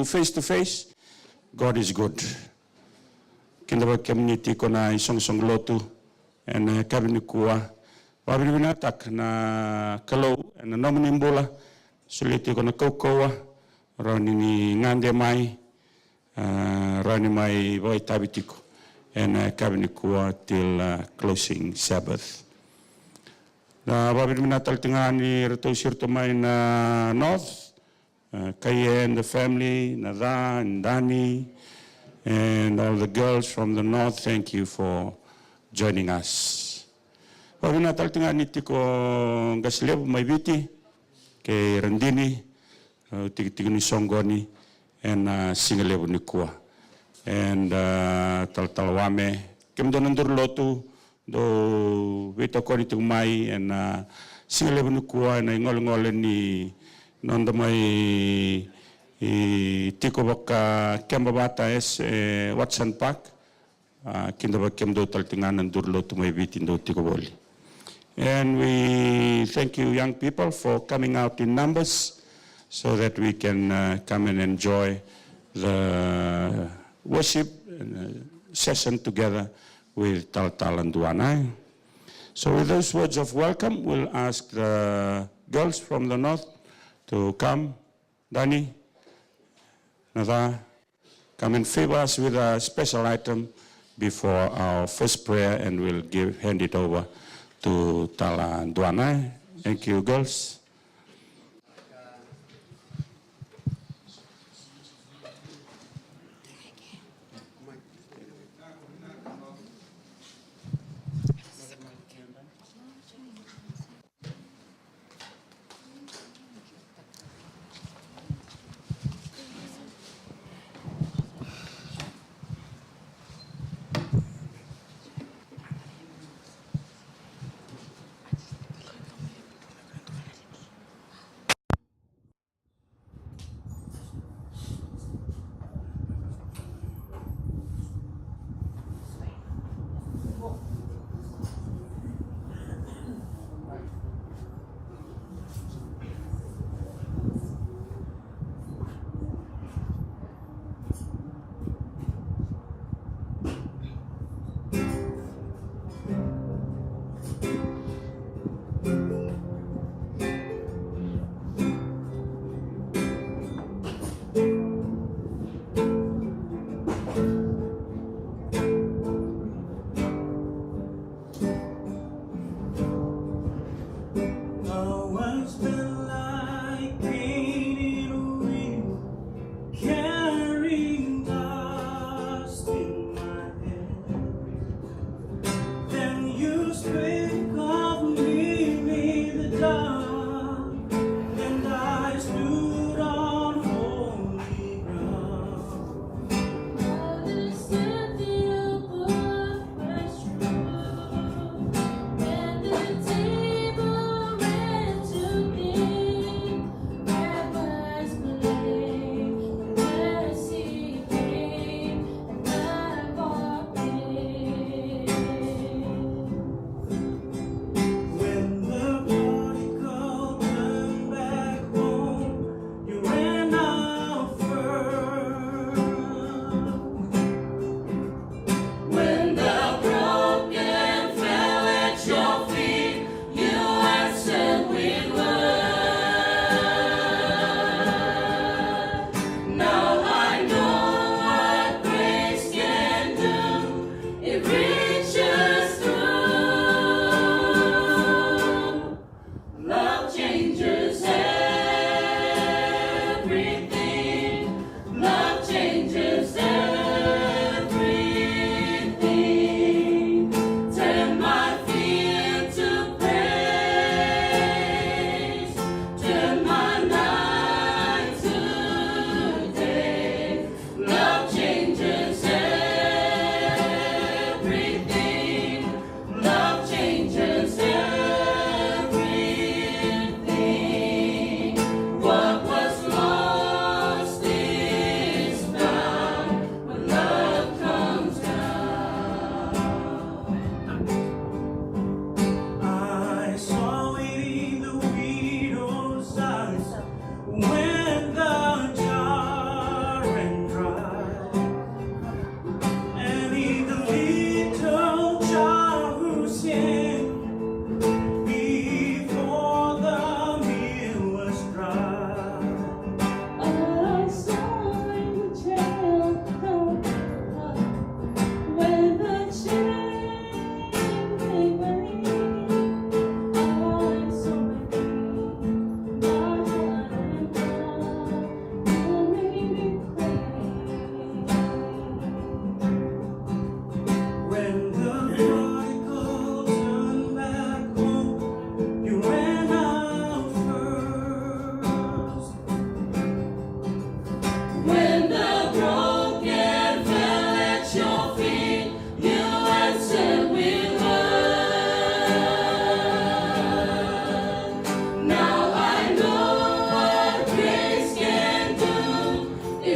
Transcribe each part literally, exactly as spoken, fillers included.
face to face, God is good. Kidavaki kemuni tiko na isoqosoqo lotu ena yakavi nikua. Vakavinavinakataka na Kalou ena nomuni bula, solia tiko na kaukauwa, rawa ni ni gade mai, ah, rawa ni mai vakaitavi tiko ena yakavi nikua till, ah, closing Sabbath. Na vakavinavinaka tale tiko ga ni ratou siro tu mai na North, uh, Kaie and the family, Naca and Dani, and all the girls from the North, thank you for joining us. Vakavinavinaka tale tiko ga ni tiko qase levu mai Viti, kei Radini, uh, tikitiki ni soqoni, ena, uh, siga levu nikua. And, uh, talatala Wame, kemudou na duru lotu, dou veitokoni tiko mai ena, uh, siga levu nikua, ena igolegole ni noda mai, i, tiko vakakeba vata e, e Watson Park. Ah, kidavaki kemudou tale tiko ga na duru lotu mai Viti dou tiko voli. And we thank you, young people, for coming out in numbers so that we can, uh, come and enjoy the worship and, uh, session together with Talatala Duana. So with those words of welcome, we'll ask the girls from the North to come. Dani, Naca, come and favor us with a special item before our first prayer, and we'll give, hand it over to Tala Duana. Thank you, girls.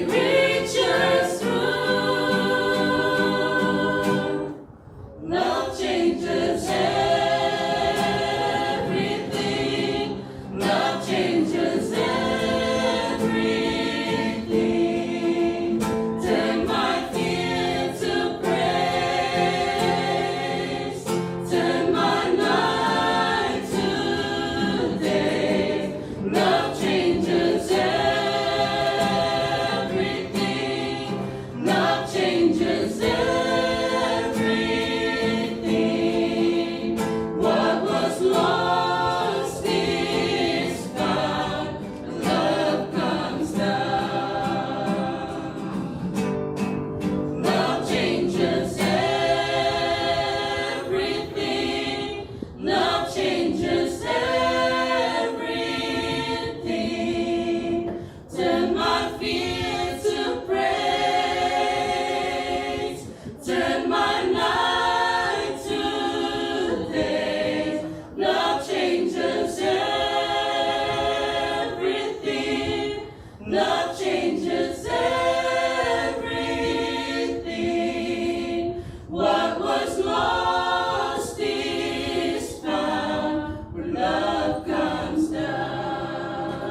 Creatures rule. Love changes everything. Love changes everything. Turn my fear to praise. Turn my night to day. Love changes everything. Love changes everything. What was lost is found. Love comes down. Love changes everything. Love changes everything. Turn my fear to praise. Turn my night to day. Love changes everything. Love changes everything. What was lost is found when love comes down.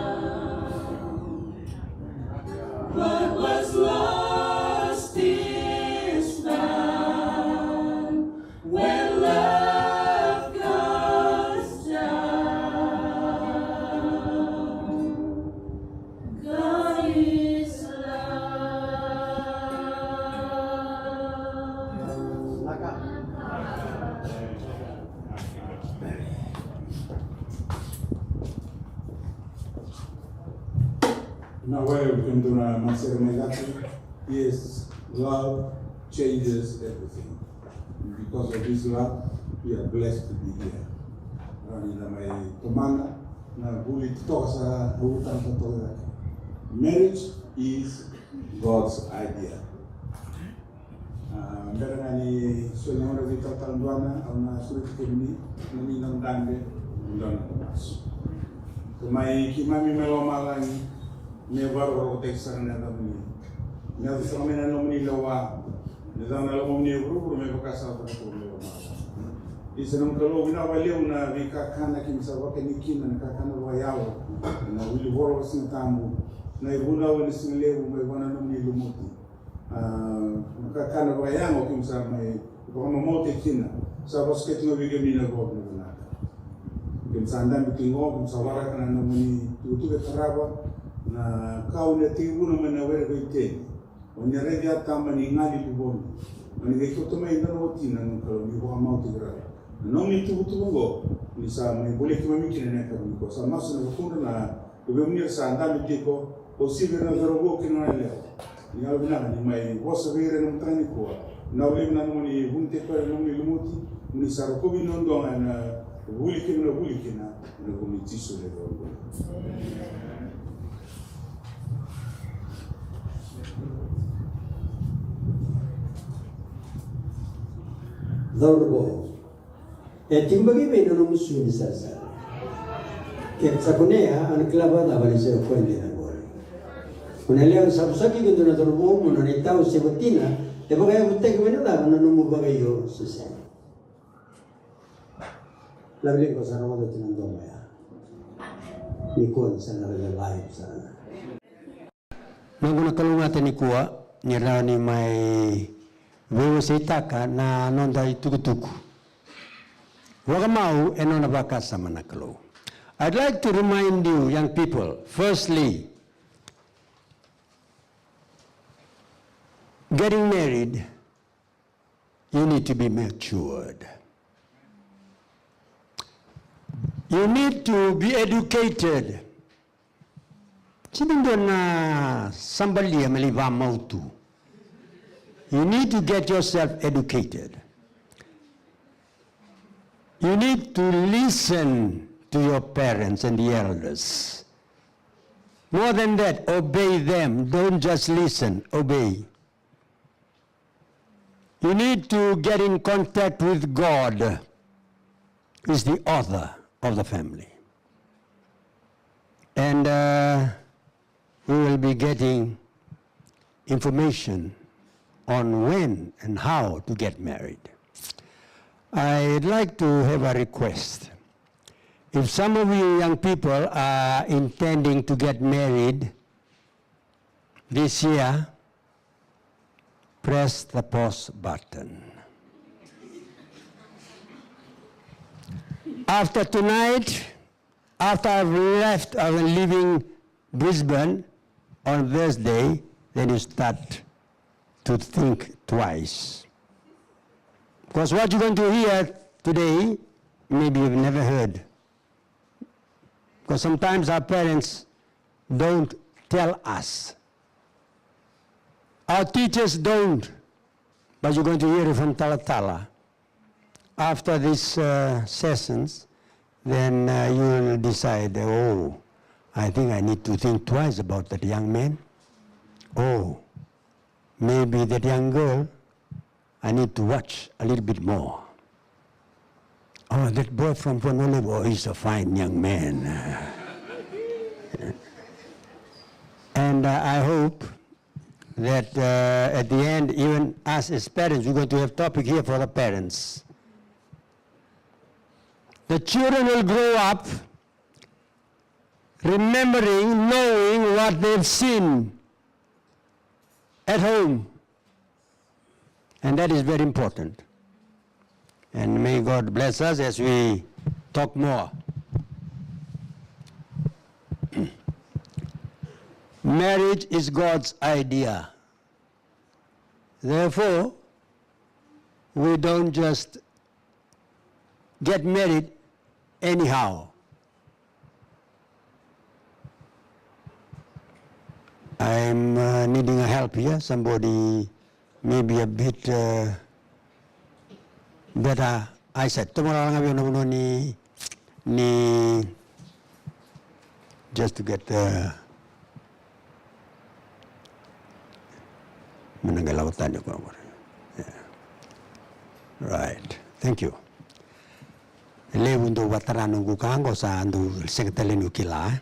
What was lost is found when love comes down. God is love. Na wai o kemudou na matasere mai cake. Yes, love changes everything. Because of this love, we are blessed to be here. Rawa ni da mai tomana na vuli totoka sa ulutaga totoka cake. Marriage is God's idea. A, bera ga ni soli na gauna vei talatala Duana, au na sureti kemuni, na ni na dabe, dua na masu. Ko mai keimami mai lomalagi, me vakarokorokotaki sara na yacamuni. Me yaco sara mai na nomuni lewa, me caka na lomamuni e vuravura me vaka sa caka tu mai lomalagi. Isa na Kalou, vinaka vakalevu na veikakana keimami sa vakani kina, na kakana vakayalo, na wili voro vakasigatabu, na ivunau ena siga levu mai vua na nomuni lumuti. A, na kakana vakayago keimami sa mai vakamamautaki kina, sa vosoti ga vei kemuni na vakavinavinaka. Keimami sa dabe tiko qo, keimami sa waraka na nomuni tukutuku e tarava, na ka o ni a tekivuna mai na were ko Iteni. O ni a raici Atama ni gali luvoni. O ni qai kauta mai e dua na watina, na Kalou, ni vakamautaki rawa. Na nomuni tukutuku oqo, ni sa mai bolei keimami kina ena yakavi nikua. Sa masu na vukudra na luvemuni era sa dabe tiko, o Sivi, na cauravou kei na goneyalewa. Ni yalovinaka ni mai vosa vei ira ena mataka nikua. Na ulivi na nomuni vuni tiko ena nomuni lumuti, ni sa rokovi na noda ena vuli kei na vuli kina, ena vuku i Jisu na iVakabula. Cauravou. E tiko beka i vei na nomu sui ni sarasara? Ke sa kunea, au na kila vakacava ni se o koya dina qori? O na lewe sa vosaki iko e dua na cauravou, mo nona itau se watina, e vakayavutaki mai na cava na nomu vakaio se sega? Laveliga ko sa rogoca oti na domo ya. Nikua ni sa na raica live sara ga. Noqu na kalougata nikua ni rawa ni mai veiwaseitaka na noda itukutuku. Vakamau e nona vakasama na Kalou. I'd like to remind you, young people, firstly, getting married, you need to be matured. You need to be educated. Sega ni dua na sabalia me lai vakamau tu. You need to get yourself educated. You need to listen to your parents and the elders. More than that, obey them. Don't just listen, obey. You need to get in contact with God, who is the author of the family. And, uh, we will be getting information on when and how to get married. I'd like to have a request. If some of you young people are intending to get married this year, press the pause button. After tonight, after I've left, I'm leaving Brisbane on Thursday, then you start to think twice. Because what you're going to hear today, maybe you've never heard. Because sometimes our parents don't tell us. Our teachers don't. But you're going to hear it from Talatala. After these uh, sessions, then uh, you will decide, oh, I think I need to think twice about that young man. Oh, maybe that young girl, I need to watch a little bit more. Oh, that boy from Vanua Levu, oh, he's a fine young man. And uh, I hope that uh, at the end, even us as parents, we're going to have topic here for the parents. The children will grow up remembering, knowing what they've seen at home. And that is very important. And may God bless us as we talk more. Marriage is God's idea. Therefore, we don't just get married anyhow. I'm uh, needing a help here. Somebody maybe a bit uh, better eyesight. Tomorrow I'm going to ni, ni just to get uh, Mena qai lako tani o koya qori. Yeah. Right. Thank you. Levu dou vatara noqu ka qo sa dou sega tale ni kila.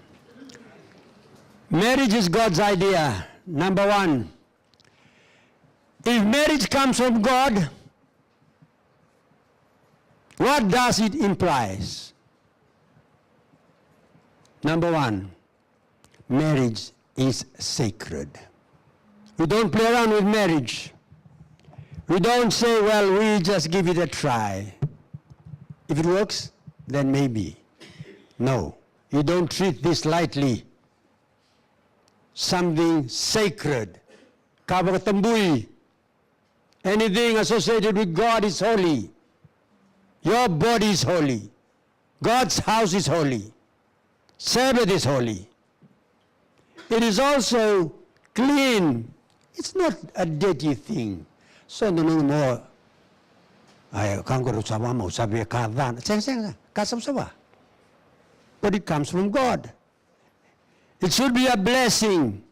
Marriage is God's idea. Number one, if marriage comes from God, what does it implies? Number one, marriage is sacred. We don't play around with marriage. We don't say, well, we just give it a try. If it works, then maybe. No, you don't treat this lightly. Something sacred. Ka vakatabui. Anything associated with God is holy. Your body is holy. God's house is holy. Sabbath is holy. It is also clean. It's not a dirty thing. So no no more. Ai, ka qori au sa vama, au sa via ka ca. Sega, sega, sega. Ka savasava. But it comes from God. It should be a blessing.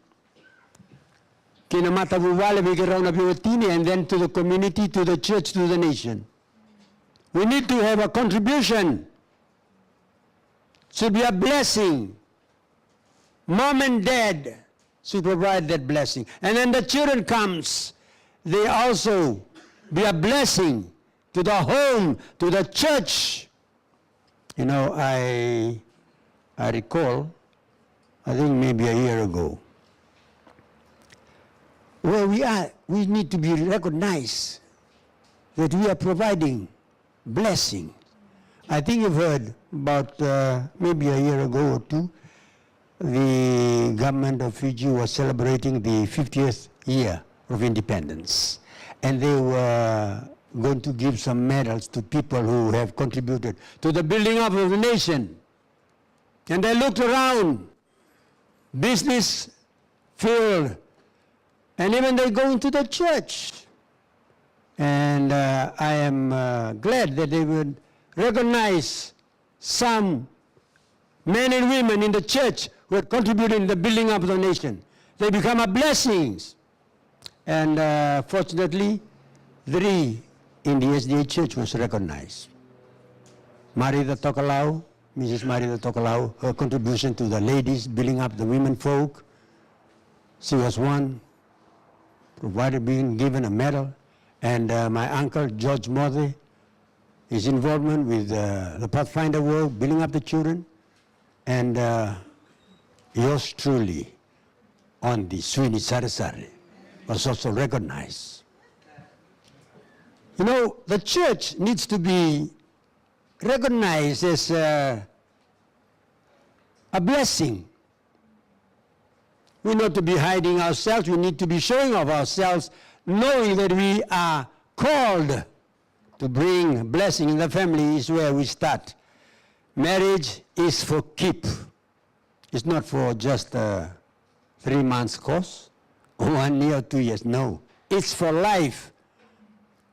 Ki na matavuvale, vei keirau na veiwatini, and then to the community, to the church, to the nation. We need to have a contribution. Should be a blessing. Mom and dad should provide that blessing. And then the children comes, they also be a blessing to the home, to the church. You know, I, I recall, I think maybe a year ago, where we are, we need to be recognized that we are providing blessing. I think you've heard about uh, maybe a year ago or two, the government of Fiji was celebrating the fiftieth year of independence. And they were going to give some medals to people who have contributed to the building up of the nation. And they looked around, business field, and even they go into the church. And uh, I am uh, glad that they would recognize some men and women in the church who had contributed in the building up of the nation. They become a blessings. And uh, fortunately, three in the S D A church was recognized. Marita Tokelau, Missus Marita Tokelau, her contribution to the ladies, building up the women folk. She was one. provided, being given a medal, and, uh, my uncle George Mote, his involvement with, uh, the Pathfinder work, building up the children, and, uh, yours truly on the Swini Sarisari was also recognized. You know, the church needs to be recognized as a, a blessing. We not to be hiding ourselves. We need to be showing of ourselves, knowing that we are called to bring blessing in the family is where we start. Marriage is for keep. It's not for just a three months course, one year, two years. No, it's for life.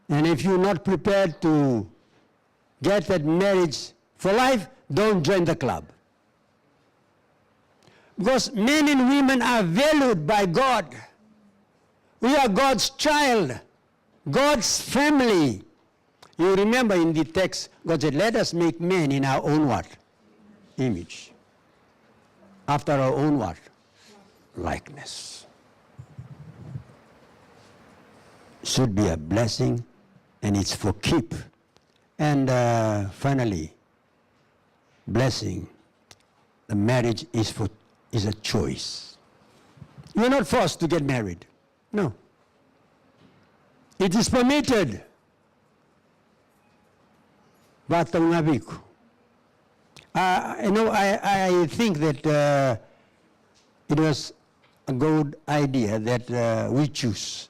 And if you're not prepared to get that marriage for life, don't join the club. Because men and women are valued by God. We are God's child, God's family. You remember in the text, God said, "Let us make man in our own what? Image. After our own what? Likeness." Should be a blessing, and it's for keep. And, uh, finally, blessing, the marriage is for, is a choice. You're not forced to get married. No. It is permitted. Vakatau ga vei iko. Uh, you know, I, I think that, uh, it was a good idea that, uh, we choose.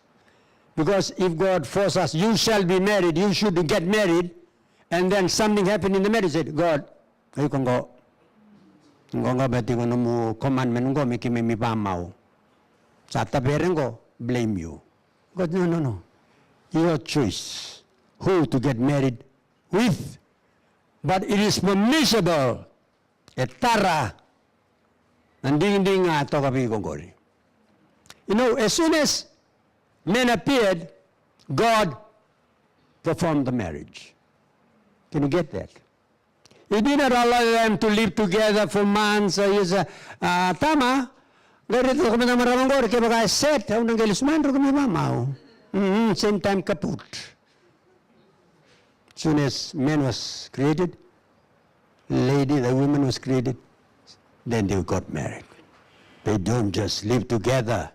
Because if God force us, "You shall be married, you should get married," and then something happened in the marriage, said, "God, o iko qo. Qo ga beka tiko nomu commandment qo me keimami vakamau. Sa tavere qo, blame you." God, "No, no, no. Your choice who to get married with, but it is permissible." E tara na digidigi ga toka vei iko qori. You know, as soon as men appeared, God performed the marriage. Can you get that? He did not allow them to live together for months or years. Uh, tama, qai raica toka mada na marama qori, kevaka e set, au na qai lesu mai, drau mai vakamau. Mm, same time, kaput. Soon as man was created, lady, the woman was created, then they got married. They don't just live together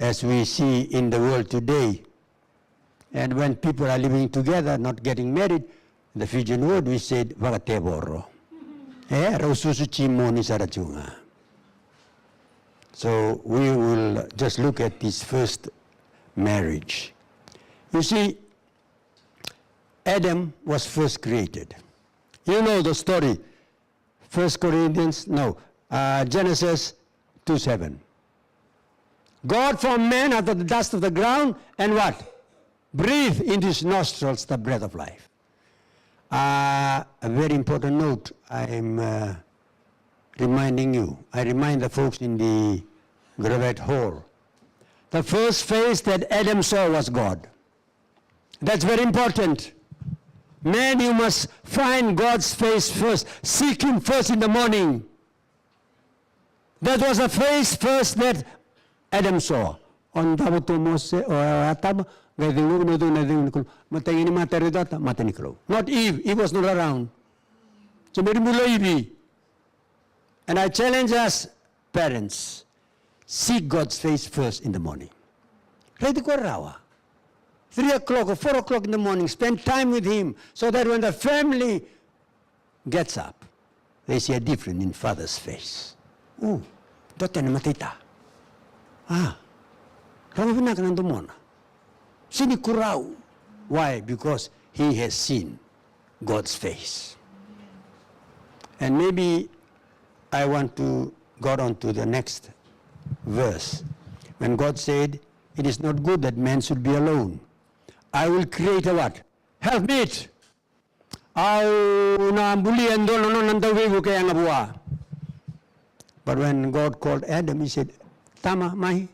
as we see in the world today. And when people are living together, not getting married, the Fijian word we said, "Vakatevoro." E, rau susu jimoni sara tu ga. So we will just look at this first marriage. You see, Adam was first created. You know the story. First Corinthians, no, uh, Genesis two seven. God formed man out of the dust of the ground and what? Breathed into his nostrils the breath of life. Uh, a very important note I am, uh, reminding you. I remind the folks in the Gravette Hall. The first face that Adam saw was God. That's very important. Man, you must find God's face first. Seek him first in the morning. That was the face first that Adam saw. O davo tu o Mose, o Atama, qai cegu, na cegu, na cegu ni Kalou. Mataqali ni mata raica, mata ni Kalou. Not Eve. Eve was not around. So, meri bula Eve. And I challenge us, parents, seek God's face first in the morning. Raici koya rawa. Three o'clock or four o'clock in the morning, spend time with him so that when the family gets up, they see a difference in father's face. O, daughter na mataita. A, rawa vinaka na domona. Sega ni kurau. Why? Because he has seen God's face. And maybe I want to go on to the next verse. When God said, "It is not good that man should be alone. I will create a what? Helpmeet." Au na bulia e dua na nona dauveivuke yaga vua. But when God called Adam, he said, "Tama, mai,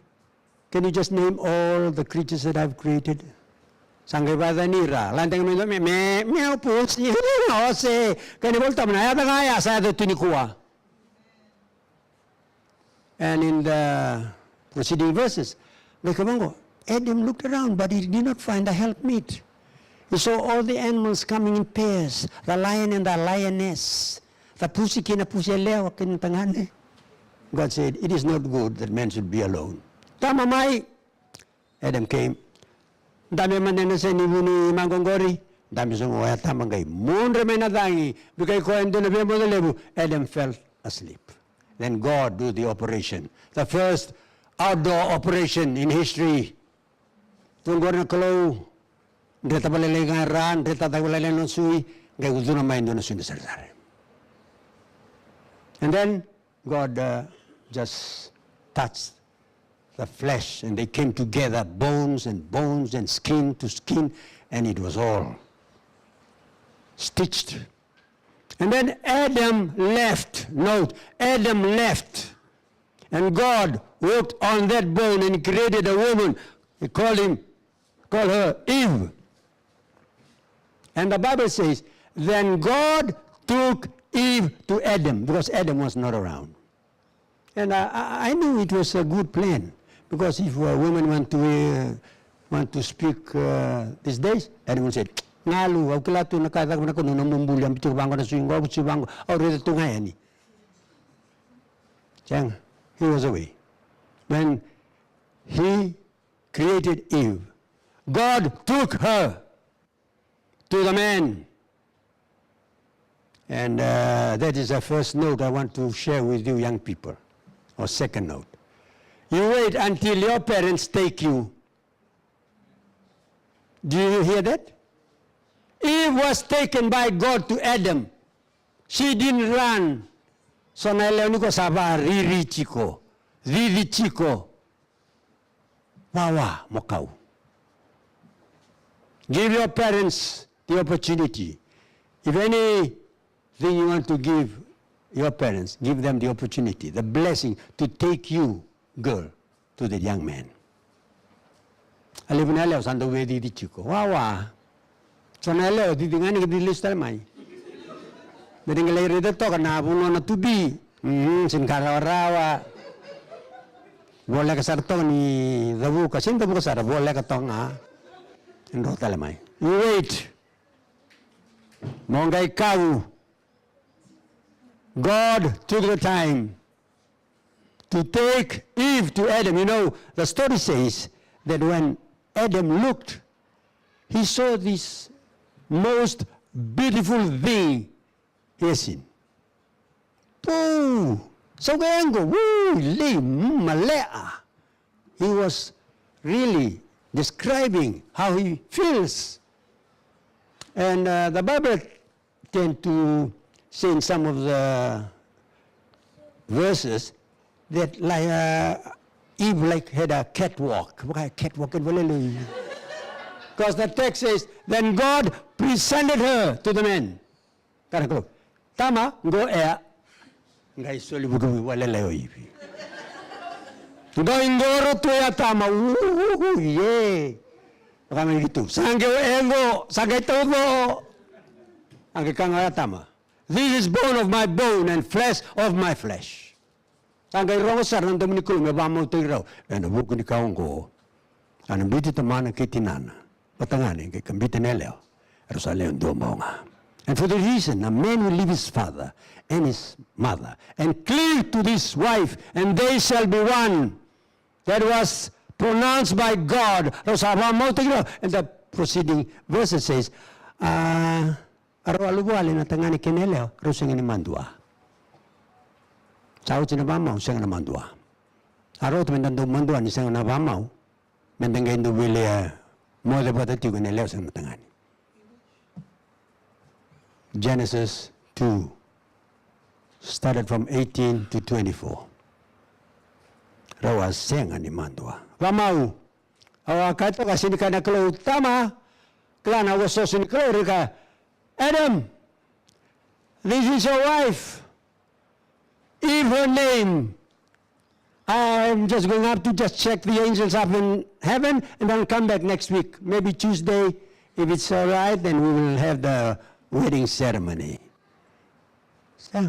can you just name all the creatures that I've created?" Sa qai vakayacani ira, lade ga mai dua, me, me, meow, pusi, ose, kena iVolatabu na yaca ga ya sa yaco tu nikua. And in the preceding verses, qai kaya vaqo, Adam looked around, but he did not find a helpmeet. He saw all the animals coming in pairs, the lion and the lioness, the pusi kei na pusi yalewa kei na tagane. God said, "It is not good that man should be alone." Tama mai. Adam came. Dabe mada na seni vuni maqo qori. Dabe sobu o Adama qai mudre mai na cagi. Vei koya e dua na veibodo levu. Adam fell asleep. Then God do the operation. The first outdoor operation in history. Tu qori na Kalou, dreta vakalailai ga e ra, dreta cake vakalailai na sui, qai ucuna mai e dua na sui ni sarisari. And then God, uh, just touched the flesh, and they came together, bones and bones and skin to skin, and it was all stitched. And then Adam left. Note, Adam left. And God worked on that bone and created a woman. He called him, called her Eve. And the Bible says, "Then God took Eve to Adam," because Adam was not around. And I, I, I knew it was a good plan, because if a woman want to, uh, want to speak, uh, these days, Adam will say, "Galu, au kila tu na ka e caka vei na kau, na nomu buli, a biuta vaqo na sui qo, au sui vaqo, au raica tu ga yani." Sega. He was away. When he created Eve, God took her to the man. And, uh, that is the first note I want to share with you, young people. Or second note. You wait until your parents take you. Do you hear that? Eve was taken by God to Adam. She didn't run. So na yalewa nikua sa vakariri tiko, cici tiko. Wawa mo kau. Give your parents the opportunity. If anything you want to give your parents, give them the opportunity, the blessing to take you, girl, to the young man. A levu na yalewa sa dau via cici tiko. Wawa. So na yalewa cici ga ni ka cici lesu tale mai. Me ni qai lai raica toka na vanua na tubi. Mm, sega ni ka rawarawa. Voleka sara toka ni cavuka, sega ni cavuka sara, voleka toka ga. E dro tale mai. You wait. Mo qai kavu. God took the time to take Eve to Adam. You know, the story says that when Adam looked, he saw this most beautiful thing he has seen. Poo! Sa qai yaco, woo, lei, mm, malea. He was really describing how he feels. And, uh, the Bible tend to say in some of the verses that, like, uh, Eve, like, had a catwalk. What kind of catwalk? Because the text says, "Then God presented her to the man." Kana ko, "Tama, qo ya." Qai soli vukivuki vakalailai o Ivi. Qai qoro tu ya tama, uhuhu, ye. Vaka mai ki tu. Sa qai o e qo, sa qai tauco. A qai kaya o ya tama, "This is bone of my bone and flesh of my flesh." Sa qai rogo sara na domo ni Kalou me vakamautaki rau ena vuku ni ka oqo. A na biuti tamana kei tinana, vatagane qai kabita na yalewa. Erau sa lewe dua bau ga. And for the reason, a man will leave his father and his mother and cleave to his wife, and they shall be one. That was pronounced by God. Rau sa vakamautaki rau. And the preceding verse says, uh, a rau a luvawale na tagane kei na yalewa, rau sega ni madua. Sa oti na vakamau, sega na madua. A rauta meda dau madua ni sega na vakamau, meda qai dau veileya moce vata tiko na yalewa sega na tagane. Genesis two, started from eighteen to twenty-four. Rau a sega ni madua. Vakamau, au a kaya toka, sega ni kaya na Kalou, tama, kila na vosa ni Kalou, rika, Adam, this is your wife. Eve her name. I'm just going up to just check the angels up in heaven, and I'll come back next week, maybe Tuesday. If it's all right, then we will have the wedding ceremony. Sa.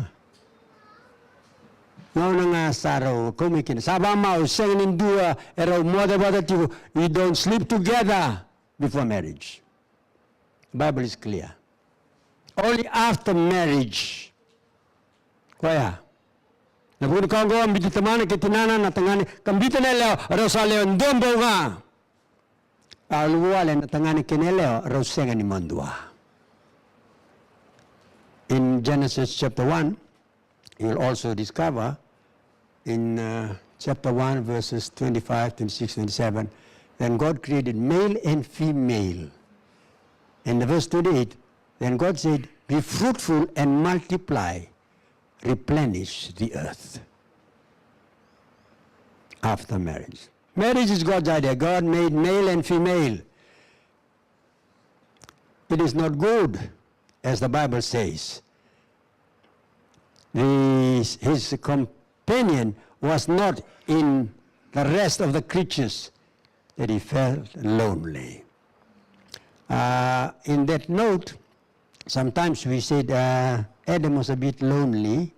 Gauna ga sa rau kau mai kina, sa vakamau, sega ni dua e rau moce vata tiko. You don't sleep together before marriage. Bible is clear. Only after marriage. Koya. Na vuku ni ka oqo, a biuti tamana kei tinana na tagane, ka biuta na yalewa, rau sa lewe dua bau ga. A luvawale na tagane kei na yalewa, rau sega ni madua. In Genesis chapter one, you'll also discover in, uh, chapter one, verses twenty-five, twenty-six, twenty-seven, then God created male and female. In the verse twenty-eight, then God said, "Be fruitful and multiply, replenish the earth." After marriage. Marriage is God's idea. God made male and female. It is not good, as the Bible says. The, his companion was not in the rest of the creatures, that he felt lonely. Uh, in that note, sometimes we said, uh, Adam was a bit lonely.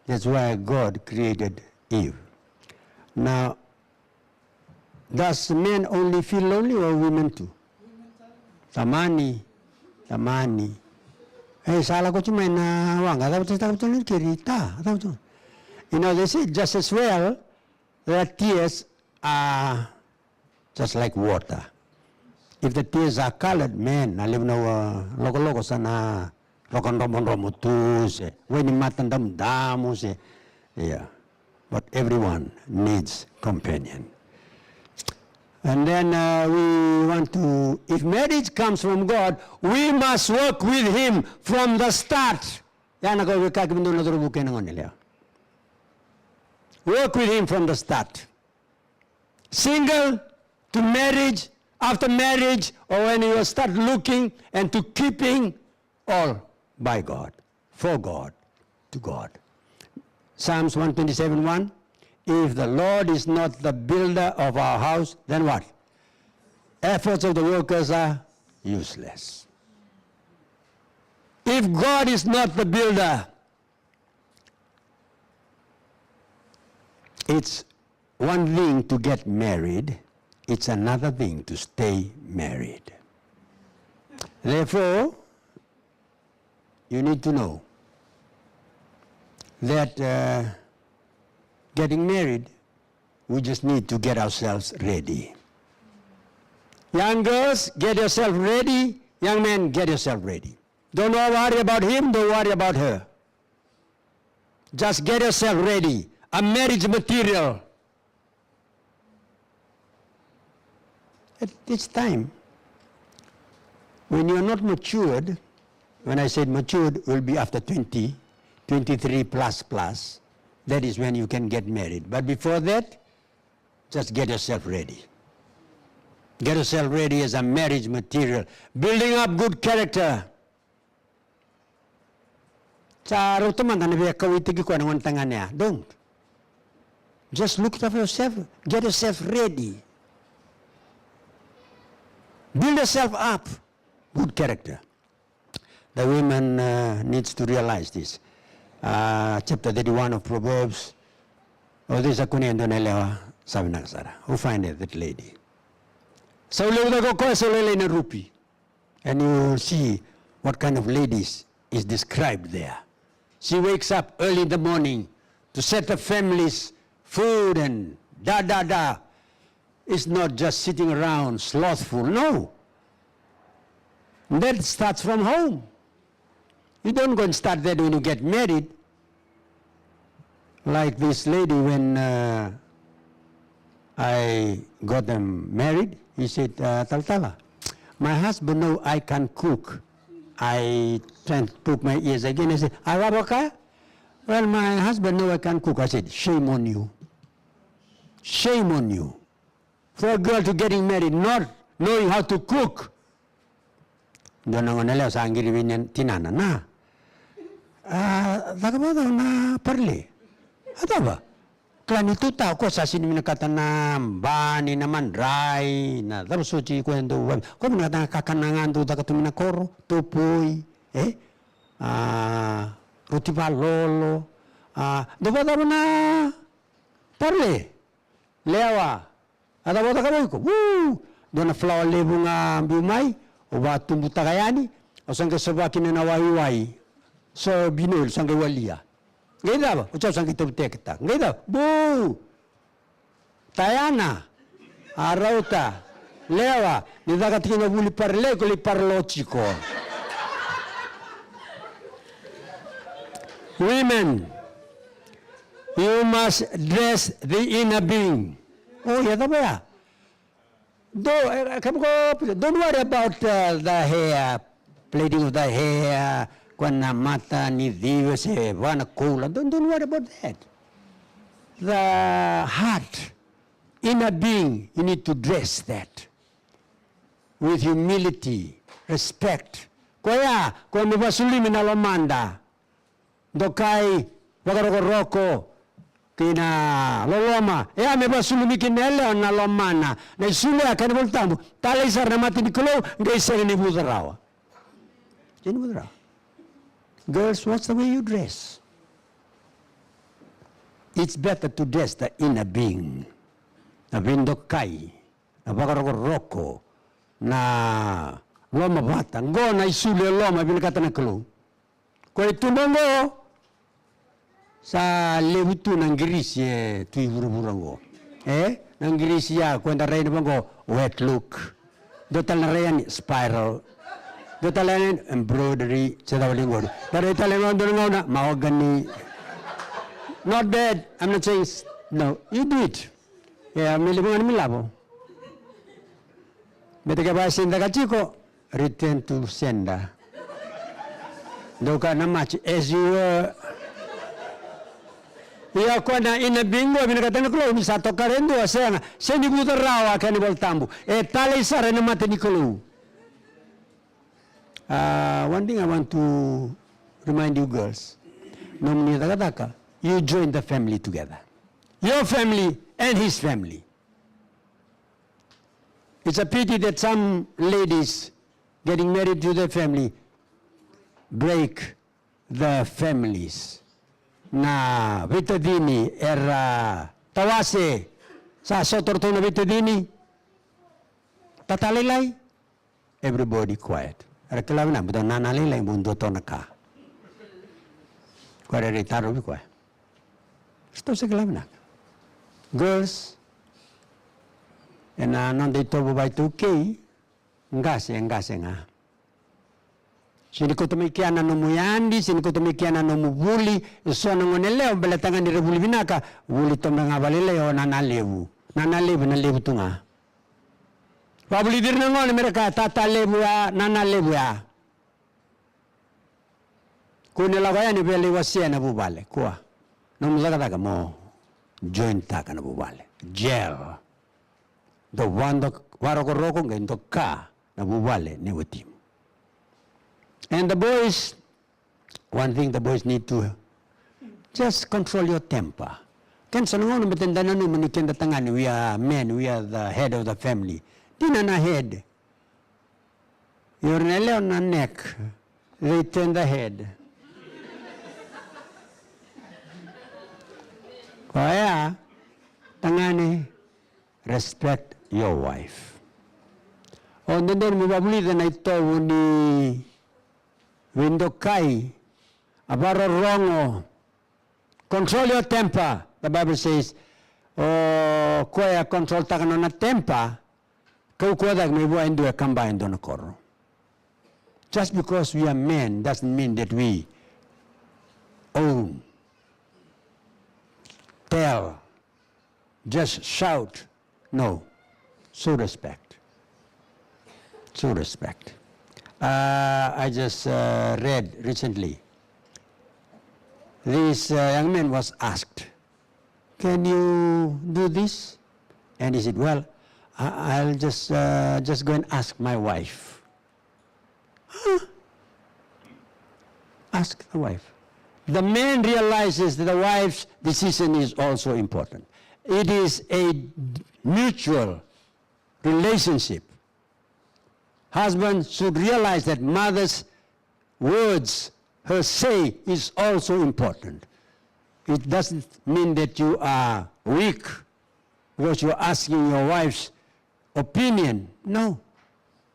That's why God created Eve. Now, does men only feel lonely or women too? Tamani, tamani. E, sa lako tu mai na waqa, cava tu, cava tu ni keri, ta, cava tu. You know, they say just as well that tears are just like water. If the tears are colored, man, na levu na, uh, lokoloko sa na roka dromodromo tu se, wai ni mata damudamu se. Yeah. But everyone needs companion. And then, uh, we want to, if marriage comes from God, we must work with him from the start. Ya na ka au via kaya vei kemudou na cauravou kei na goneyalewa. Work with him from the start. Single to marriage, after marriage, or when you start looking and to keeping, all by God, for God, to God. Psalms one twenty-seven one, "If the Lord is not the builder of our house, then what? Efforts of the workers are useless." If God is not the builder, it's one thing to get married, it's another thing to stay married. Therefore, you need to know that, uh, getting married, we just need to get ourselves ready. Young girls, get yourself ready. Young men, get yourself ready. Don't worry about him, don't worry about her. Just get yourself ready. A marriage material. At this time, when you are not matured, when I said matured, will be after twenty, twenty-three plus plus, that is when you can get married. But before that, just get yourself ready. Get yourself ready as a marriage material. Building up good character. Sa rauta mada na via kauwaitaki koya na gone tagane ya. Don't. Just look after yourself. Get yourself ready. Build yourself up. Good character. The women, uh, needs to realize this. Uh, chapter thirty-one of Proverbs. O cei sa kunea e dua na yalewa sa vinaka sara. Who find that lady? Sa ulevu cake o koya, sa lailai na rupi. And you will see what kind of ladies is described there. She wakes up early in the morning to set the family's food and da, da, da. It's not just sitting around slothful. No. That starts from home. You don't go and start that when you get married. Like this lady, when, uh, I got them married, he said, uh, "Talatala, my husband know I can cook." I turned, put my ears again. I said, "A cava o kaya?" "Well, my husband know I can cook." I said, "Shame on you. Shame on you." For a girl to getting married, not knowing how to cook. Dua na gone yalewa sa qiri vei na tinana, "Na, a, caka vakacava na parle? A cava? Kila ni tu ta, o koya sa sega ni vinakata na bani, na madrai, na cava soti koya dau vaka. Koya vinakata na kakana ga dau caka tu mai na koro, topoi, e? A, roti valolo, A, dou vakacava na parle? Lewa. A cava o cakava o iko? Vu! Dua na falawa levu ga biu mai, o vakatubutaka yani, o sa qai sova kina na waiwai. So binoil, sa qai walia. Qai cava? O sa qai tavuteketaka. Qai cava? Bu! Tayana. A rauta. Lewa. Ni caka tiko na vuli parle, ko lai parlo tiko. Women, you must dress the inner being. O, ia cava ya? Do, eh, eh, kemako, don't worry about, uh, the hair, plaiting of the hair, koya na mata ni ciwa se vana koula. Don't, don't worry about that. The heart, inner being, you need to dress that with humility, respect. Koya, koya me vasulumi na lomada. Dokai, vakarokoroko, kei na loloma. E a me vasulumi kina e lewa na lomana. Na isulu ya kena iVolatabu. Talai sara na mata ni Kalou, qai sega ni vuca rawa. Sega ni vuca rawa. Girls, watch the way you dress. It's better to dress the inner being. Na veidokai, na vakarokoroko, na lomavata. Qo na isulu e loma e vinakata na Kalou. Ko i tuba oqo, sa levu tu na qirisi e tu i vuravura oqo. E? Na qirisi ya, ko eda rai yani vaqo, wet look. Dua tale na rai yani, spiral. Dua tale yani, embroidery, se cava li qori. Da rai tale ga dua na gauna, mahogany. Not bad, I'm not saying s-, no, you do it. Ia, me levu ga ni milavo. Baleta kevaka e sega ni caka tiko, return to sender. Dou kaya na maji, as you were. Ia koya na inner being qo, vinakata na Kalou, ni sa tokara e dua, sega, sega ni vuca rawa kena iVolatabu. E talai sara ena mata ni Kalou. Ah, one thing I want to remind you girls. Nomuni cakacaka, you join the family together. Your family and his family. It's a pity that some ladies getting married to their family break the families. Na veitacini era tawase, sa sota ratou na veitacini. Tata lailai, everybody quiet. Era kila vinaka, baleta nana lailai, bau dua toka na ka. Koya era tarovi koya. Ratou se kila vinaka. Girls, ena noda itovo vakaitaukei, qase, qase ga. Se ni kauta mai kea na nomu yadi, se ni kauta mai kea na nomu vuli, eso na gone yalewa, baleta ga ni ra vuli vinaka, vuli toka ga vakalailai o nana levu. Nana levu, na levu tu ga. Vakavulici ira na gone me ra kaya, tata levu ya, nana levu ya. Kua ni lako yani vei lai wasea na vuvale, kua. Nomu cakacaka mo join taka na vuvale. Gel. Dou vado, varokoroko qai doka na vuvale nei watimu. And the boys, one thing the boys need to, just control your temper. Kena so na gauna baleta da nanuma ni keda tagane, we are men, we are the head of the family. Dina na head. Io, na yalewa na neck, they turn the head. Koya, tagane, respect your wife. O dodonu mo vakavulica na itovo ni veidokai, a vakarorogo. Control your temper, the Bible says. O koya e control taka nona temper, kaukauwa cake mai vua e dua e kaba e dua na koro. Just because we are men doesn't mean that we own, tell, just shout. No. Show respect. Show respect. Uh, I just, uh, read recently. This, uh, young man was asked, "Can you do this?" And he said, "Well, I, I'll just, uh, just go and ask my wife." Huh? Ask the wife. The man realizes that the wife's decision is also important. It is a mutual relationship. Husband should realize that mother's words, her say, is also important. It doesn't mean that you are weak because you're asking your wife's opinion. No.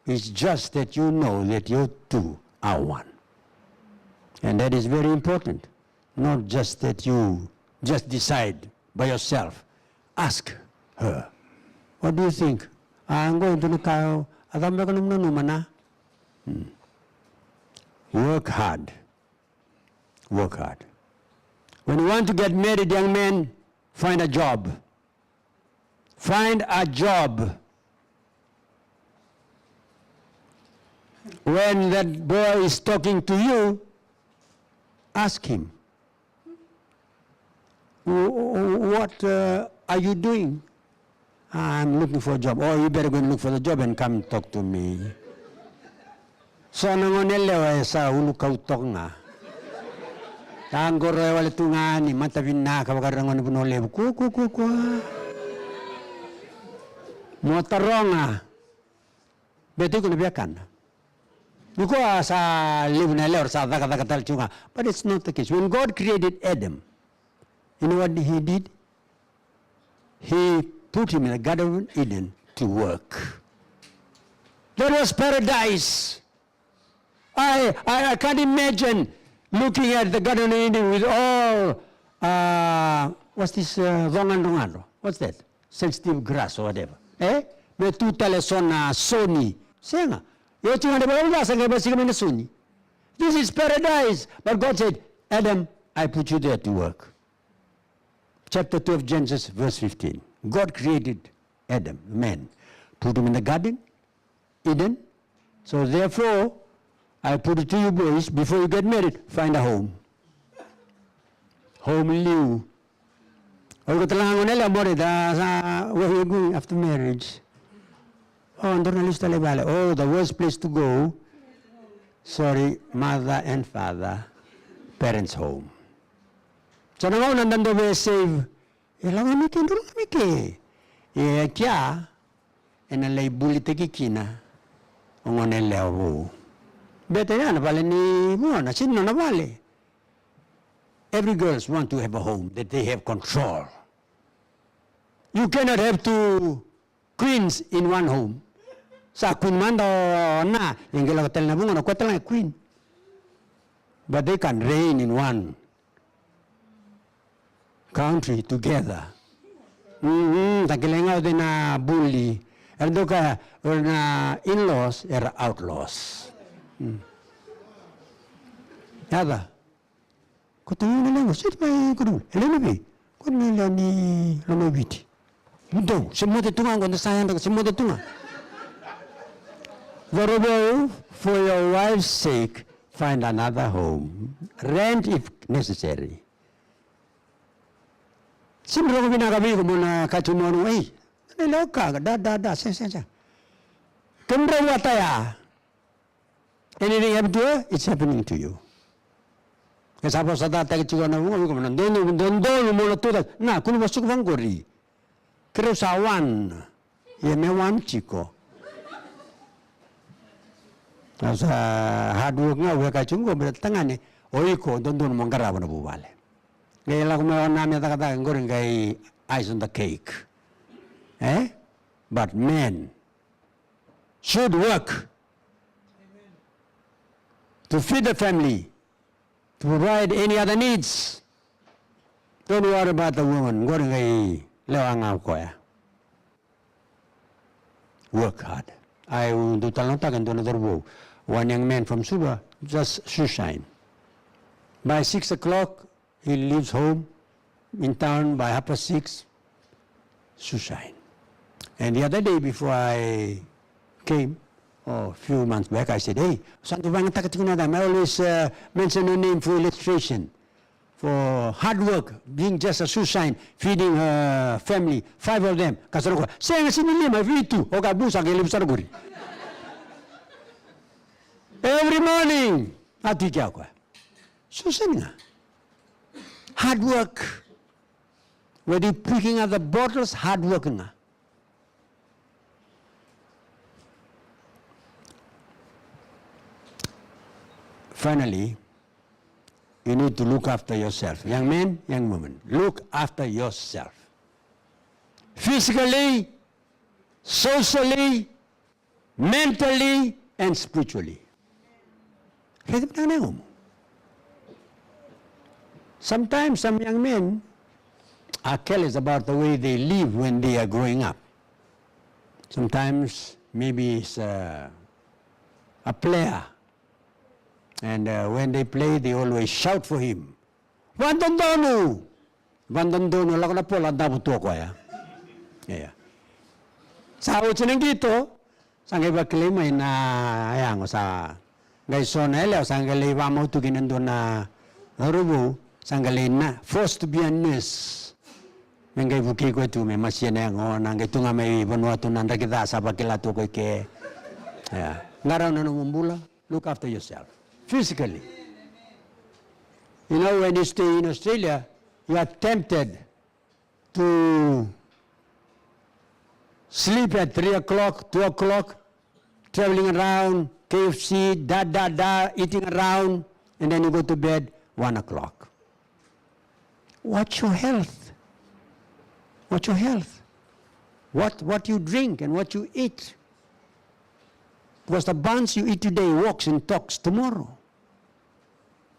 It's just that you know that you two are one. And that is very important. Not just that you just decide by yourself. Ask her. What do you think? A, qo e dua na ka, a cava beka nomu nanuma na? Hmm. Work hard. Work hard. When you want to get married, young men, find a job. Find a job. When that boy is talking to you, ask him, "Wh-, wh-, what, uh, are you doing?" "I'm looking for a job." "Oh, you better go and look for the job and come talk to me." So na gone yalewa e sa ulukau toka ga. Sa qoroya wale tu ga ni mata vinaka vaka ira na gone Vanua Levu. Kua, kua, kua, kua. Mo taroga. Beta iko na viakana. Ni koya sa levu na yalewa sa cakacaka tale tu ga. But it's not the case. When God created Adam, you know what he did? He put him in the Garden of Eden to work. That was paradise. I, I, I can't imagine looking at the Garden of Eden with all, uh, what's this, uh, cogadrogado? What's that? Sensitive grass or whatever. Eh? Me tu tale so na soni. Sega. Io, tu ga de bala sa qai basika mai na soni. This is paradise. But God said, "Adam, I put you there to work." Chapter two of Genesis, verse fifteen. God created Adam, man, put him in the garden, Eden. So therefore, I put it to you boys, before you get married, find a home. Home liu. O iko tale ga gone yalewa, more, da sa, where are you going after marriage? Oh, daru na lesu tale i vale. Oh, the worst place to go. Sorry, mother and father, parents' home. So na gauna da dau via save, e lako ga mai ke, dau lako ga mai ke. E kea, ena lai bulitaki kina o gone yalewa vou. Beta ya na vale ni vua, na sega ni nona vale. Every girls want to have a home that they have control. You cannot have two queens in one home. Sa queen mada o Na, e qai lako tale na vuqa, o koya tale ga e queen. But they can reign in one country together. Mm, mm, da kilai ga o cei na bully. Era dau kaya, o ira na in-laws era outlaws. Mm. Yaca. Ko tu na lewa, siti mai ko dulu. E lewa ni vei? Ko na lewa ni Lomaiviti. Mudou, se moce tu ga, ko da sa yadra, se moce tu ga. Cauravou, for your wife's sake, find another home. Rent if necessary. Sega ni rogo vinaka vei iko mo na kaya tu mo na, ei, na lewa ka, da, da, da, se, se, se. Kemudrau vata ya. Anything happen to her, it's happening to you. Ke sa vosataki tiko na vuqa, vei iko mo na dodonu, dodonu mo na tucake. Na, kua ni vasuka vaqori. Keirau sa one. Ia me one tiko. Au sa hard work ga, au via kaya tiko qo, baleta tagane, o iko dodonu mo qarava na vuvale. Qai lako mai o Na me cakacaka, qori qai ice on the cake. Eh? But men should work to feed the family, to provide any other needs. Don't worry about the woman. Qori qai lewa ga o koya. Work hard. Au dau talanoataka e dua na cauravou. One young man from Suva, just shoe shine. By six o'clock, he leaves home in town by half past six. Shoe shine. And the other day before I came, oh, a few months back, I said, "Hey, sa dau vakayagataka tiko na yacamuni. I always, uh, mention your name for illustration, for hard work, being just a shoe shine, feeding her family, five of them." Ka sa roko, "Sega, sega ni lima, vitu." O ka busa, qai levu sara qori. Every morning, a tiki a koya. Shoe shine ga. Hard work. Whether you picking up the bottles, hard work ga. Finally, You need to look after yourself. Young men, young women, look after yourself. Physically, socially, mentally, and spiritually. Raica vinaka na yagomu. Sometimes some young men are careless about the way they live when they are growing up. Sometimes maybe it's a, a player. And uh, when they play, they always shout for him. Vadodonu! Vadodonu, lako na pola, davo tu o koya. Ia. Sa oti na qito, sa qai vakilai mai na yago, sa qai so na yalewa, sa qai lai vamau tu kina dua na cauravou, sa qai lai na forced to be a nurse. Me qai vukei koya tu me masia na yagona, qai tu ga mai vanua tu na draki ca sa vakila tu o koya i ke. Ia. Qarauna na nomu bula. Look after yourself physically. You know, when you stay in Australia, you are tempted to sleep at three o'clock, two o'clock, traveling around, K F C, da, da, da, eating around, and then you go to bed one o'clock. Watch your health. Watch your health. What, what you drink and what you eat. Because the buns you eat today walks and talks tomorrow.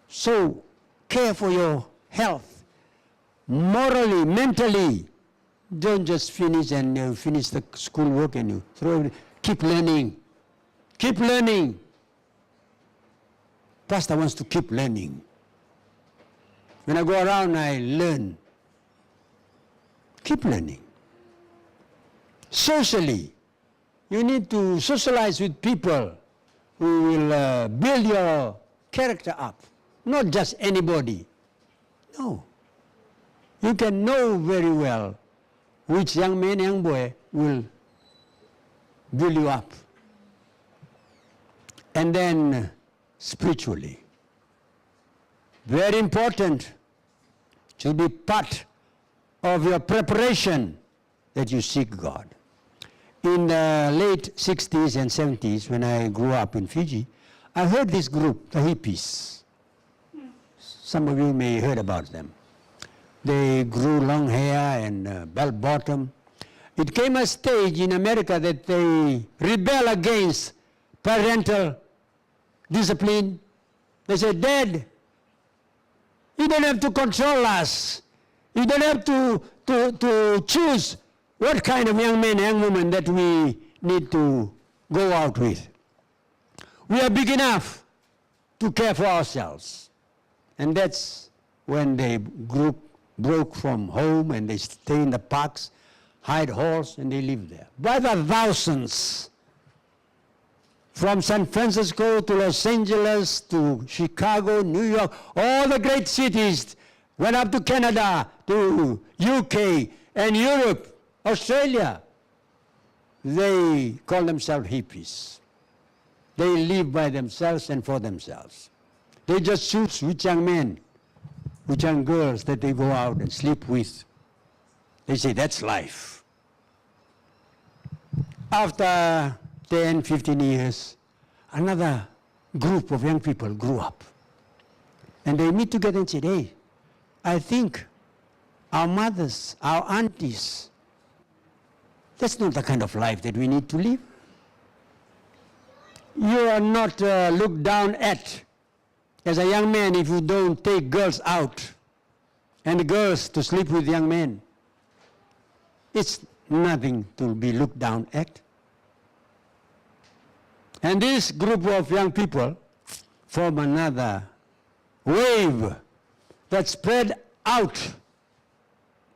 So, care for your health, morally, mentally. Don't just finish and you finish the schoolwork and you throw it. Keep learning. Keep learning. Pastor wants to keep learning. When I go around, I learn. Keep learning. Socially, you need to socialize with people who will uh, build your character up. Not just anybody. No. You can know very well which young man, young boy will build you up. And then spiritually, very important, should be part of your preparation that you seek God. In the late sixties and seventies, when I grew up in Fiji, I heard this group, the hippies. Some of you may heard about them. They grew long hair and uh, bell bottom. It came a stage in America that they rebel against parental discipline. They said, "Dad, you don't have to control us. You don't have to, to, to choose what kind of young men and women that we need to go out with. We are big enough to care for ourselves." And that's when they group broke from home and they stay in the parks, hide holes, and they live there. By the thousands, from San Francisco to Los Angeles to Chicago, New York, all the great cities, went up to Canada, to U K and Europe, Australia. They call themselves hippies. They live by themselves and for themselves. They just choose which young men, which young girls that they go out and sleep with. They say, "That's life." After ten, fifteen years, another group of young people grew up. And they meet together and said, "Hey, I think our mothers, our aunties, that's not the kind of life that we need to live. You are not uh, looked down at as a young man if you don't take girls out and girls to sleep with young men. It's nothing to be looked down at." And this group of young people form another wave that spread out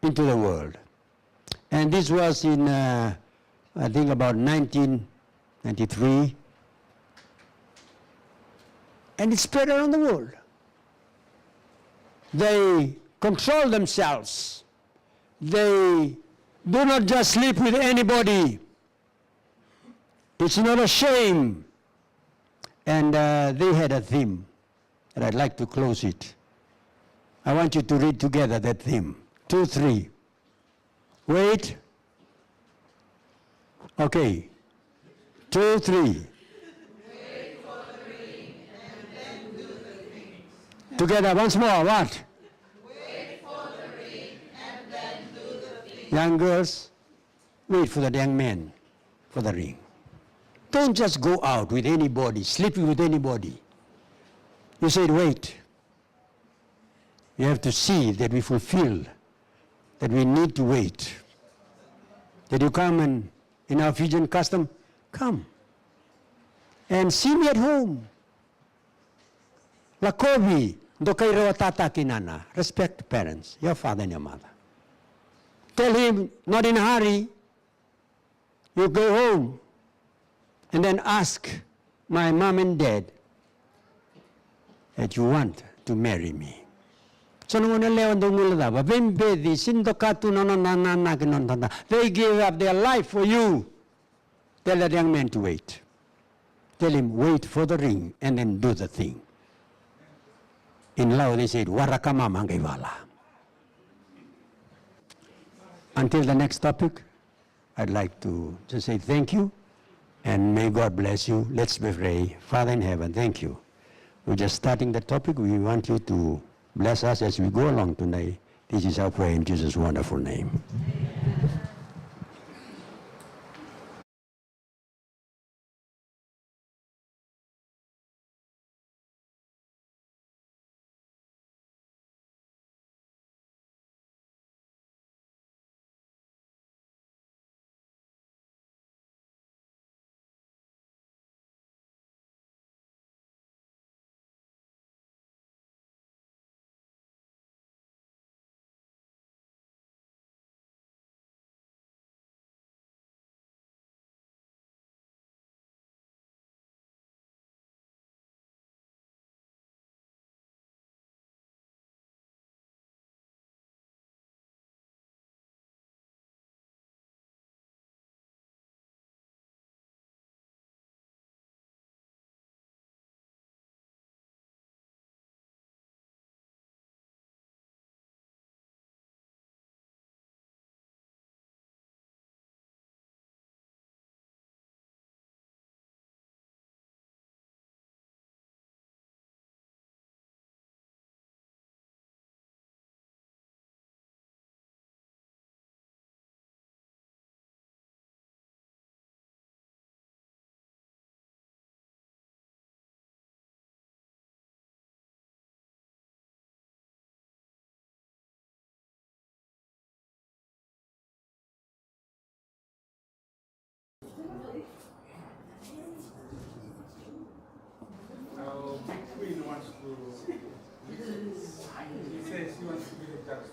into the world. And this was in, uh, I think, about nineteen ninety-three. And it spread around the world. They control themselves. They do not just sleep with anybody. It's not a shame. And uh, they had a theme, and I'd like to close it. I want you to read together that theme. Two, three. Wait. Okay. Two, three. Together once more, what? Young girls, wait for the young man for the ring. Don't just go out with anybody, sleeping with anybody. You said, "Wait." You have to see that we fulfill, that we need to wait. That you come and, in our Fijian custom, come and see me at home. Lakovi, dokai rau o tata kei nana. Respect parents, your father and your mother. Tell him, not in a hurry. You go home and then ask my mom and dad that you want to marry me. So na gauna lewa dau guilecava, veibeci, sega ni doka tu na nona nana kei na nona tata. They give up their life for you. Tell that young man to wait. Tell him, "Wait for the ring and then do the thing." In Lao they said, "Waraka mama qai vala." Until the next topic, I'd like to just say thank you and may God bless you. Let's pray. Father in heaven, thank you. We're just starting the topic. We want you to bless us as we go along tonight. This is our prayer in Jesus' wonderful name. Our big queen wants to. She says she wants to be the judge.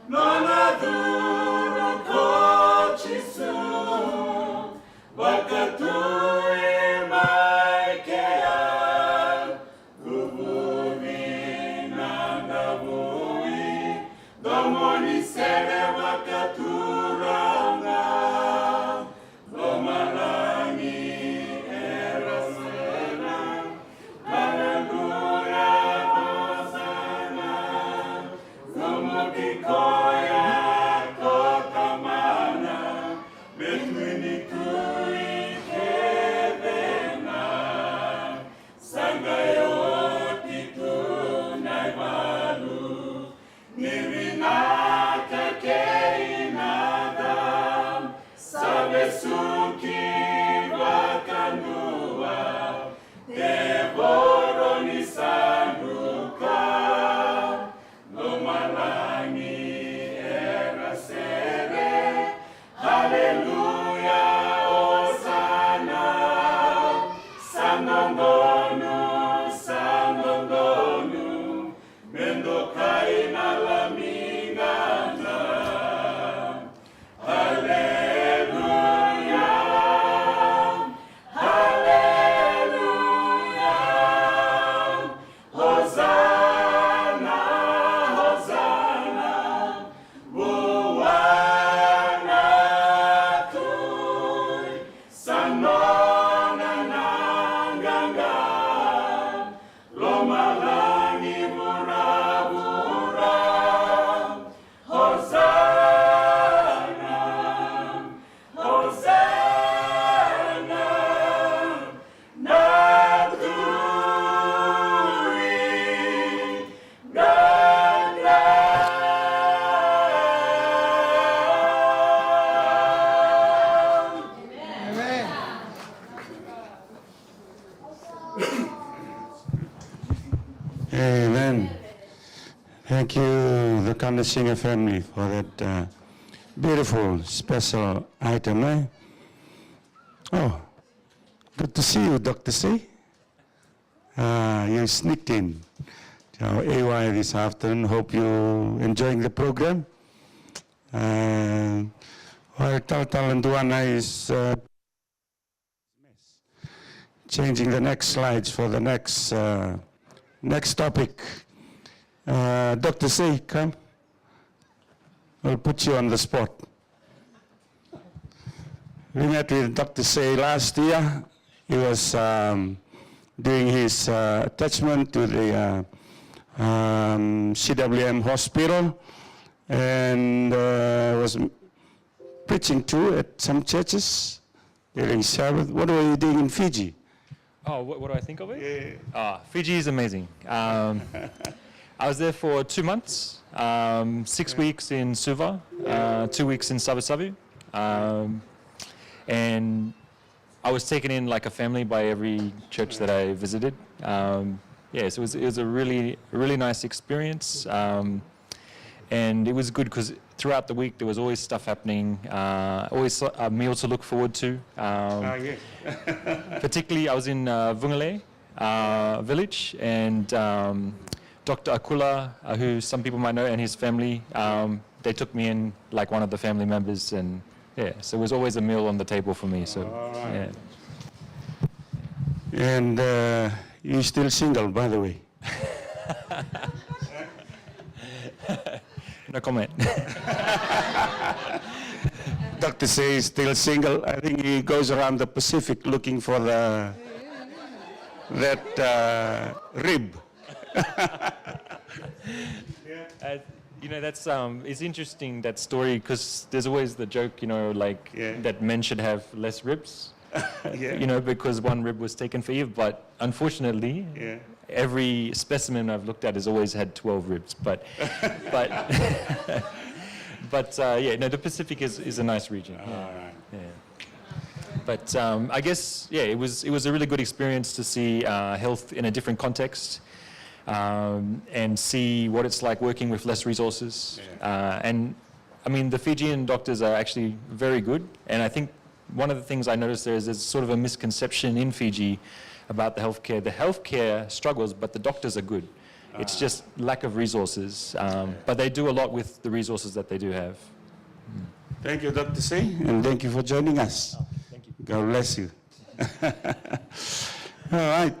Nona curu ko Jisu, vakatui mai kea, luvuci na davui, domo ni sere vakaturaga, lomalagi era sere, aleluya, osana, lumuti koya ko Tamana, me tui ni tui kece na. Sa qai oti tu na ivalu ni vinaka kei na ca, sa vesuki Thank you, the Kana Singer family, for that uh, beautiful special item, eh? Oh, good to see you, Doctor C. Uh, you sneaked in to our A Y this afternoon. Hope you enjoying the program. Uh, while Talatala Duana is uh, changing the next slides for the next uh, next topic. Uh, Doctor Say, come. We'll put you on the spot. We met with Doctor Say last year. He was um, doing his uh, attachment to the uh, um, C W M hospital and uh, was preaching too at some churches during Sabbath. What were you doing in Fiji? Oh, what, what do I think of it? Yeah. Ah, Fiji is amazing. Um, I was there for two months, um, six weeks in Suva, uh, two weeks in Savusavu. Um, and I was taken in like a family by every church that I visited. Um, yeah, so it was, it was a really, really nice experience. Um, and it was good because throughout the week there was always stuff happening, uh, always a meal to look forward to. Um, Ah, yes. Particularly, I was in uh, Vungale uh, village, and um, Doctor Akula, uh, who some people might know, and his family, um, they took me in like one of the family members, and yeah, so it was always a meal on the table for me. So, All right. Yeah. And uh, you still single, by the way. No comment. Doctor Say is still single. I think he goes around the Pacific looking for the that uh, rib. Uh, you know, that's um, it's interesting, that story, because there's always the joke, you know, like Yeah. that men should have less ribs. Yeah. You know, because one rib was taken for Eve, but unfortunately, Yeah. every specimen I've looked at has always had twelve ribs. But, but, but uh, yeah, no, the Pacific is, is a nice region. Yeah. All right. Yeah. But um, I guess, yeah, it was it was a really good experience to see uh, health in a different context, um, and see what it's like working with less resources. Uh, and I mean, the Fijian doctors are actually very good, and I think one of the things I noticed there is there's sort of a misconception in Fiji about the healthcare. The healthcare struggles, but the doctors are good. It's just lack of resources, um, but they do a lot with the resources that they do have. Thank you, Doctor Say, and thank you for joining us. Thank you. God bless you. All right.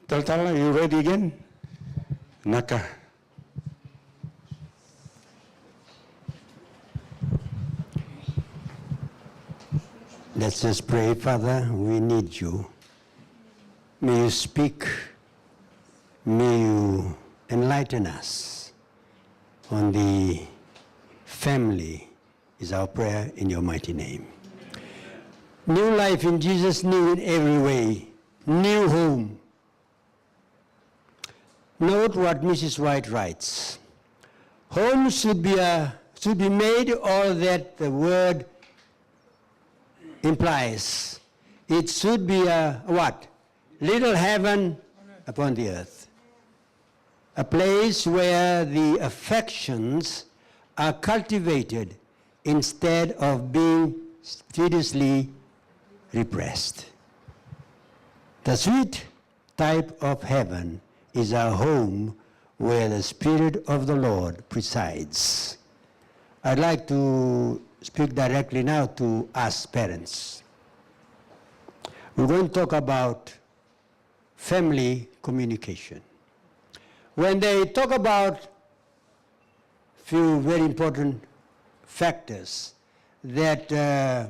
Talatala, you ready again? Naka. Let's just pray. Father, we need you. May you speak. May you enlighten us on the family is our prayer in your mighty name. New life in Jesus, new in every way. New home. Note what Missus White writes. Home should be a, should be made all that the word implies. It should be a what? Little heaven upon the earth. A place where the affections are cultivated instead of being studiously repressed. The sweet type of heaven is a home where the Spirit of the Lord presides. I'd like to speak directly now to us parents. We're going to talk about family communication. When they talk about few very important factors that uh,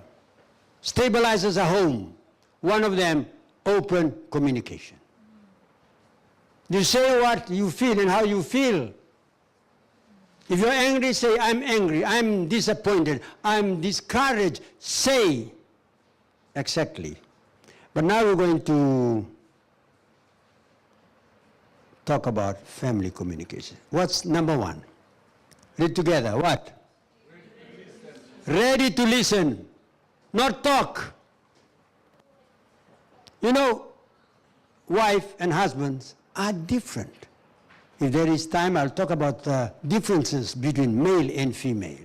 stabilizes a home, one of them, open communication. You say what you feel and how you feel. If you're angry, say, "I'm angry, I'm disappointed, I'm discouraged." Say exactly. But now we're going to talk about family communication. What's number one? Read together. What? Ready to listen, not talk. You know, wife and husbands are different. If there is time, I'll talk about the differences between male and female.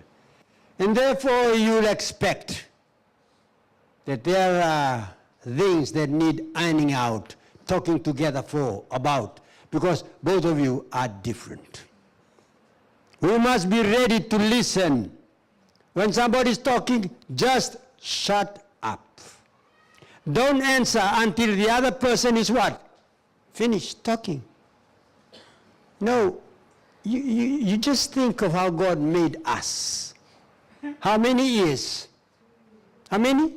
And therefore, you'll expect that there are things that need ironing out, talking together for, about, because both of you are different. We must be ready to listen. When somebody is talking, just shut up. Don't answer until the other person is what? Finished talking. No, you, you, you just think of how God made us. How many ears? How many?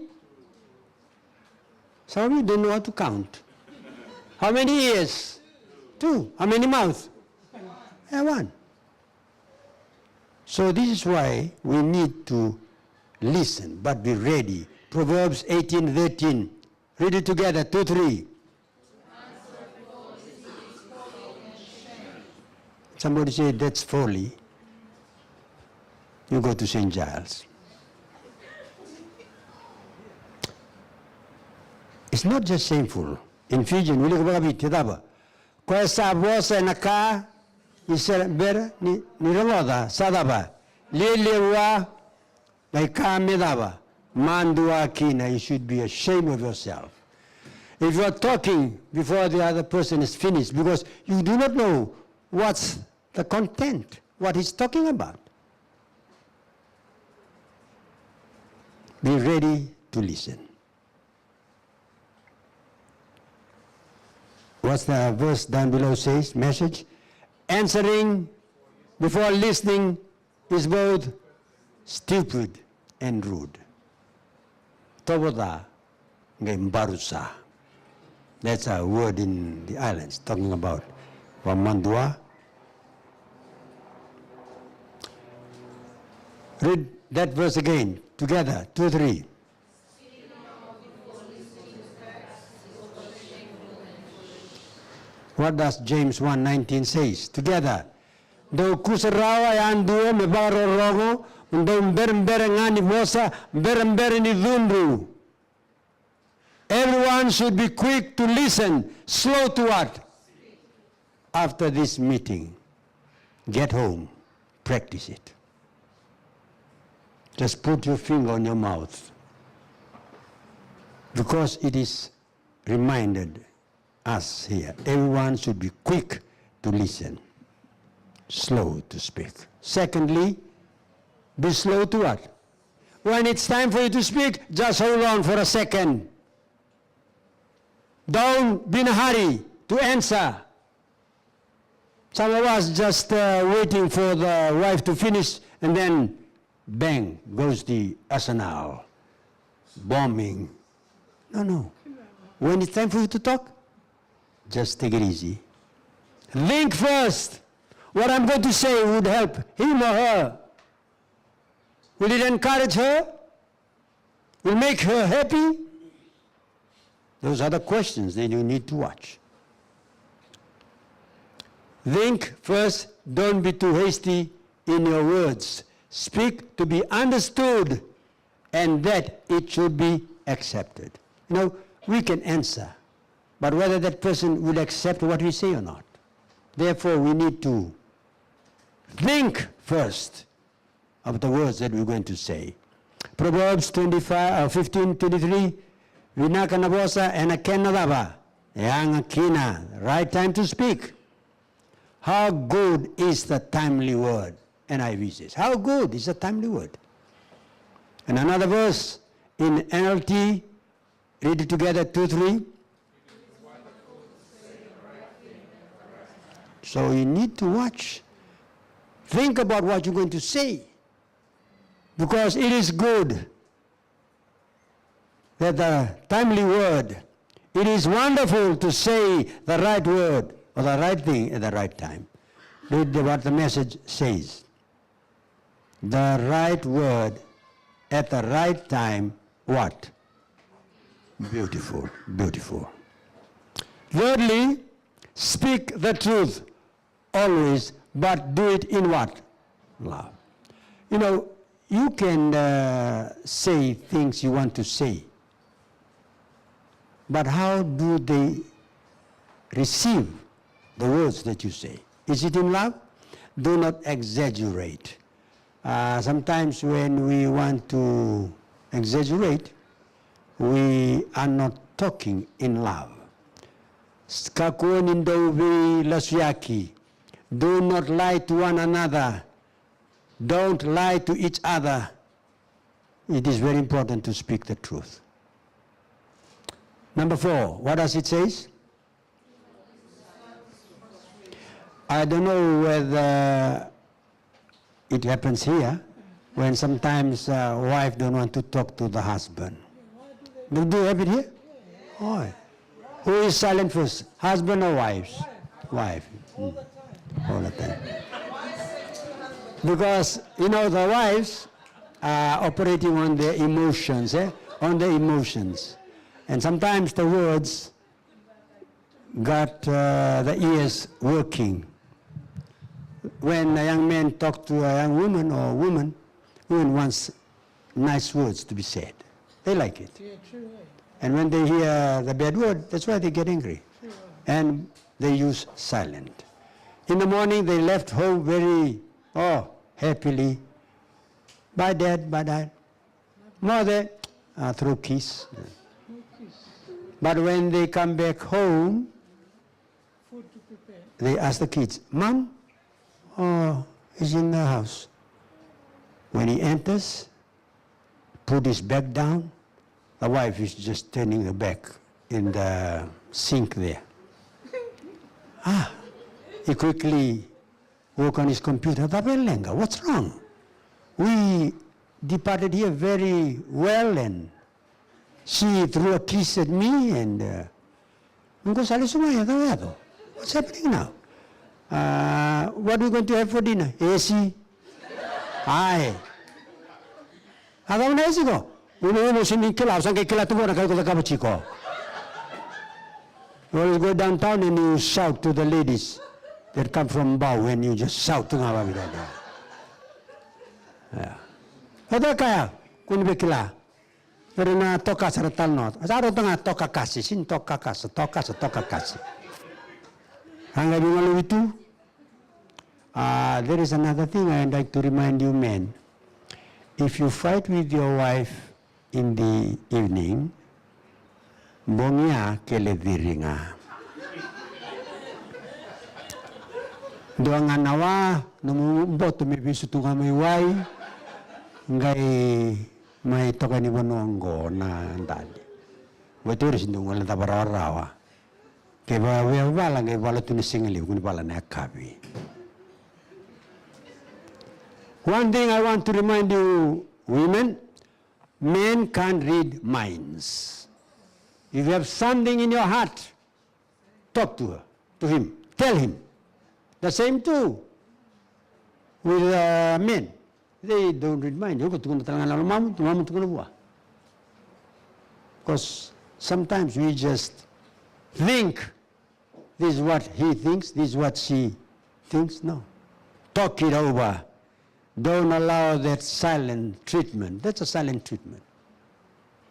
Some of you don't know how to count. How many ears? Two. How many mouths? Eh, one. So this is why we need to listen, but be ready. Proverbs eighteen thirteen. Read it together. Two, three. Somebody say, "That's folly." You go to Saint Giles. It's not just shameful. In Fijian, wilika vakaviti, cava? Koya sa vosa ena ka ni se bera ni, ni rogoca, sa cava? Lialia vua, na ka me cava? Madua kina, you should be ashamed of yourself. If you are talking before the other person is finished, because you do not know what's the content, what he's talking about. Be ready to listen. What's the verse down below says? Message. Answering before listening is both stupid and rude. Tovo ca qai barusa. That's a word in the islands talking about vamadua. Read that verse again together. Two, three. What does James one nineteen says? Together. Dou kusarawa yadua me vakarorogo, mo dou berebere ga ni vosa, berebere ni cudru. Everyone should be quick to listen, slow to what? After this meeting, get home, practice it. Just put your finger on your mouth. Because it is reminded us here, everyone should be quick to listen, slow to speak. Secondly, be slow to what? When it's time for you to speak, just hold on for a second. Don't be in a hurry to answer. Some of us just, uh, waiting for the wife to finish, and then bang goes the arsenal. Bombing. No, no. When it's time for you to talk, just take it easy. Think first. What I'm going to say would help him or her. Will it encourage her? Will make her happy? Those are the questions that you need to watch. Think first, don't be too hasty in your words. Speak to be understood and that it should be accepted. You know, we can answer, but whether that person will accept what we say or not. Therefore, we need to think first of the words that we're going to say. Proverbs twenty-five, uh, fifteen twenty-three, vinaka na vosa ena kena cava? Yaga kina, right time to speak. How good is the timely word? N I V says, how good is the timely word? And another verse in N L T, read it together, two, three. So you need to watch. Think about what you're going to say. Because it is good that the timely word, it is wonderful to say the right word or the right thing at the right time. Read the, what the message says. The right word at the right time, what? Beautiful, beautiful. Thirdly, speak the truth always, but do it in what? Love. You know, you can, uh, say things you want to say, but how do they receive the words that you say? Is it in love? Do not exaggerate. Uh, sometimes when we want to exaggerate, we are not talking in love. Kakua ni dau veilasuyaki. Do not lie to one another. Don't lie to each other. It is very important to speak the truth. Number four, what does it says? I don't know whether it happens here when sometimes, uh, wife don't want to talk to the husband. Do, do you have it here? Oh. Who is silent first? Husband or wives? Wife. Mm. All the time. Because, you know, the wives are operating on their emotions, eh? On their emotions. And sometimes the words got, uh, the ears working. When a young man talk to a young woman or woman, woman wants nice words to be said. They like it. Yeah, true, eh? And when they hear the bad word, that's why they get angry. True, eh? And they use silent. In the morning, they left home very, oh, happily. "Bye, Dad, bye, Dad." Mother, uh, throw kiss. But when they come back home, they ask the kids, "Mom, oh, is in the house." When he enters, put his bag down, the wife is just turning the bag in the sink there. Ah, he quickly work on his computer. "Cava e leqa? What's wrong? We departed here very well and she threw a kiss at me and, uh, qo sa lesu mai, e cava e yaco? What's happening now? Uh, what we going to have for dinner? Esi." Ai. A cava na esi qo? Unauna, sega ni kila, au sa qai kila tu qo na ka iko cakava tiko. You always go downtown and you shout to the ladies that come from Bau and you just shout tu ga vakavica. Yeah. O cei kaya, kua ni via kila. Era na tokasa ra talanoa. Sa rauta ga tokakasi, sega ni tokakasa, tokasa, tokakasi. A qai veigaluvi tu. Uh, there is another thing I'd like to remind you, men. If you fight with your wife in the evening, bogi ya kele ciri ga. Dua ga na wa, nomu boto me veisutu ga mai wai, qai mai toka ni vanua qo na dali. Vatu ira se dua gole cava rawarawa. Ke va via vala qai vala tu na sigalevu, kua ni vala na yakavi. One thing I want to remind you, women, men can't read minds. If you have something in your heart, talk to her, to him, tell him. The same too with, uh, men. They don't read mind. Iko tukuna tale ga na lomamu, lomamu tukuna vua. Because sometimes we just think this is what he thinks, this is what she thinks. No. Talk it over. Don't allow that silent treatment. That's a silent treatment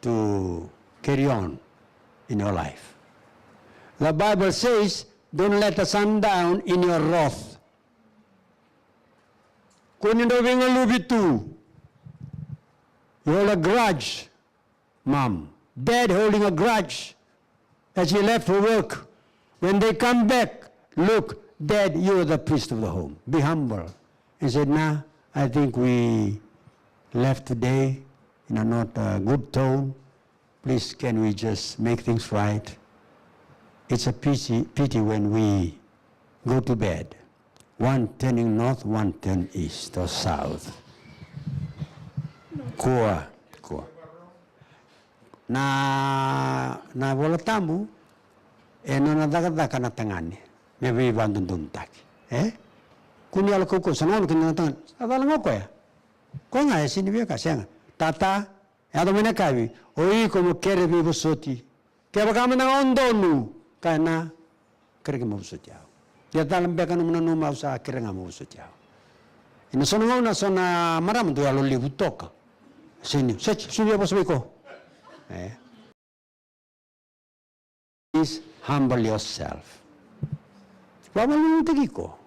to carry on in your life. The Bible says, "Don't let the sun down in your wrath." Kua ni dau veigaluvi tu. You hold a grudge, mom. Dad holding a grudge as he left for work. When they come back, "Look, Dad, you are the priest of the home. Be humble." And said, "Nah, I think we left today in a not a good tone. Please, can we just make things right?" It's a pity, pity when we go to bed, one turning north, one turn east or south. Kua, kua. Na, na Vola Tabu e nona cakacaka na tagane me veivakadodonutaki. E? Kua ni yalo kaukauwa, sa na gauna kina na tagane. Sa cala ga o koya. Koya ga e sega ni via kaya, sega. Tata, yaco mai na yakavi, o iko mo kere veivosoti. Kevaka mada ga o donu, kaya, na, kerei ke mo vosoti au. Ia cala beka nomu nanuma au sa kere ga mo vosoti au. Ena so na gauna so na marama dau yalo levu toka. Sega ni, sega ni via vosa vei iko. E. Please humble yourself. Vakamalolotaki iko.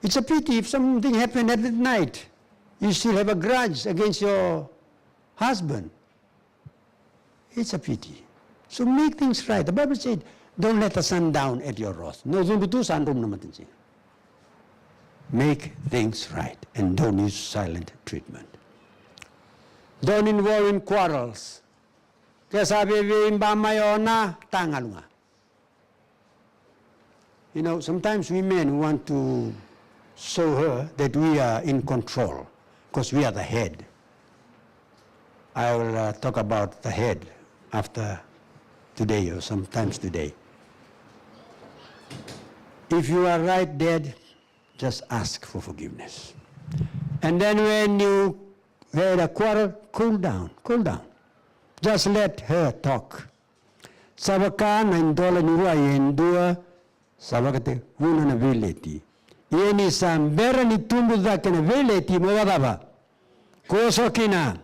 It's a pity if something happened at that night, you still have a grudge against your husband. It's a pity. So make things right. The Bible said, "Don't let the sun down at your wrath." Na cudru tu sa dromu na matanitu. Make things right and don't use silent treatment. Don't involve in quarrels. Ke sa vevei ba mai o na tagalu ga. You know, sometimes we men want to show her that we are in control because we are the head. I will, uh, talk about the head after today or sometimes today. If you are right, Dad, just ask for forgiveness. And then when you had a quarrel, cool down, cool down. Just let her talk. Sa vaka na idola ni rua e dua sa vakatevuna na veileti. Ia ni sa bera ni tubu cake na veileti, mo vakacava? Ko so kina.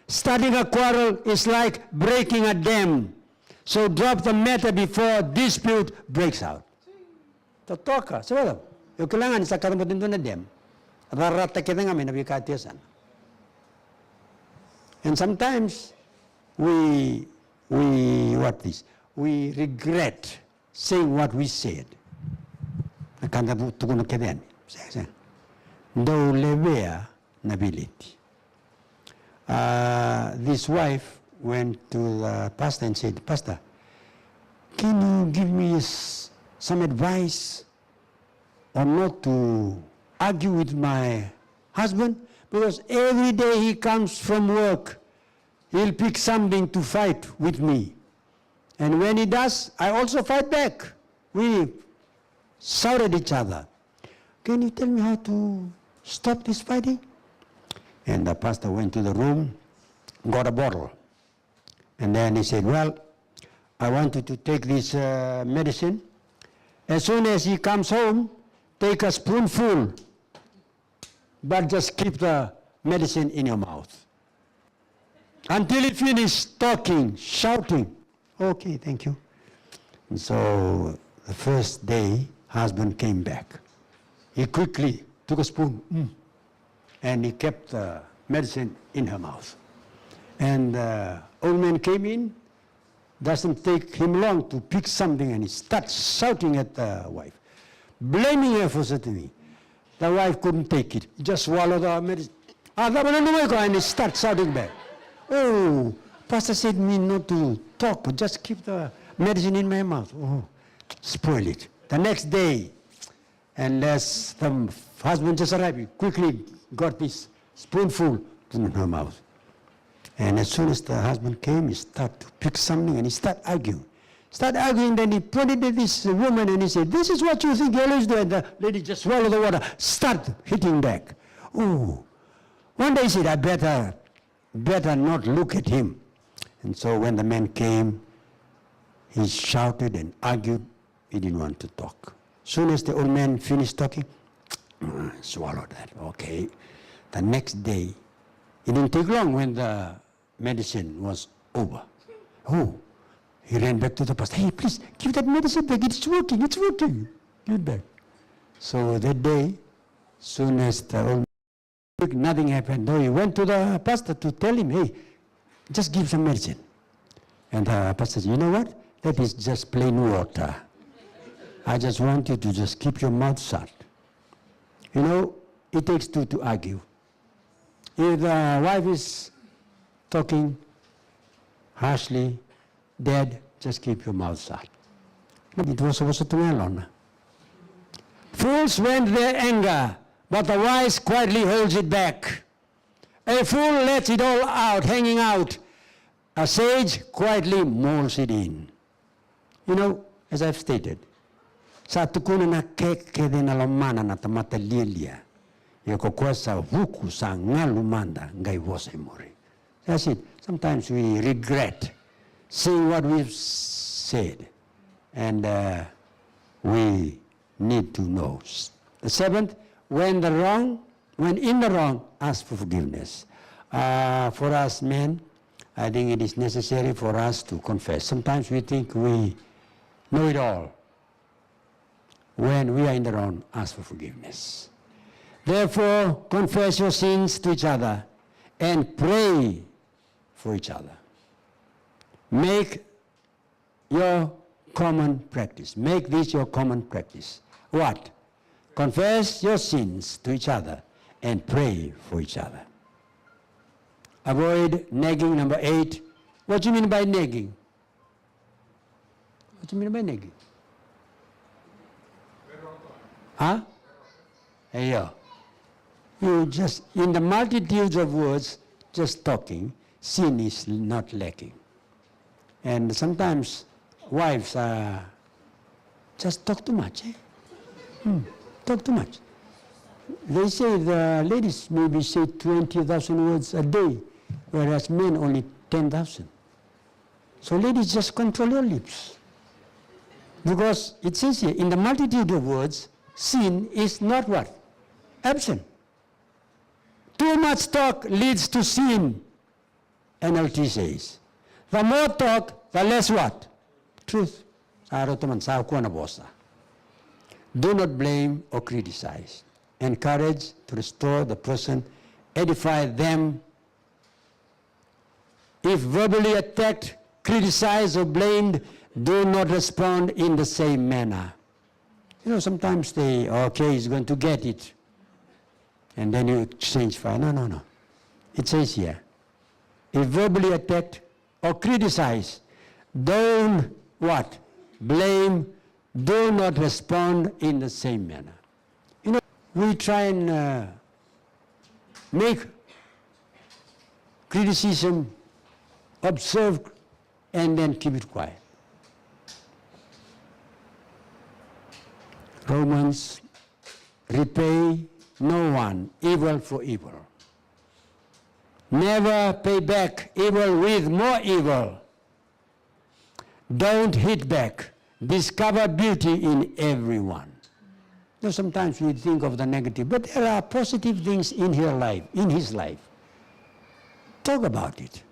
Starting a quarrel is like breaking a dam. So drop the matter before dispute breaks out. Totoka, se vakacava? Io, kila ga ni sa kaca bati e dua na dam. Rarata kece ga mai na veika tu e yasana. And sometimes we, we, what this? We regret saying what we said. Na ka da tukuna kece yani. Sega, sega. Dou levea na veileti. Uh, this wife went to the pastor and said, "Pastor, can you give me s-, some advice or not to argue with my husband? Because every day he comes from work, he'll pick something to fight with me. And when he does, I also fight back. We shout at each other. Can you tell me how to stop this fighting?" And the pastor went to the room, got a bottle. And then he said, "Well, I want you to take this, uh, medicine. As soon as he comes home, take a spoonful, but just keep the medicine in your mouth until he finish talking, shouting." "Okay, thank you." And so the first day, husband came back. He quickly took a spoon, mm, and he kept the medicine in her mouth. And the old man came in, doesn't take him long to pick something, and he starts shouting at the wife, blaming her for certain thing. The wife couldn't take it, just swallow the medicine. "A cava na nanuma iko?" And he starts shouting back. "Oh, pastor said me not to talk, but just keep the medicine in my mouth." Oh, spoil it. The next day, and as the husband just arrived, he quickly got this spoonful to her mouth. And as soon as the husband came, he start to pick something and he start arguing. Start arguing, then he pointed at this woman and he said, "This is what you think you always do." And the lady just swallowed the water, start hitting back. Oh, one day he said, "I better, better not look at him." And so when the man came, he shouted and argued. He didn't want to talk. Soon as the old man finished talking, swallowed that. Okay. The next day, it didn't take long when the medicine was over. Oh, he ran back to the pastor. "Hey, please, give that medicine back. It's working, it's working. Give it back." So that day, soon as the old, nothing happened. Though he went to the pastor to tell him, "Hey, just give some medicine." And the pastor said, "You know what? That is just plain water. I just want you to just keep your mouth shut." You know, it takes two to argue. If the wife is talking harshly, "Dad, just keep your mouth shut." It was supposed to be alone. Fools vent their anger, but the wise quietly holds it back. A fool lets it all out, hanging out. A sage quietly molds it in. You know, as I've stated, sa tukuna na ka kece ena lomana na tamata lialia. Ia ko koya sa vuku sa galu mada qai vosa e muri. That's it. Sometimes we regret saying what we've said. And, uh, we need to know. The seventh, when the wrong, when in the wrong, ask for forgiveness. Uh, for us men, I think it is necessary for us to confess. Sometimes we think we know it all. When we are in the wrong, ask for forgiveness. Therefore, confess your sins to each other and pray for each other. Make your common practice. Make this your common practice. What? Confess your sins to each other and pray for each other. Avoid nagging, number eight. What do you mean by nagging? What do you mean by nagging? Huh? Yeah. You just, in the multitudes of words, just talking, sin is not lacking. And sometimes wives are just talk too much, eh? Hmm, talk too much. They say the ladies maybe say twenty thousand words a day, whereas men only ten thousand. So ladies, just control your lips. Because it says here, in the multitude of words, sin is not what? Absent. Too much talk leads to sin, N L T says. The more talk, the less what? Truth. Sa rauta mada, sa kua na vosa. Do not blame or criticize. Encourage to restore the person, edify them. If verbally attacked, criticized, or blamed, do not respond in the same manner. You know, sometimes they, okay, he's going to get it. And then you exchange fire. No, no, no. It says here, if verbally attacked or criticized, don't what? Blame. Do not respond in the same manner. You know, we try and uh, make criticism, observe, and then keep it quiet. Romans, repay no one evil for evil. Never pay back evil with more evil. Don't hit back. Discover beauty in everyone. You know, sometimes we think of the negative, but there are positive things in her life, in his life. Talk about it.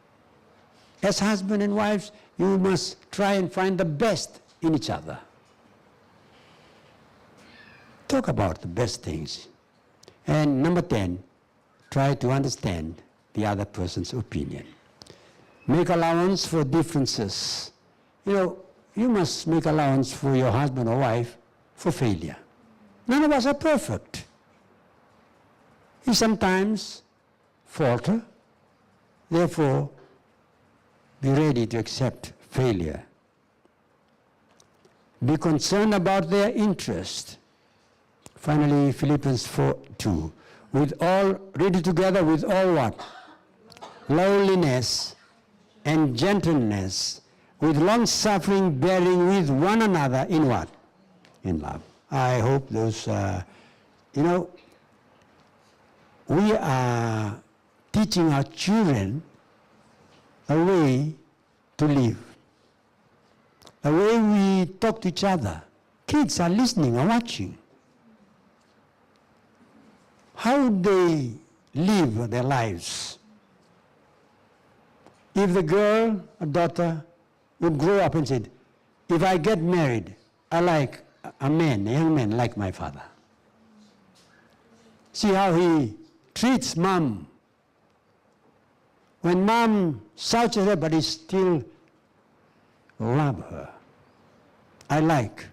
As husband and wives, you must try and find the best in each other. Talk about the best things. And number ten, try to understand the other person's opinion. Make allowance for differences. You know, you must make allowance for your husband or wife for failure. None of us are perfect. We sometimes falter. Therefore, be ready to accept failure. Be concerned about their interest. Finally, Philippians four two. With all, read it together, with all what? Lowliness and gentleness, with long suffering, bearing with one another in what? In love. I hope those, uh, you know, we are teaching our children a way to live. The way we talk to each other, kids are listening and watching. How they live their lives. If the girl, a daughter, would grow up and said, "If I get married, I like a man, a young man like my father." See how he treats mom. When mom shouts at her, but he still love her. "I like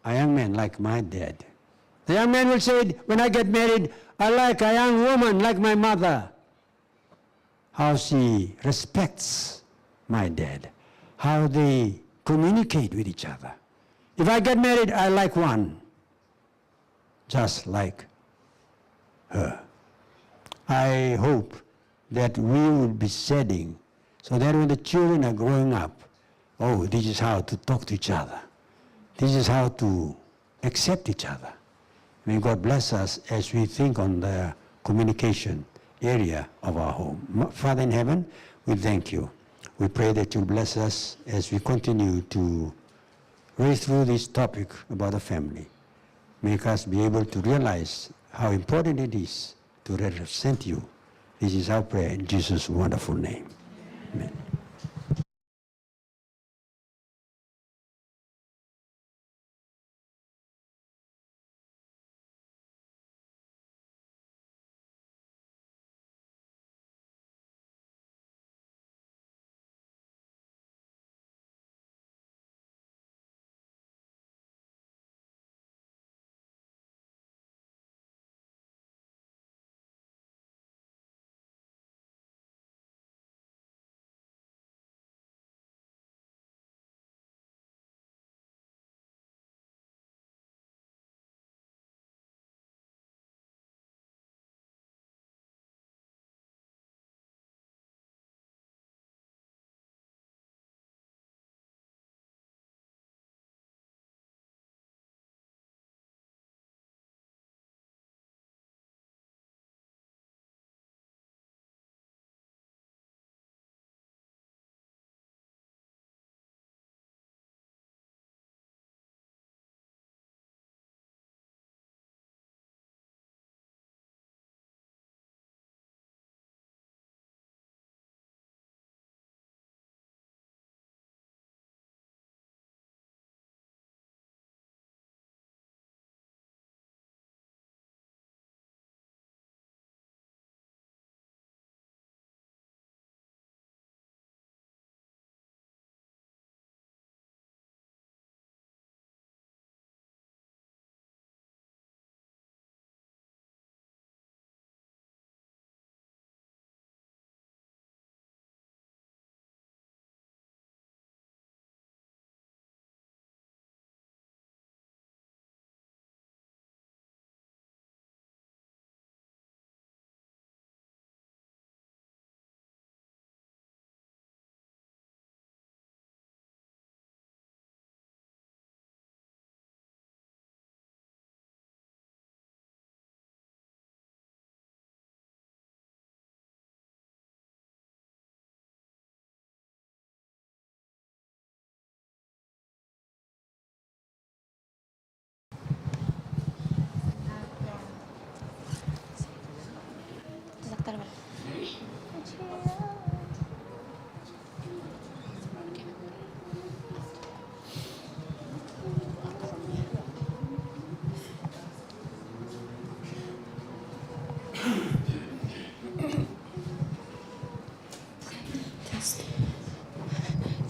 a young man like my dad." The young man will say, "When I get married, I like a young woman like my mother." How she respects my dad. How they communicate with each other. "If I get married, I like one just like her." I hope that we will be setting so that when the children are growing up, "Oh, this is how to talk to each other. This is how to accept each other." May God bless us as we think on the communication area of our home. Father in heaven, we thank you. We pray that you'll bless us as we continue to race through this topic about the family. Make us be able to realize how important it is to represent you. This is our prayer in Jesus' wonderful name. Amen.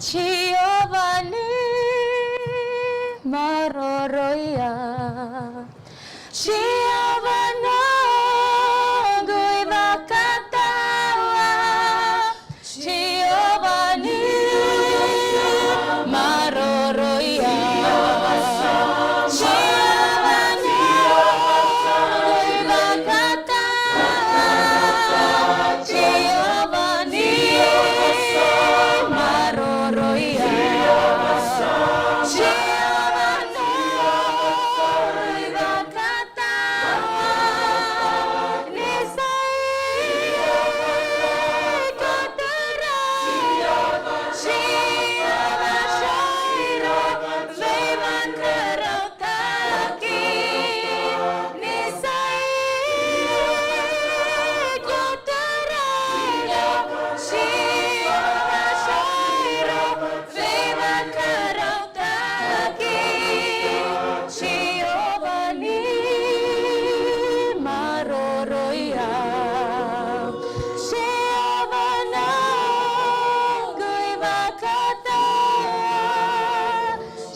Jiova ni maroroya, Jiova noqu ivakatawa, Jiova ni maroroya, Jiova noqu ivakatawa, Jiova ni maroroya. Jiova noqu ivakatawa, ni sa iko Turaga. Jiova Jaira, veivakarau taki, ni sa iko Turaga. Jiova Jaira, veivakarau taki, Jiova ni maroroya, Jiova noqu ivakatawa,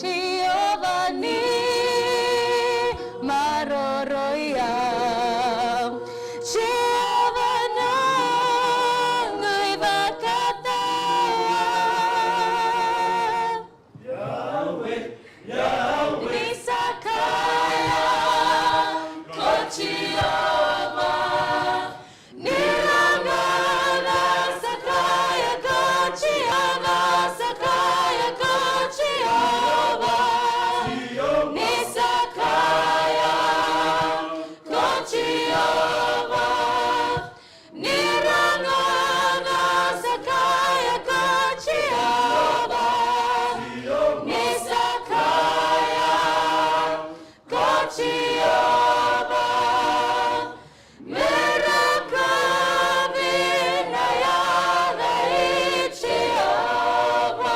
Jiova ni maroroya, Jiova noqu ivakatawa. Yahweh, Yahweh. Ni sa kaya ko Jiova, ni rogoca, sa kaya ko Jiova, sa kaya ko Jiova. Ni sa kaya ko Jiova, ni rogoca, sa kaya ko Jiova. Ni sa kaya ko Jiova, me rokovi na yaca i Jiova.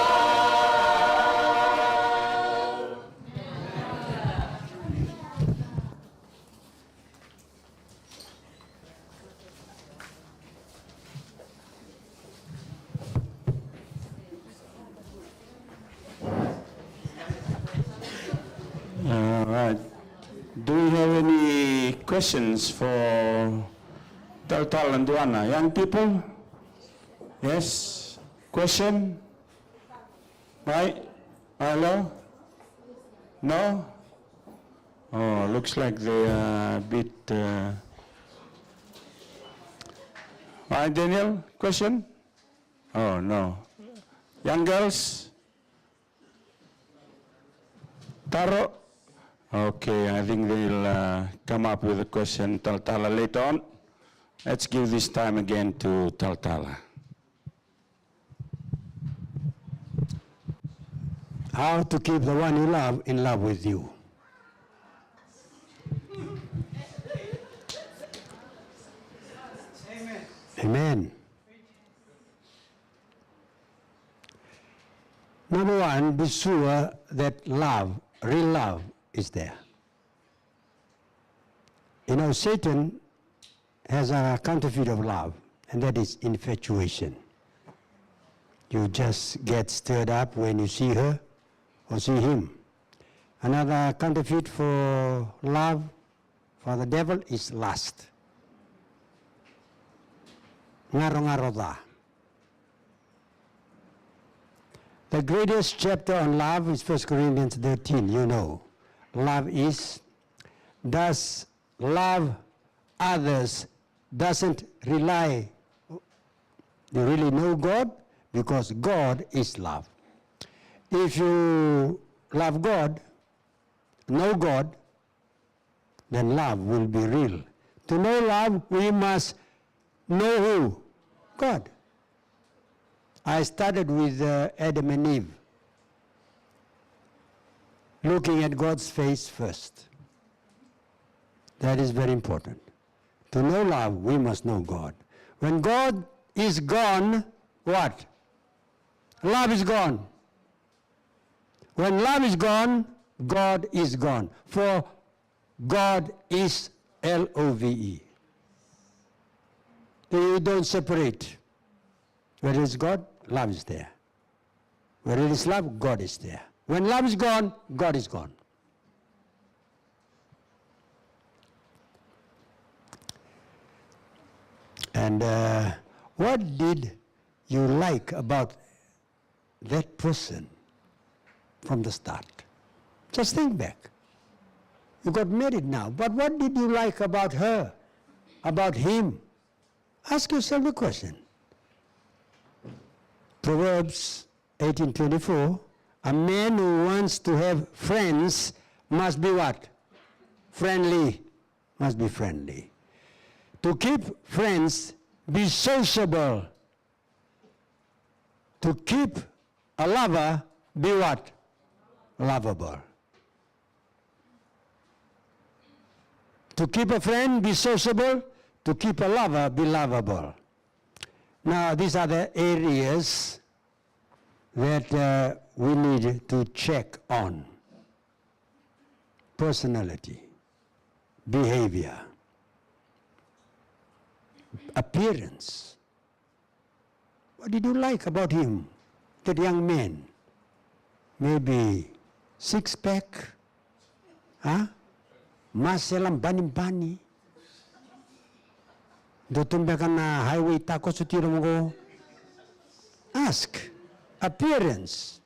All right. Do we have any questions for Talatala Duana? Young people? Yes? Question? Right? Hello? No? Oh, looks like they are a bit, uh, All right, Daniel, question? Oh, no. Young girls? Taro? Okay, I think they'll, uh, come up with a question, Talatala, later on. Let's give this time again to Talatala. How to keep the one you love in love with you. Amen. Number one, be sure that love, real love, is there. You know, Satan has a counterfeit of love, and that is infatuation. You just get stirred up when you see her or see him. Another counterfeit for love, for the devil, is lust. Garogaro ca. The greatest chapter on love is First Corinthians thirteen, you know. Love is, does love others doesn't rely you really know God, because God is love. If you love God, know God, then love will be real. To know love, we must know who? God. I started with, uh, Adam and Eve, looking at God's face first. That is very important. To know love, we must know God. When God is gone, what? Love is gone. When love is gone, God is gone. For God is L O V E. You don't separate. Where is God? Love is there. Where there is love, God is there. When love is gone, God is gone. And, uh, what did you like about that person from the start? Just think back. You got married now, but what did you like about her, about him? Ask yourself the question. Proverbs eighteen twenty-four, a man who wants to have friends must be what? Friendly. Must be friendly. To keep friends, be sociable. To keep a lover, be what? Lovable. To keep a friend, be sociable. To keep a lover, be lovable. Now, these are the areas that, uh, we need to check on. Personality, behavior, appearance. What did you like about him, that young man? Maybe six pack? Huh? Masela banibani. Dua tu beka na highway takoso tiro mo qo. Ask. Appearance.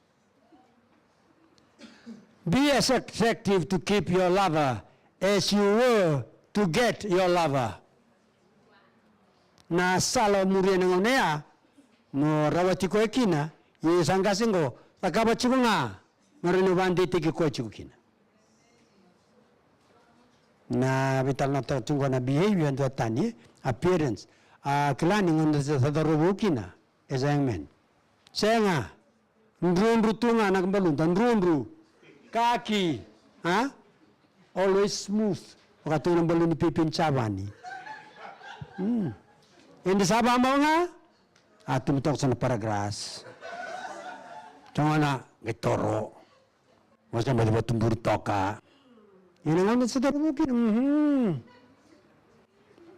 Be as attractive to keep your lover as you were to get your lover. Na sala o muria na gauna ya mo rawati koya kina, ia sa qase qo, cakava tiko ga mo rawa ni vakadeitaki koya tiko kina. Na veitalanoataka tiko qo na behavior duatani, appearance. A kila ni gauna sa cauravou kina as a young man. Sega. Drudru tu ga na baluda, drudru. Kaki, a? Always smooth. Vaka tu na balu ni pepe ni Javani. Mm. Eda sa vamau ga? A tubu toka sa na paragrass. Sa gona qai toro. Mo sa baci vatuburi toka. Ia na gauna sa toro vuki, mhm.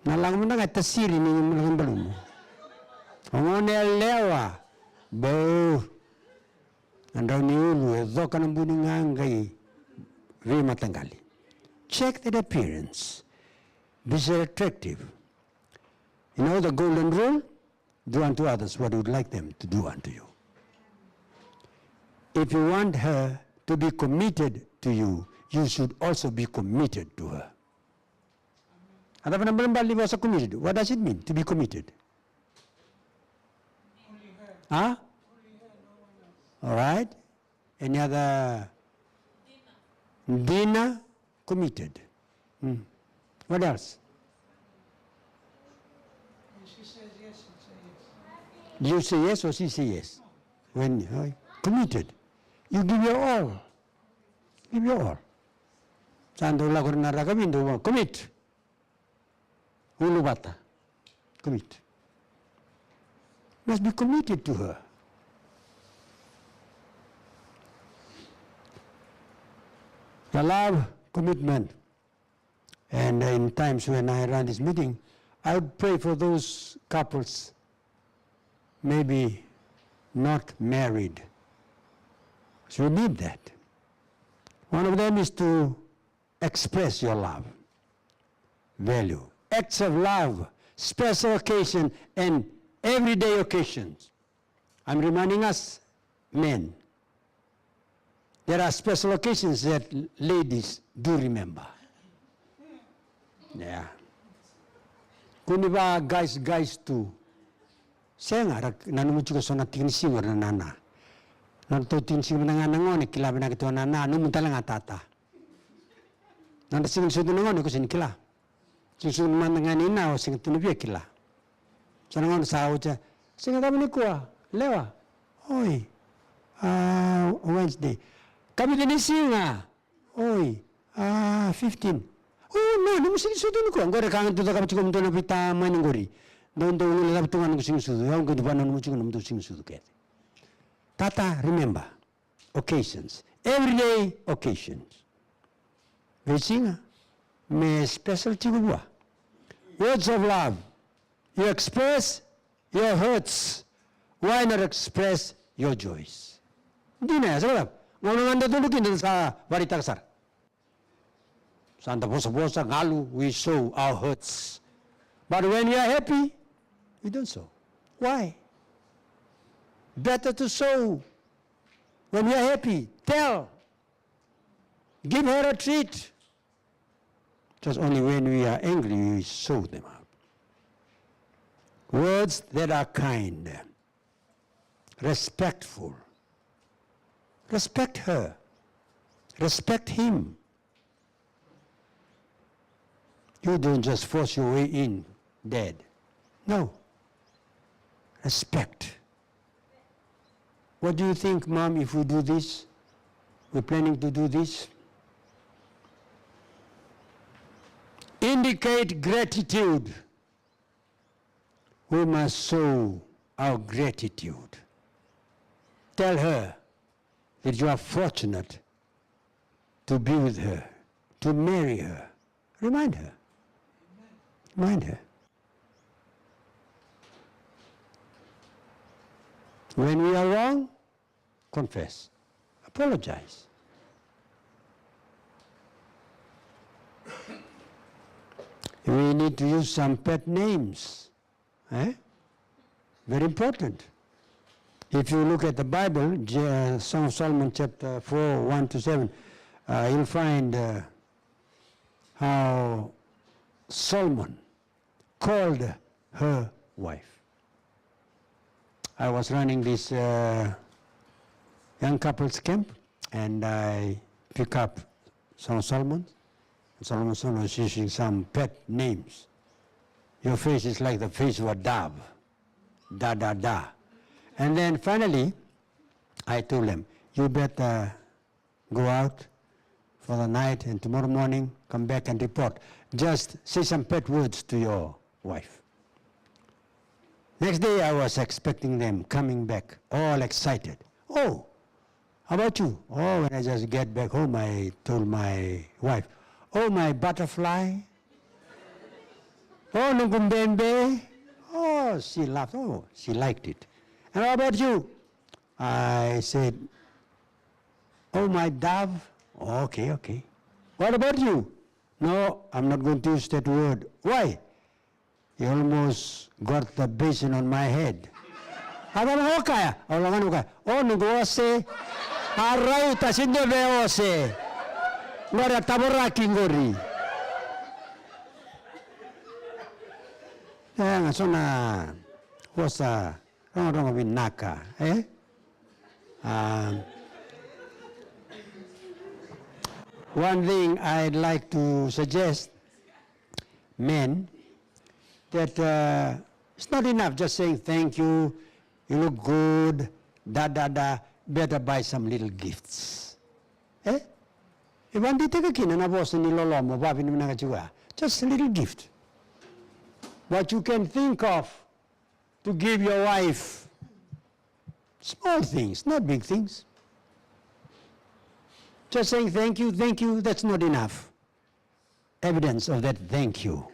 Na lako mada ga e tasiri ni lako balumu. O gone yalewa. Bau. Na drau ni ulu e coka na bu ni gaga i veimataqali. Check that appearance. Be attractive. You know the golden rule? Do unto others what you would like them to do unto you. If you want her to be committed to you, you should also be committed to her. A cava na balebale ni vosa committed? What does it mean to be committed? Huh? All right. Any other? Dina, committed. Hmm. What else? You say yes or she say yes? When, uh, committed. You give your all. Give your all. Sa dau lako na rakavi dau commit. Uluvata. Commit. Must be committed to her. The love, commitment. And in times when I run this meeting, I would pray for those couples, maybe not married. So we need that. One of them is to express your love, value, acts of love, special occasion, and everyday occasions. I'm reminding us, men, there are special occasions that ladies do remember. Yeah. Kua ni va guys, guys tu. Sega, ra nanuma tiko so na tiki ni siga era na nana. Nodratou tiki ni siga mada ga na gone, kila vinaka tu na nana, nomu tale ga tata. Nodra sega ni sota na gone, ko sega ni kila. Sega ni sota mada ga ni na, o sega tu na via kila. Sa na gauna sa oti, sega cava nikua, lewa. Oi. A, Wednesday. Ka vica ni siga. Oi. A, fifteen. O, na, nomu sega ni sota nikua. Qori ka ga tu cakava tiko mudou na veitamani qori. Dou, dou guilecavi tu ga noqu siga ni sucu, au qai dau vakananuma tiko na nomudou siga ni sucu kece. Tata, remember, occasions, everyday occasions. Veisiga me special tiko vua. Words of love. You express your hurts. Why not express your joys? Dina ya, sa cava? Gauna ga da cudru kina da sa vakaraitaka sara. Sa da vosavosa, galu, we show our hurts. But when we are happy, we don't show. Why? Better to show when we are happy. Tell. Give her a treat. Just only when we are angry, we show them up. Words that are kind, respectful. Respect her. Respect him. You don't just force your way in dead. No. Respect. What do you think, Mom, if we do this? We're planning to do this. Indicate gratitude. We must show our gratitude. Tell her that you are fortunate to be with her, to marry her. Remind her. Remind her. When we are wrong, confess. Apologize. We need to use some pet names. Eh? Very important. If you look at the Bible, Je-, uh, Song of Solomon chapter four, one to seven, uh, you'll find, uh, how Solomon called her wife. I was running this, uh, young couples camp, and I pick up Song of Solomon. And Solomon, Solomon was using some pet names. Your face is like the face of a dove. Da, da, da. And then finally, I told them, you better go out for the night and tomorrow morning come back and report. Just say some pet words to your wife. Next day, I was expecting them coming back, all excited. Oh, how about you? Oh, when I just get back home, I told my wife, oh, my butterfly. Oh, noqu bebe. Oh, she laughed. Oh, she liked it. And how about you? I said, oh, my dove. Okay, okay. What about you? No, I'm not going to use that word. Why? You almost got the basin on my head. A cava o kaya? Au lagani o kaya, o noqu ose. A rauta, sega ni dua vei ose. Qori a tavoraki qori. E, ga so na vosa rogorogo vinaka, e? Um, one thing I'd like to suggest, men, that, uh, it's not enough just saying, thank you, you look good, da, da, da, better buy some little gifts. E? E vakadeitaka kina na vosa ni loloma, vakavinavinaka tiko ya. Just a little gift. What you can think of to give your wife. Small things, not big things. Just saying thank you, thank you, that's not enough. Evidence of that thank you,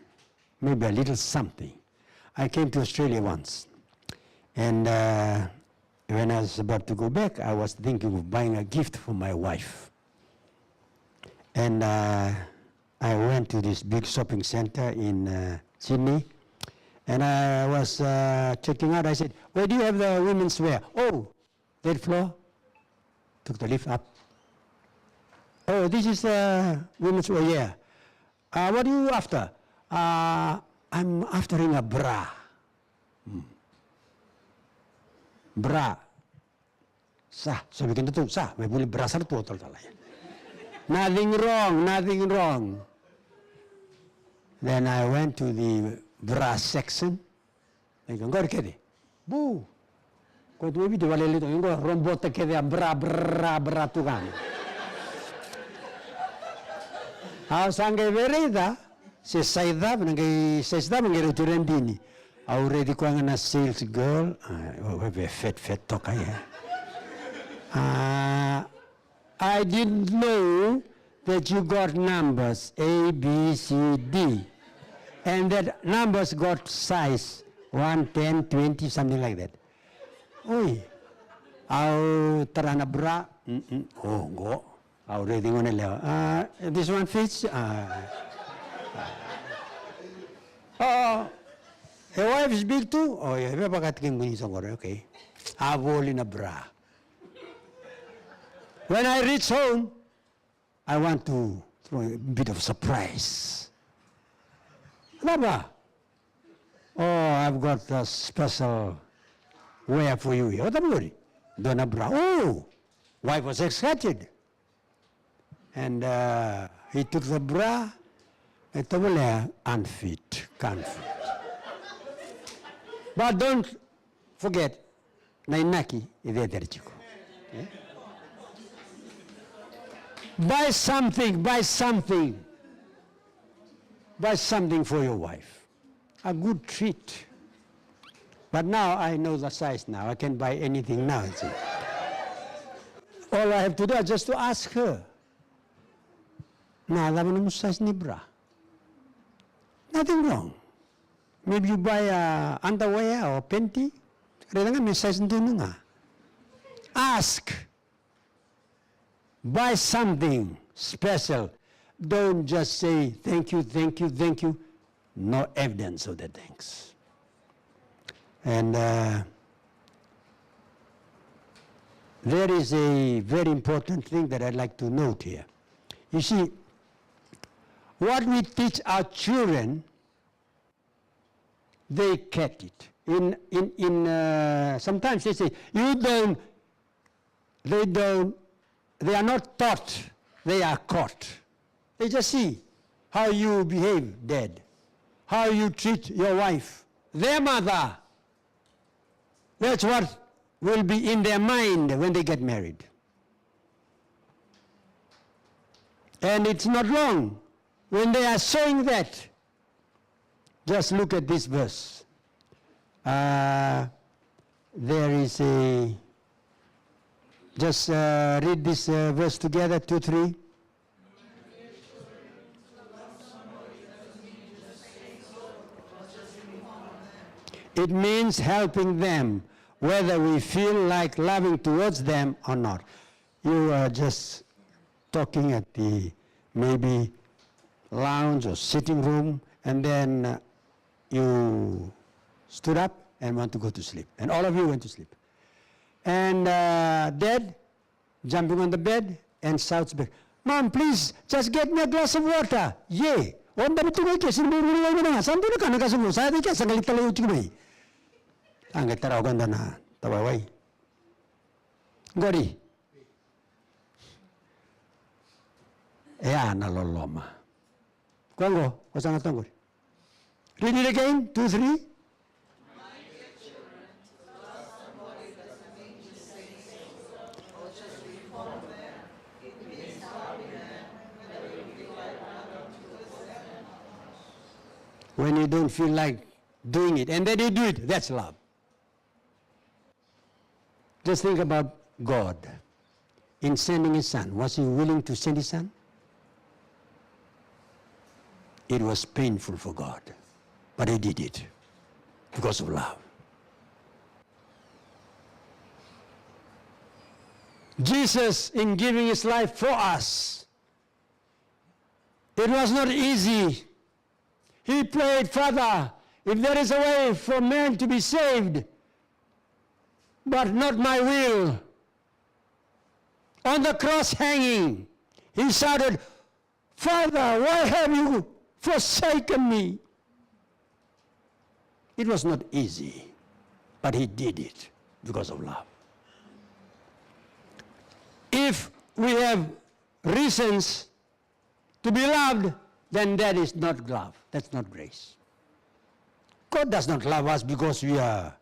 maybe a little something. I came to Australia once, and, uh, when I was about to go back, I was thinking of buying a gift for my wife. And, uh, I went to this big shopping center in, uh, Sydney, and I was, uh, checking out. I said, where do you have the women's wear? Oh, third floor. Took the lift up. Oh, this is, uh, women's wear. Yeah. Uh, what are you after? Uh, I'm aftering a bra. Hmm. Bra. Sa, so vei kedatou, sa, mai vuli bra sara tu o talatala. Nothing wrong, nothing wrong. Then I went to the bra section. Like, qori kece. Bu. Ko tu mai Viti, vale le tu, qo robota kece a bra, bra, bra tu ga. Au sa qai veiraica se size cava, na qai size cava qai rauti ira e Dini. Au raici koya ga na sales girl, a, o, o, e fetfet toka ya. A, I didn't know that you got numbers A, B, C, D. And that numbers got size one, ten, twenty, something like that. Oi. Au tara na bra. Mm-mm. O, qo. Au raici gone yalewa. A, this one fits. A. O, your wife is big too? O, io, e vaka tiko qo ni sa qori, okay. A voli na bra. When I reach home, I want to throw a bit of surprise. Baba, oh, I've got a special wear for you here. O cava qori? Dua na bra. Oh, wife was excited. And, uh, he took the bra, e tovolea, unfit, can't fit. But don't forget, na inaki e cecere tiko. Eh? Buy something, buy something. Buy something for your wife. A good treat. But now I know the size now. I can buy anything now, you see. All I have to do is just to ask her. Na cava nomu size ni bra? Nothing wrong. Maybe you buy a underwear or panty. Raica ga me size donu ga. Ask. Buy something special. Don't just say, "Thank you, thank you, thank you." No evidence of the thanks. And, uh, there is a very important thing that I'd like to note here. You see, what we teach our children, they get it. In, in, in, uh, sometimes they say, "You don't," they don't, they are not taught, they are caught. They just see how you behave, Dad, how you treat your wife, their mother. That's what will be in their mind when they get married. And it's not long when they are saying that. Just look at this verse. Uh, there is a, just, uh, read this, uh, verse together, two, three. It means helping them, whether we feel like loving towards them or not. You are just talking at the maybe lounge or sitting room, and then, uh, you stood up and want to go to sleep. And all of you went to sleep. And, uh, Dad, jumping on the bed and shouts back, "Mom, please, just get me a glass of water." Ye, o dabe tu ga i ke, sega ni bau vuli wai mada ga, sa dua na ka na ka sa qo, sa yaco i ke, sa qai lai talai oti tiko mai. A qai tara o koya dua na tavaya wai. Qori. E a na loloma. Koya qo, o sa na toka qori. Read it again, two, three. When you don't feel like doing it, and then you do it, that's love. Just think about God. In sending his son, was he willing to send his son? It was painful for God, but he did it because of love. Jesus, in giving his life for us, it was not easy. He prayed, "Father, if there is a way for man to be saved, but not my will." On the cross hanging, he shouted, "Father, why have you forsaken me?" It was not easy, but he did it because of love. If we have reasons to be loved, then that is not love. That's not grace. God does not love us because we are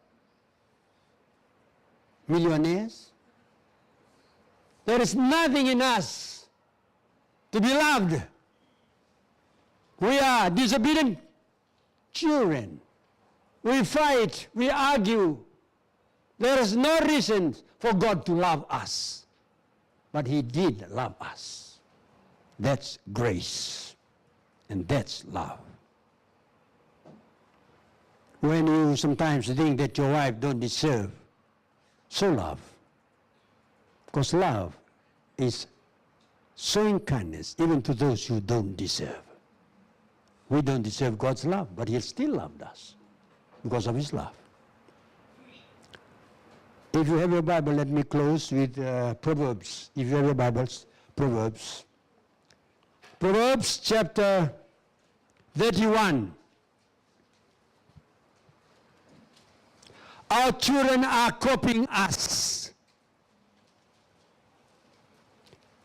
millionaires. There is nothing in us to be loved. We are disobedient children. We fight, we argue. There is no reason for God to love us. But He did love us. That's grace. And that's love. When you sometimes think that your wife don't deserve, show love. Because love is showing kindness even to those who don't deserve. We don't deserve God's love, but He still loved us because of His love. If you have your Bible, let me close with, uh, Proverbs. If you have your Bibles, Proverbs. Proverbs chapter thirty-one. Our children are copying us.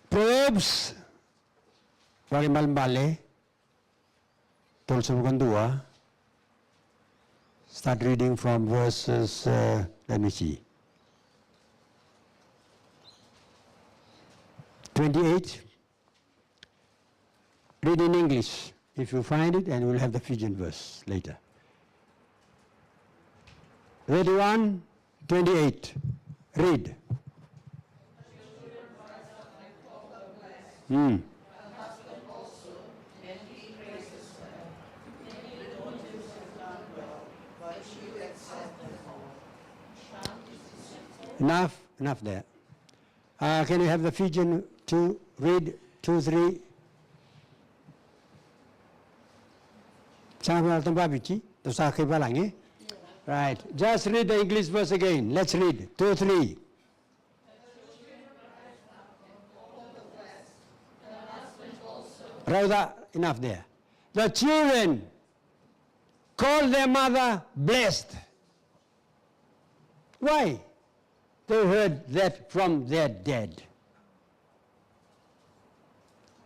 Proverbs, Vakaibalebale tolusagavulu ka dua. Start reading from verses, uh, let me see, twenty-eight. Read in English, if you find it, and we'll have the Fijian verse later. Thirty-one, twenty-eight. Read. Mm. Enough, enough there. Uh, can we have the Fijian to read two, three? Sa na vale taba Viti, dou sa kai valagi. Right. Just read the English verse again. Let's read. Two, three. Rauta, enough there. The children call their mother blessed. Why? They heard that from their dad.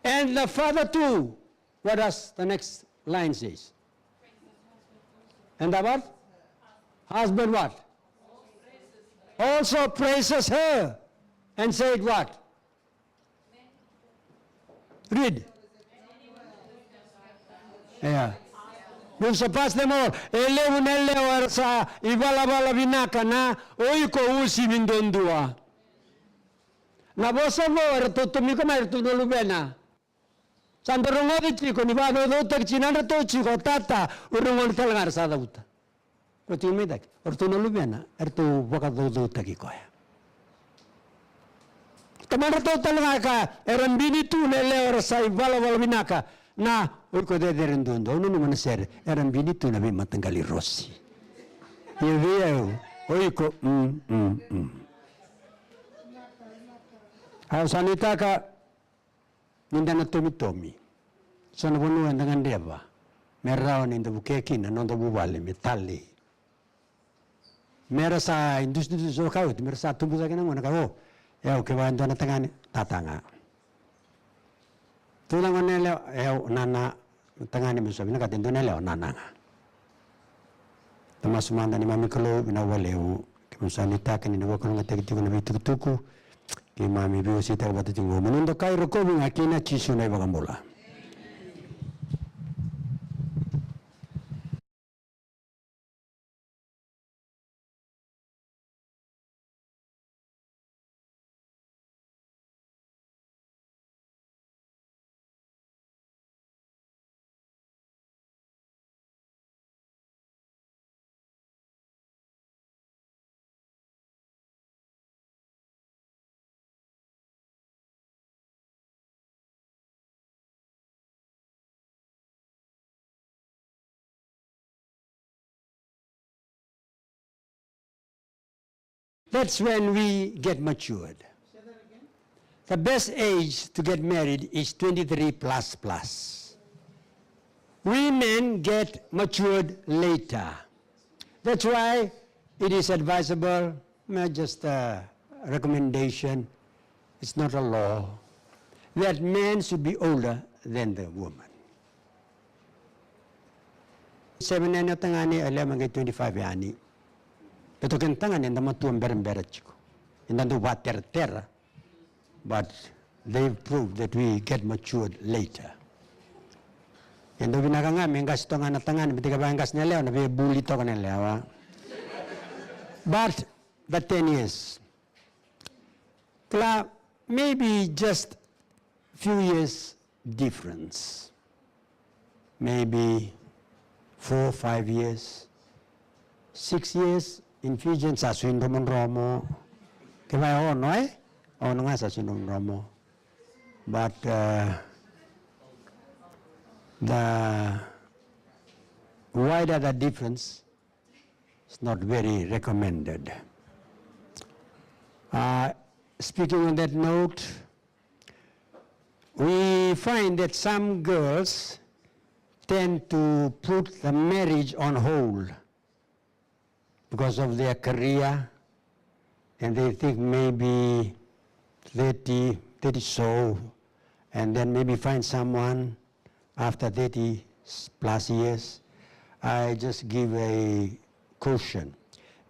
And the father too. What does the next line says? And the what? Husband what? Also praises her and said what? Read. Yeah. Me'u sa pass them all. E levu na yalewa era sa ivalavala vinaka, na o iko uasivi duadua. Na vosa vou eratou tomika mai, eratou na luvena. Sa dau rogoci tiko ni vakacaucautaki tiko na nodratou tiko o tata, o ira gona tale ga era sa cavuta. Ko tiko mai cake, o ratou na luvena, eratou vakacaucautaki koya. Tamadratou tale ga e kaya, era bini tu na yalewa era sa ivalavala vinaka. Na, o iko cecere duadua, au nanuma na sere, era bini tu na veimataqali rosi. Ia vei au, o iko, mm, mm, mm. Au sa nuitaka ni da na tomitomi. So na vanua eda gadreva me rawa ni da vukea kina na noda vuvale me talei. Me ra sa idusidusi so ka oti, me ra sa tubu cake na gone ka, o, e au kevaka e dua na tagane, tata ga. Dua na gone yalewa, e au, nana. Tagane me sa vinakata e dua na yalewa, nana ga. Da masu mada. Neimami Kalou, vinaka vakalevu. Keimami sa nuitaka ni na vakalougatataki tiko na veitukutuku keimami veiwaseitaka vata tiko qo. Mo ni dokai, rokovi ga kina, Jisu na iVakabula. That's when we get matured. The best age to get married is twenty-three plus plus. Women get matured later. That's why it is advisable, not just a recommendation, it's not a law, that men should be older than the woman. Seven yani o tagane, eleven qai twenty-five yani. Baleta o keda tagane eda matua berabera tiko. Eda dau vateratera. But they've proved that we get matured later. E dau vinaka ga me qasi toka ga na tagane, me tekivu ga qasi na yalewa, na veibuli toka na yalewa. But the ten years. Kila, maybe just few years difference. Maybe four, five years, six years in Fijian sa sui dromodromo. Kevaka e ono, e? Ono ga sa sui dromodromo. But, uh, the wider the difference, it's not very recommended. Uh, speaking on that note, we find that some girls tend to put the marriage on hold because of their career, and they think maybe thirty, thirty so, and then maybe find someone after thirty plus years. I just give a caution.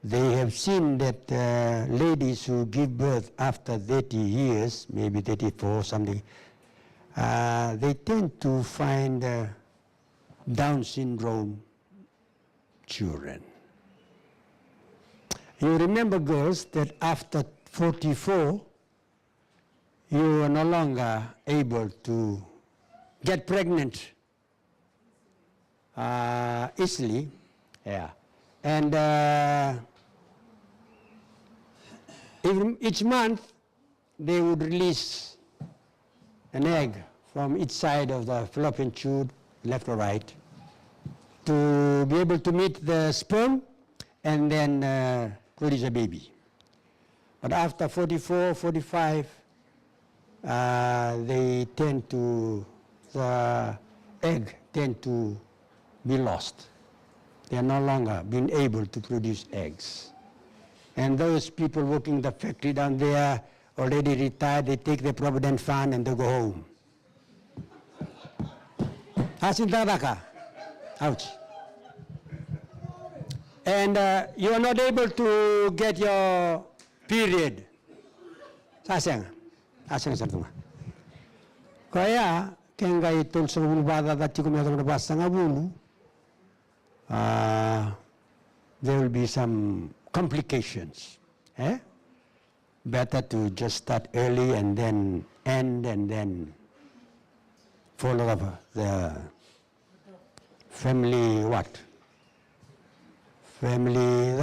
They have seen that, uh, ladies who give birth after thirty years, maybe thirty-four something, uh, they tend to find, uh, Down syndrome children. You remember, girls, that after forty-four, you are no longer able to get pregnant, uh, easily. Yeah. And, uh, even each month, they would release an egg from each side of the fallopian tube, left or right, to be able to meet the sperm and then, uh, produce a baby. But after forty-four, forty-five, uh, they tend to, the egg tend to be lost. They are no longer being able to produce eggs. And those people working the factory down there, already retired, they take the Provident Fund and they go home. Asin takataka. Ouch. And, uh, you are not able to get your period. Sa sega. Sa sega sara tu ga. Koya, ke qai tolusagavulu vakacaca tiko me yacova na vasagavulu, uh, there will be some complications. Eh? Better to just start early and then end and then follow the, the family what? Family,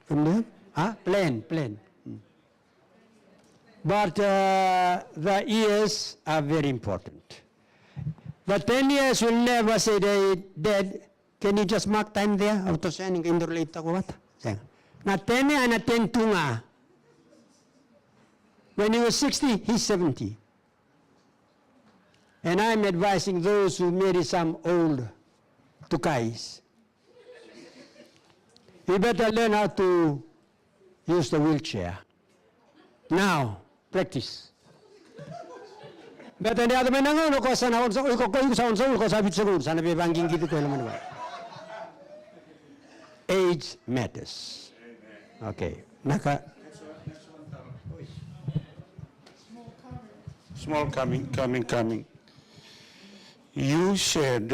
family, ah, plan, plan. Mm. But, uh, the years are very important. The ten years will never say they dead. Can you just mark time there? Au toso yani qai dau lai tiko vata. Sega. Na ten ya, na ten tu ga. When he was sixty, he's seventy. And I'm advising those who marry some old tukais, you better learn how to use the wheelchair. Now, practice. Baleta ni yaco mai na gauna o koya sa na onosagavulu, o iko, o iko sa onosagavulu, o koya sa vitusagavulu, sa na veivaqiqici koya e loma ni vale. Age matters. Okay. Naka. Small coming, coming, coming. You said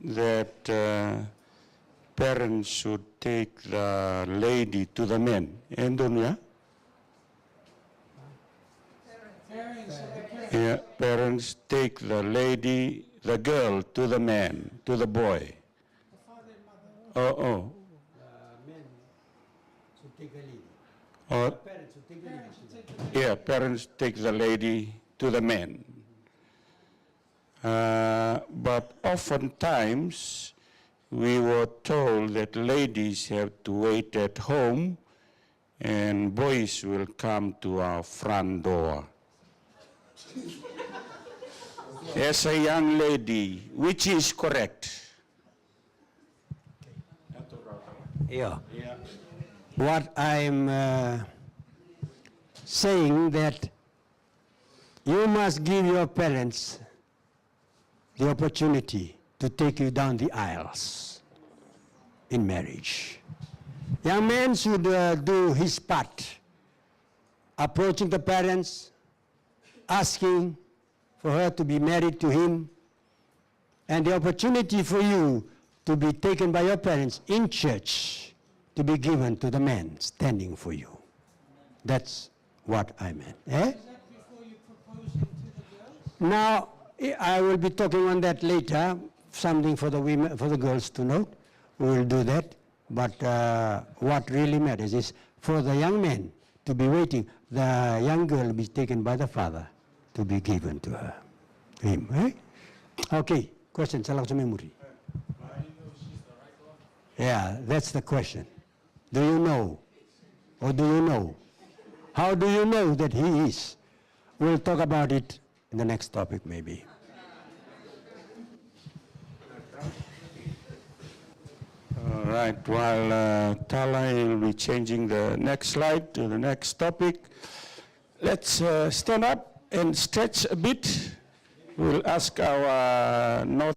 that, uh, parents should take the lady to the man. E donu ya? Yeah, parents take the lady, the girl, to the man, to the boy. Oh, oh. Uh, men should take the lady. Oh. Parents should take the lady. Yeah, parents take the lady to the man. Uh, but oftentimes we were told that ladies have to wait at home and boys will come to our front door. As a young lady, which is correct? Yeah. What I'm, uh, saying that you must give your parents the opportunity to take you down the aisles in marriage. Young man should, uh, do his part, approaching the parents, asking for her to be married to him, And the opportunity for you to be taken by your parents in church to be given to the man standing for you. That's what I meant. Eh? Is that before you propose him to the girls? Now, I I will be talking on that later, something for the women, for the girls to know. We will do that. But, uh, what really matters is for the young man to be waiting, the young girl be taken by the father to be given to her, him, eh? Okay, question, sa lako sa mai muri. Yeah, that's the question. Do you know? Or do you know? How do you know that he is? We'll talk about it in the next topic, maybe. All right, while, uh, Tala will be changing the next slide to the next topic, let's, uh, stand up and stretch a bit. We'll ask our North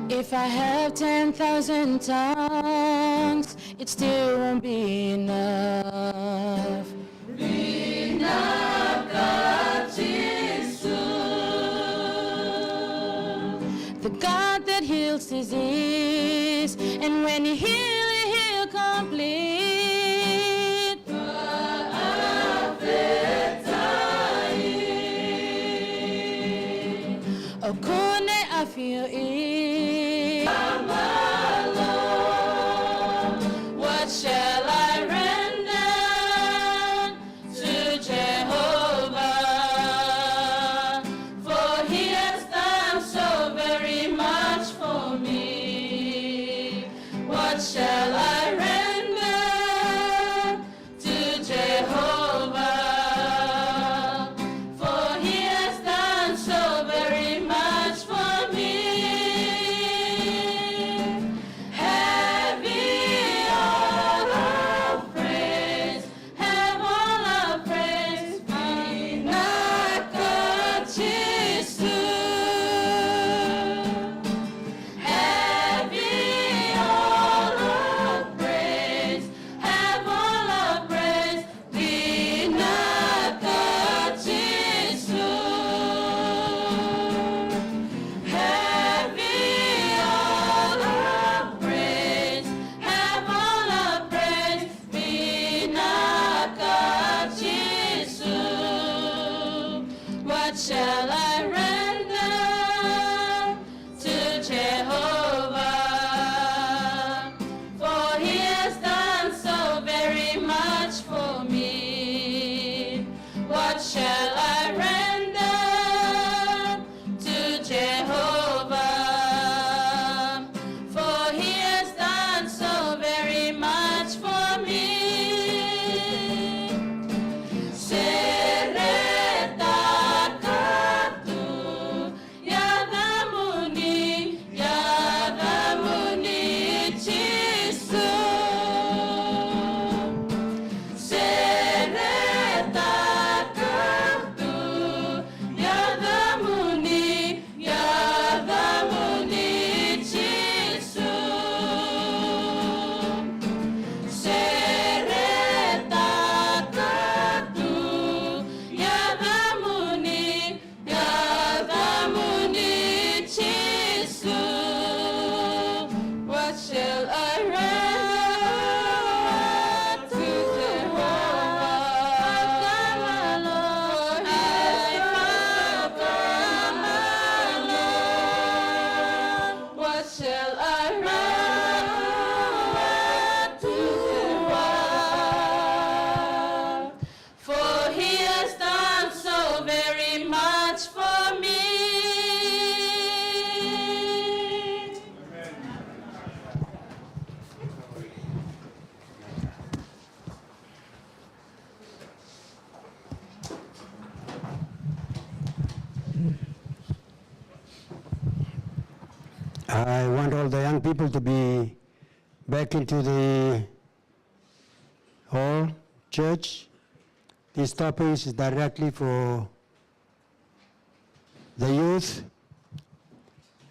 If I have ten thousand tongues, it still won't be enough. The God that heals disease, and when He heal, He'll complete. O kune a fio i. What shall I render to Jehovah? For He has done so very much for me. What shall I render to Jehovah, for He has done so very much for me. Have ye all of praise, have all of praise be na ka Jisu. Have ye all of young people to be back into the hall, church. This topic is directly for the youth,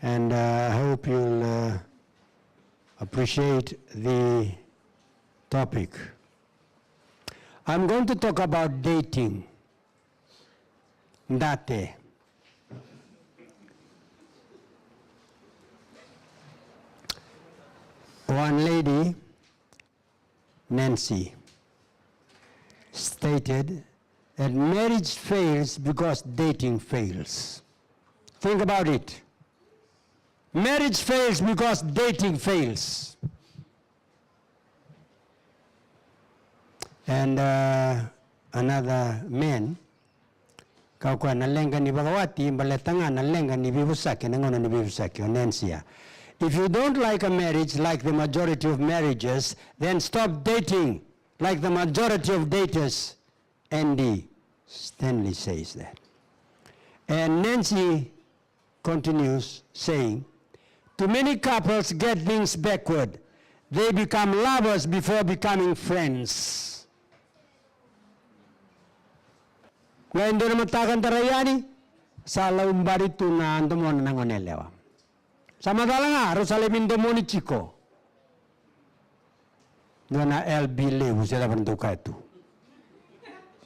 and uh, I hope you'll uh, appreciate the topic. I'm going to talk about dating. Date. One lady, Nancy, stated that marriage fails because dating fails. Think about it. Marriage fails because dating fails. And uh, another man, ka o koya na leqa ni vakawati baleta ga na leqa ni veivosaki, na gauna ni veivosaki, o Nancy ya. If you don't like a marriage like the majority of marriages, then stop dating like the majority of daters. Andy Stanley says that. And Nancy continues saying, "Too many couples get things backward. They become lovers before becoming friends." Qai dua na mataka darai yani, sa laubari tu na domona na gone yalewa. Sa macala ga, rau sa lai veidomoni tiko. Dua na L B levu se cava na dau kaya tu.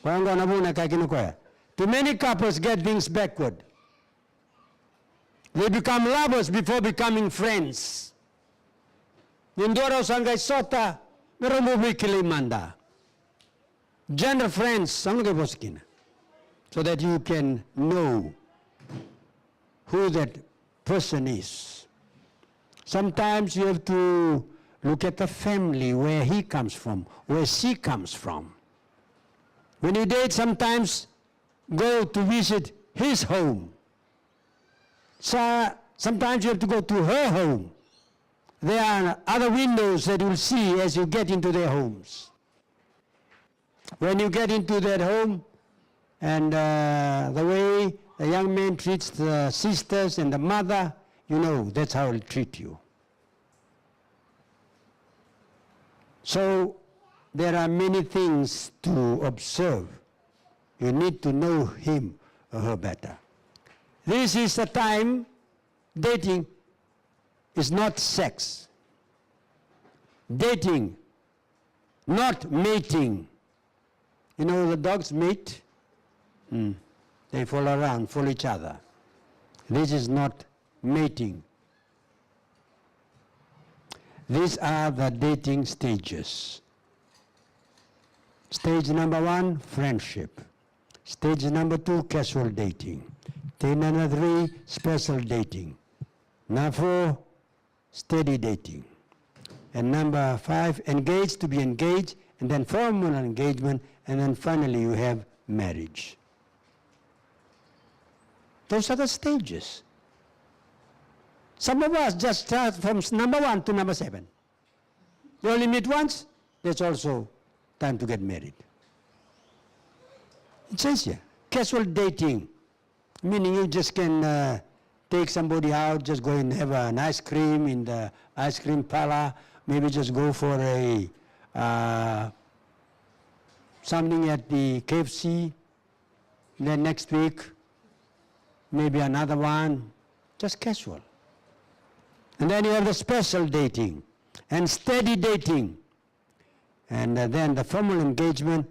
Koya qo na vuna e kaya kina o koya, "Too many couples get things backward. They become lovers before becoming friends." Ni dua rau sa qai sota, me rau bau veikilai mada. Gender friends, sa qai vosa kina. So that you can know who that person is. Sometimes you have to look at the family where he comes from, where she comes from. When you date, sometimes go to visit his home. So, sometimes you have to go to her home. There are other windows that you'll see as you get into their homes. When you get into that home, and uh, the way the young man treats the sisters and the mother, you know, that's how he'll treat you. So there are many things to observe. You need to know him or her better. This is the time, dating is not sex. Dating, not mating. You know, the dogs mate. Mm. They follow around, follow each other. This is not mating. These are the dating stages. Stage number one, friendship. Stage number two, casual dating. Stage number three, special dating. Number four, steady dating. And number five, engaged, to be engaged, and then formal engagement, and then finally you have marriage. Those are the stages. Some of us just start from s-, number one to number seven. You only meet once, that's also time to get married. It says here, casual dating, meaning you just can uh, take somebody out, just go and have an ice cream in the ice cream parlor, maybe just go for a uh, something at the K F C, then next week, maybe another one, just casual. And then you have the special dating and steady dating. And uh, then the formal engagement,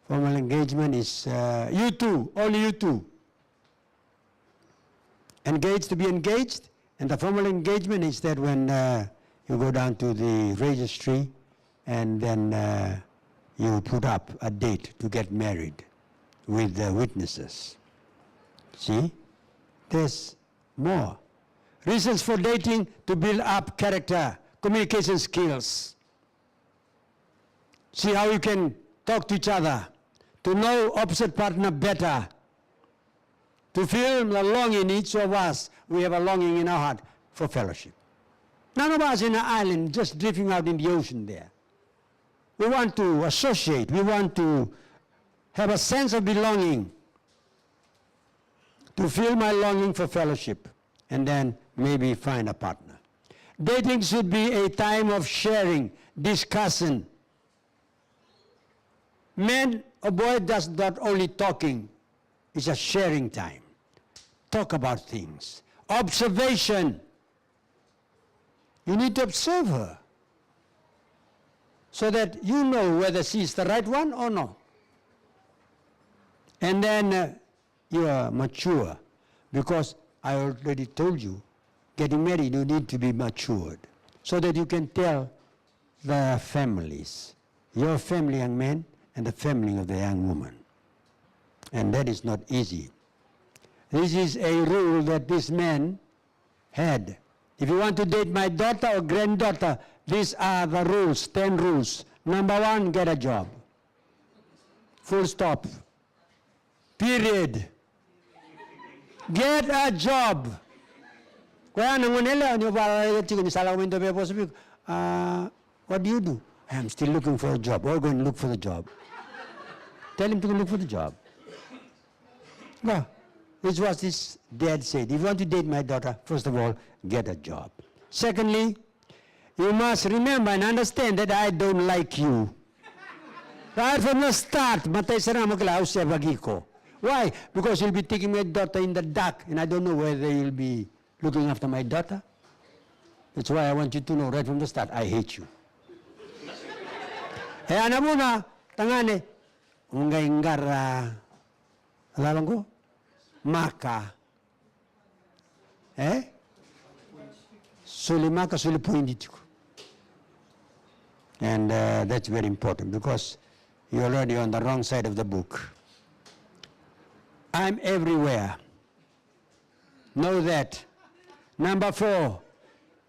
formal engagement is uh, you two, only you two. Engaged, to be engaged, and the formal engagement is that when uh, you go down to the registry and then uh, you put up a date to get married with the witnesses. See? There's more. Reasons for dating: to build up character, communication skills. See how you can talk to each other, to know opposite partner better, to feel the longing in each of us. We have a longing in our heart for fellowship. None of us in an island just drifting out in the ocean there. We want to associate. We want to have a sense of belonging, to feel my longing for fellowship, and then maybe find a partner. Dating should be a time of sharing, discussion. Men, a boy does not only talking, it's a sharing time. Talk about things. Observation. You need to observe her so that you know whether she is the right one or not. And then, uh, you are mature, because I already told you, getting married, you need to be matured so that you can tell the families, your family, young man, and the family of the young woman. And that is not easy. This is a rule that this man had. If you want to date my daughter or granddaughter, these are the rules, ten rules. Number one, get a job. Full stop. Period. Get a job. Koya na gone yalewa ni o vakaraica tiko ni sa lako mai dua vei vosa vei iko. "Ah, what do you do?" "I am still looking for a job." "Oh, go and look for the job." Tell him to go look for the job. Go. This was this dad said. "If you want to date my daughter, first of all, get a job. Secondly, you must remember and understand that I don't like you." Right from the start, matai sara ga mo kila au sevaki iko. Why? Because you'll be taking my daughter in the dark, and I don't know whether you'll be looking after my daughter. That's why I want you to know right from the start, I hate you. E a na vuna, tagane, o qai qara, cava qo? Maka. E? Soli maka, soli poidi tiko. And, uh, that's very important because you're already on the wrong side of the book. I'm everywhere. Know that. Number four,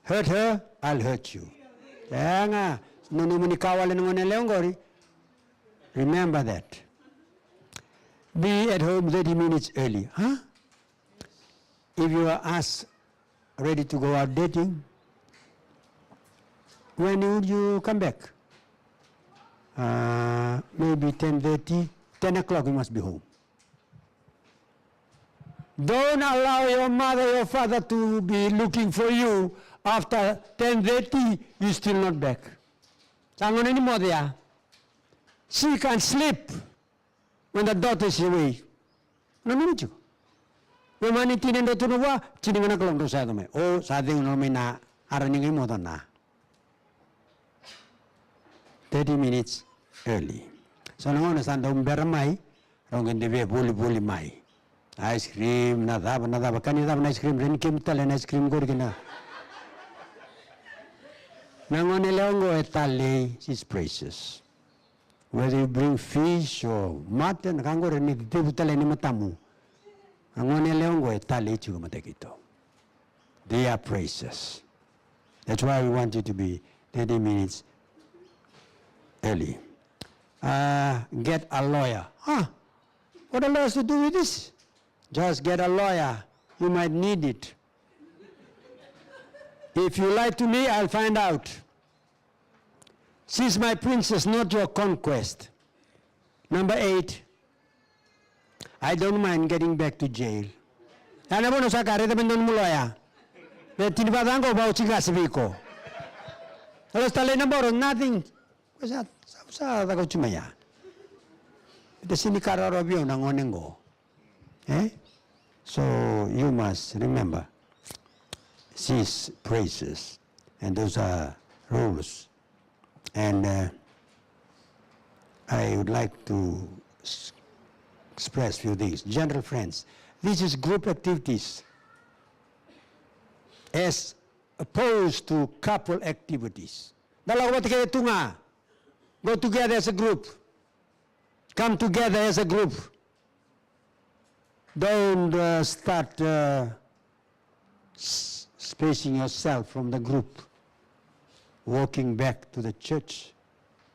hurt her, I'll hurt you. Ega, nanuma ni ka wale na gone yalewa qori. Remember that. Be at home thirty minutes early. Huh? If you are asked, ready to go out dating, when would you come back? Uh, maybe ten thirty, ten o'clock you must be home. Don't allow your mother, your father to be looking for you after ten thirty, you still not back. Sa gone ni moce ya. She can't sleep when the daughter is away. Nanuma tiko. Veimama ni tini e dua tu na vua, tini ga na kaloko drau sa yaco mai. O, sa cegu na loma i na, ara ni qai moce na. Thirty minutes early. So na gauna sa dau bera mai, rau qai dau via volivoli mai. Ice cream, na cava, na cava, ka ni cava na ice cream, reni kemu tale na ice cream qori kina. Na gone yalewa qo e talei, she's precious. Whether you bring fish or mutton, na ka qori ni tevu tale ni matamu. Na gone yalewa qo e talei tiko matai keitou. They are precious. That's why we want you to be thirty minutes early. Uh, get a lawyer. Huh? What a lawyer has to do with this? Just get a lawyer. You might need it. If you lie to me, I'll find out. She's my princess, not your conquest. Number eight, I don't mind getting back to jail. Ena vuna sa ka raica me donu muloya. Me tini vata qo vau tiga se vei iko. Alo sa talei na boro, nothing. Ko sa, sa, sa caka uti mai ya. Ita sini ka roro vei au na gone qo. Eh? So you must remember these praises, and those are rules. And, uh, I would like to s- express few things. General friends, this is group activities as opposed to couple activities. Da lako vata kece tu ga. Go together as a group. Come together as a group. Don't, uh, start, uh, s- spacing yourself from the group. Walking back to the church.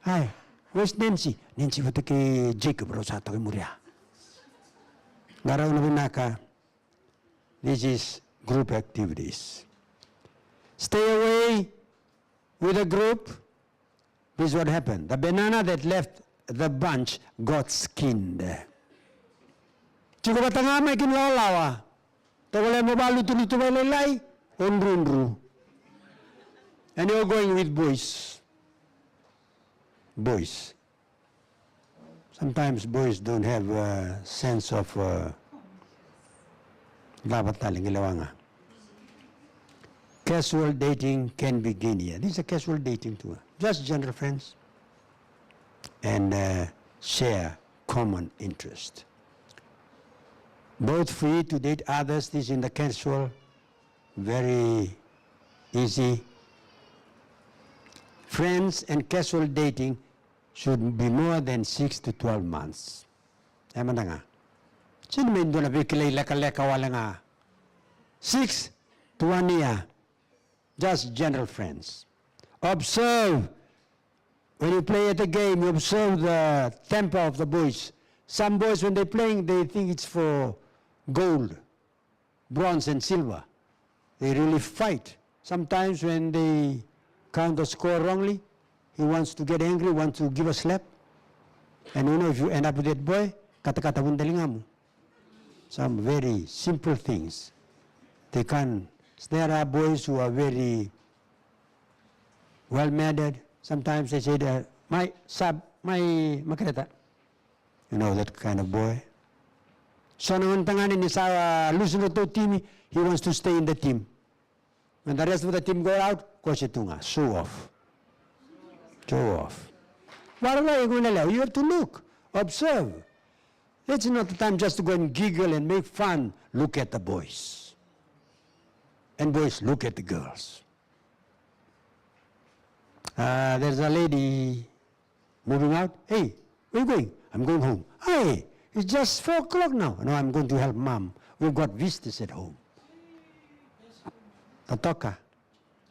Hi, where's Nancy? Nancy vata kei Jacob, rau sa toka i muri ya. Qarauna vinaka. This is group activities. Stay away with a group. This is what happened. The banana that left the bunch got skinned. Tiko vata ga mai kina lawalawa. Tovolea mo vakalutulutu vakalailai, o drudru. And you're going with boys. Boys. Sometimes boys don't have a sense of, uh, cava tale, qai lewa ga. Casual dating can begin here. This is a casual dating too. Just general friends. And, uh, share common interest. Both free to date others. This in the casual. Very easy. Friends and casual dating should be more than six to twelve months. E mada ga. Sega ni me dua na veikilai lekaleka wale ga. Six to one year. Just general friends. Observe. When you play at the game, you observe the temper of the boys. Some boys, when they're playing, they think it's for gold, bronze and silver. They really fight. Sometimes when they count the score wrongly, he wants to get angry, wants to give a slap. And you know, if you end up with that boy, katakata vuni daligamu. Some very simple things. They can, there are boys who are very well mannered. Sometimes they say, that, "My sub, my makareta." You know that kind of boy. So na gone tagane ni sa, uh, lose na ratou timi, he wants to stay in the team. When the rest of the team go out, ko se tu ga, show off. Show off. What are you gonna allow? You have to look, observe. It's not the time just to go and giggle and make fun. Look at the boys. And boys, look at the girls. Uh, there's a lady moving out. "Hey, where you going?" "I'm going home." "Hey, it's just four o'clock now." "No, I'm going to help mom. We've got visitors at home." Totoka.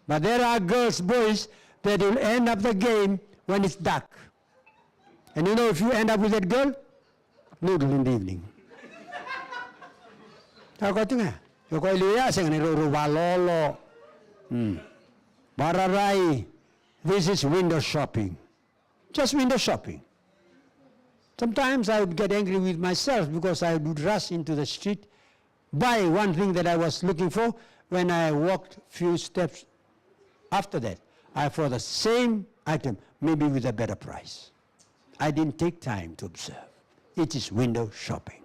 But there are girls, boys that will end up the game when it's dark. And you know, if you end up with that girl, noodle in the evening. Sa koya tu ga. Io, koya e liu ya, sega ni rourou valolo. Hmm. Vararai. This is window shopping. Just window shopping. Sometimes I would get angry with myself because I would rush into the street, buy one thing that I was looking for. When I walked few steps after that, I for the same item, maybe with a better price. I didn't take time to observe. It is window shopping.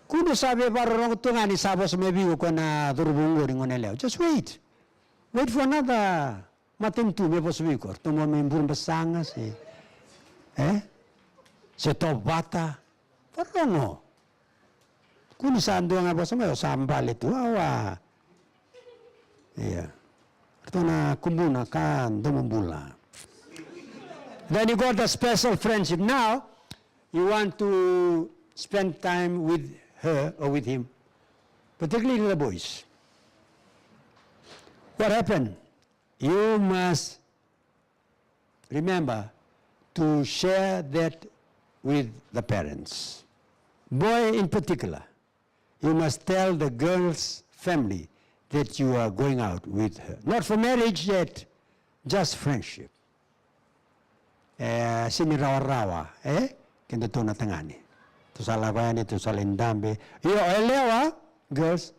Kua ni sa veivakarorogo tu ga ni sa vosa mai vei iko o koya na cauravou qori, gone yalewa. Just wait. Wait for another matanitu me vosa vei iko. Ratou mai Burebasaga se, e? Se Tovata. Vakarorogo. Kua ni sa dua ga vosa mai, o sa bale tu, awa. Ia. Ratou na kubuna ka domo bula. Then you got the special friendship. Now, you want to spend time with her or with him, particularly the boys. What happened? You must remember to share that with the parents. Boy in particular, you must tell the girl's family that you are going out with her. Not for marriage yet, just friendship. E, sega ni rawarawa, e? Kedatou na tagane. Tou sa lako yani, tou sa lai dabe. Io, yalewa, girls,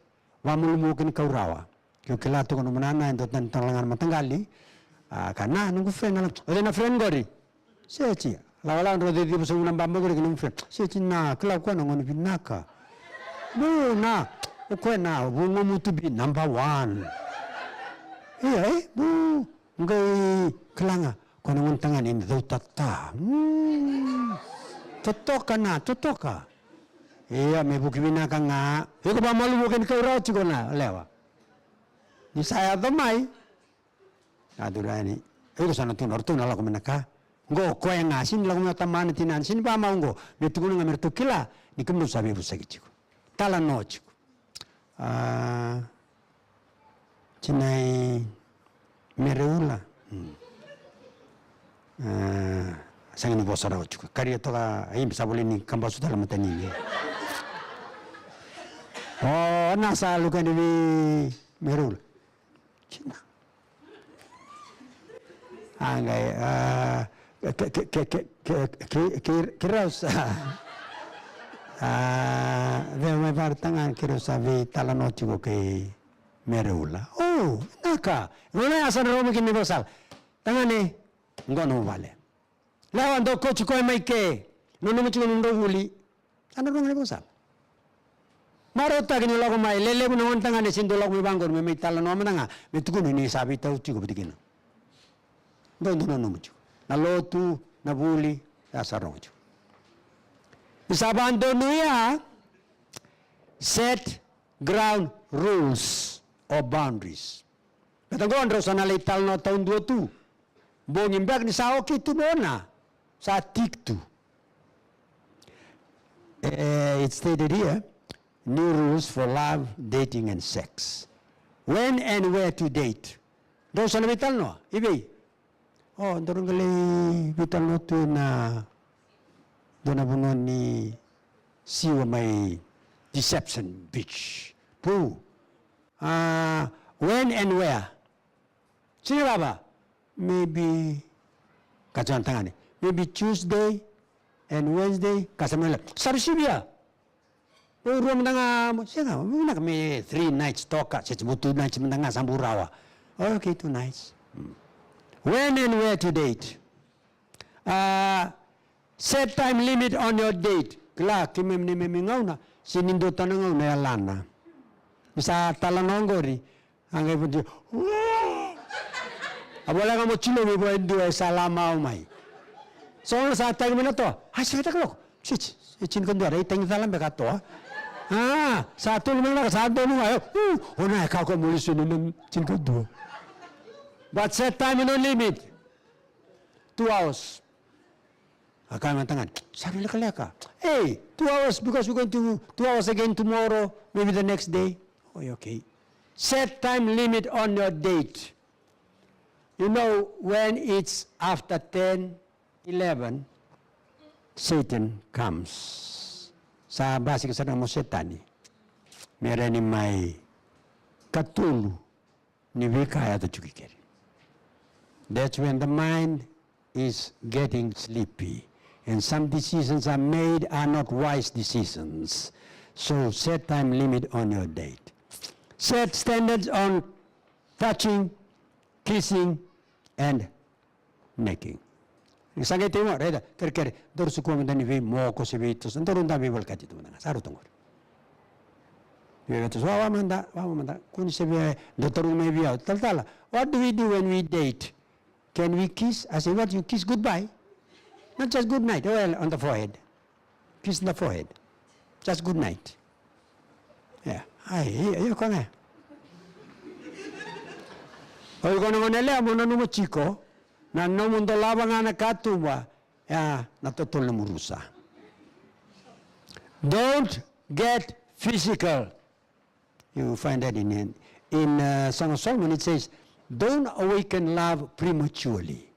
vamalumu kina kau rawa. Ke o kila tiko nomu nana e dua tani tale ga na mataqali. A, ka na, noqu friend na lako. O cei na friend qori? Seti. Lawalawa drau ciciva sobu na baba qori kei nomu friend. Seti na, kila o koya na gone vinaka. Bu na, o koya na, vugomu to be number one. Ia, e, bu, qai kila ga, o koya na gone tagane ni cautata. Mm. Totoka na, totoka. Ia, me vuki vinaka ga. Iko vamalumu kina kau rawa tiko na lewa. Ni sa yaco mai. A dura yani. Iko sa na tukuna, o ratou na lako mai na ka. Qo o koya ga, sega ni lako mai o tamana, tinana, sega ni vakamau qo. Me tukuna ga me ratou kila ni kemudou sa veivosaki tiko. Talanoa tiko. A, tinai Mereula. Hmm. A, sega ni vosa rawa tiko. Karia toka, a, ibe sa volai ni kabasu tale matanini. O, na sa luka ni vei Mereula. Tina. A qai, a, ke, ke, keirau sa, a, vei mai vara tagane keirau sa veitalanoa tiko kei Mereula. O, Ka. Gauna ya sa na rogo mai kina na ivakasala. Tagane, qo nomu vale. Lewa, dou kauti koya mai ke. Nanuma tiko na nodrau vuli. Sa na rogo na ivakasala. Marautaki ni lako mai, lelevu na gone tagane, sega ni dau lako mai vaqori, me mai talanoa mada ga, me tukuni ni sa veitau tiko vata kina. Dou, dou nanuma tiko. Na lotu, na vuli, sa sa rogo tiko. Ni sa vadonuya, set ground rules or boundaries. Baleta qo drau sa na lai talanoa taudua tu. Bogi beka ni sa okay tu na, sa tik tu. Eh, it's stated here, new rules for love, dating and sex. When and where to date. Drau sa na veitalanoa, i vei? O, drau qai lai veitalanoa tu na, dua na vanua ni siwa mai Deception Beach. Pu. Ah, when and where? Sega ni cava? Maybe, ka tiko na tagane. Maybe Tuesday and Wednesday, ka sa mai la. Sa receivia. Vou rua mada ga, mo, sega, mo vinaka me three nights toka, se mo two nights mada ga sa bau rawa. Oh, okay, two nights. Mm. When and where to date? Ah, set time limit on your date. Kila, keimami neimami gauna, sega ni dua tale na gauna e yalana. Ni sa talanoa qori, a qai voti. A voleka mo tinomi vua e dua e sa lamau mai. So na sa tagi mai na toa. Ai, se veta kaloko. Siti, e tinikadua, rai tagi cala beka a toa. A, sa tolu mai na ka, sa donu ga, e, u, o na e kakua mo lesu ena tinikadua. But set time no limit. Two hours. A kaya mai na tagane, sa na lekaleka. Hey, two hours because we're going to, two hours again tomorrow, maybe the next day. Oh, okay. Set time limit on your date. You know, when it's after ten, eleven, Satan comes. Sa basika sara ga mo Setani. Me rawa ni mai katolu ni veika e yaco tiko i keri. That's when the mind is getting sleepy and some decisions are made are not wise decisions. So set time limit on your date. Set standards on touching, kissing and necking. Ni sa qai tei mo, raica, kerekere, daru sukua mada ni veimoko se veitoso, daru da veivolekati tu mada ga, sa rauta qori. Ni veitoso, wawa mada, wawa mada, kua ni se vei, dou taroga mai vei au, talatala, what do we do when we date? Can we kiss? I say, what, you kiss goodbye? Not just good night, well, on the forehead. Kiss the forehead. Just good night. Yeah. Ai, io, io, koya ga. O iko na gone yalewa mo nanuma tiko, na nomu dolava ga na katuba, ya na totolo na murusa. Don't get physical. You find that in, in, in, uh, Song of Solomon, it says, don't awaken love prematurely.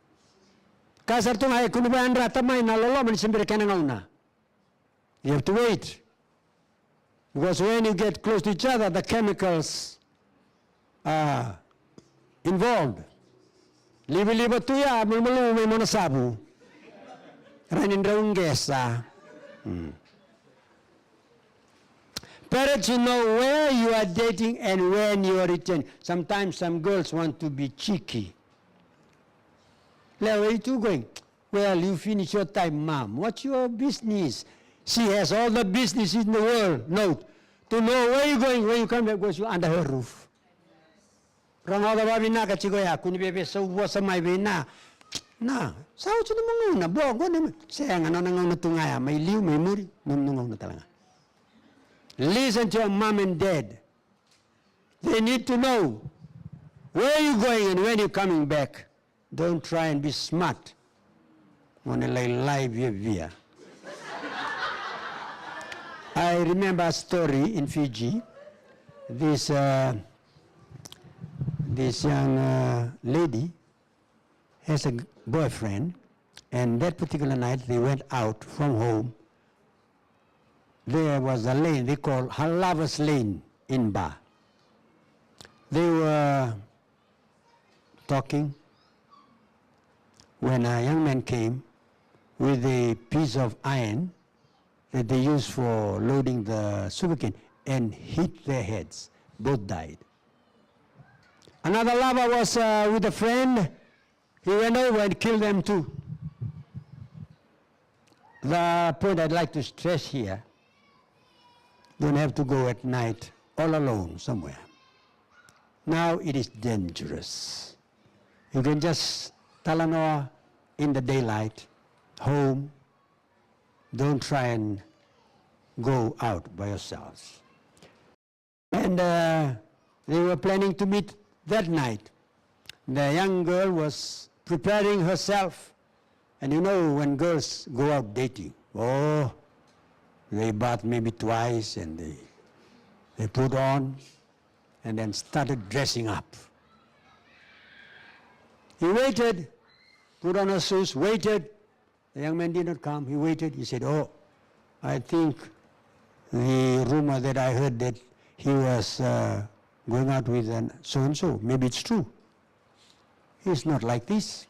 Ka sara tu ga e kua ni vakayadrata mai na loloma ni se bera kena gauna. You have to wait. Because when you get close to each other, the chemicals are involved. Livaliva tu ya, malumalumu mai mona savu. Rawa ni drau qesa. Mm. Better to know where you are dating and when you are returning. Sometimes some girls want to be cheeky. Lewa, where you two going? Well, you finish your time, mom. What's your business? She has all the business in the world. Note, to know where you going, where you coming, because you under her roof. Rogoca vakavinaka tiko ya, kua ni via veisau vosa mai vei na. Na, sa oti nomu gauna, bua, qo nomu. Sega, nona gauna tu ga ya, mai liu, mai muri, nomu gauna tale ga. Listen to your mom and dad. They need to know where you going and when you coming back. Don't try and be smart. Mo na lai lai viavia. I remember a story in Fiji. This, uh, this young, uh, lady has a g-, boyfriend, and that particular night they went out from home. There was a lane they call Halawa's Lane in Ba. They were talking when a young man came with a piece of iron that they use for loading the sugarcane and hit their heads. Both died. Another lover was, uh, with a friend. He went over and killed them too. The point I'd like to stress here, don't have to go at night all alone somewhere. Now it is dangerous. You can just talanoa in the daylight, home. Don't try and go out by yourselves. And, uh, they were planning to meet that night. The young girl was preparing herself. And you know, when girls go out dating, oh, they bath maybe twice and they, they put on and then started dressing up. He waited, put on her shoes, waited. The young man did not come. He waited. He said, "Oh, I think the rumor that I heard that he was, uh, going out with an so-and-so, maybe it's true. He's not like this."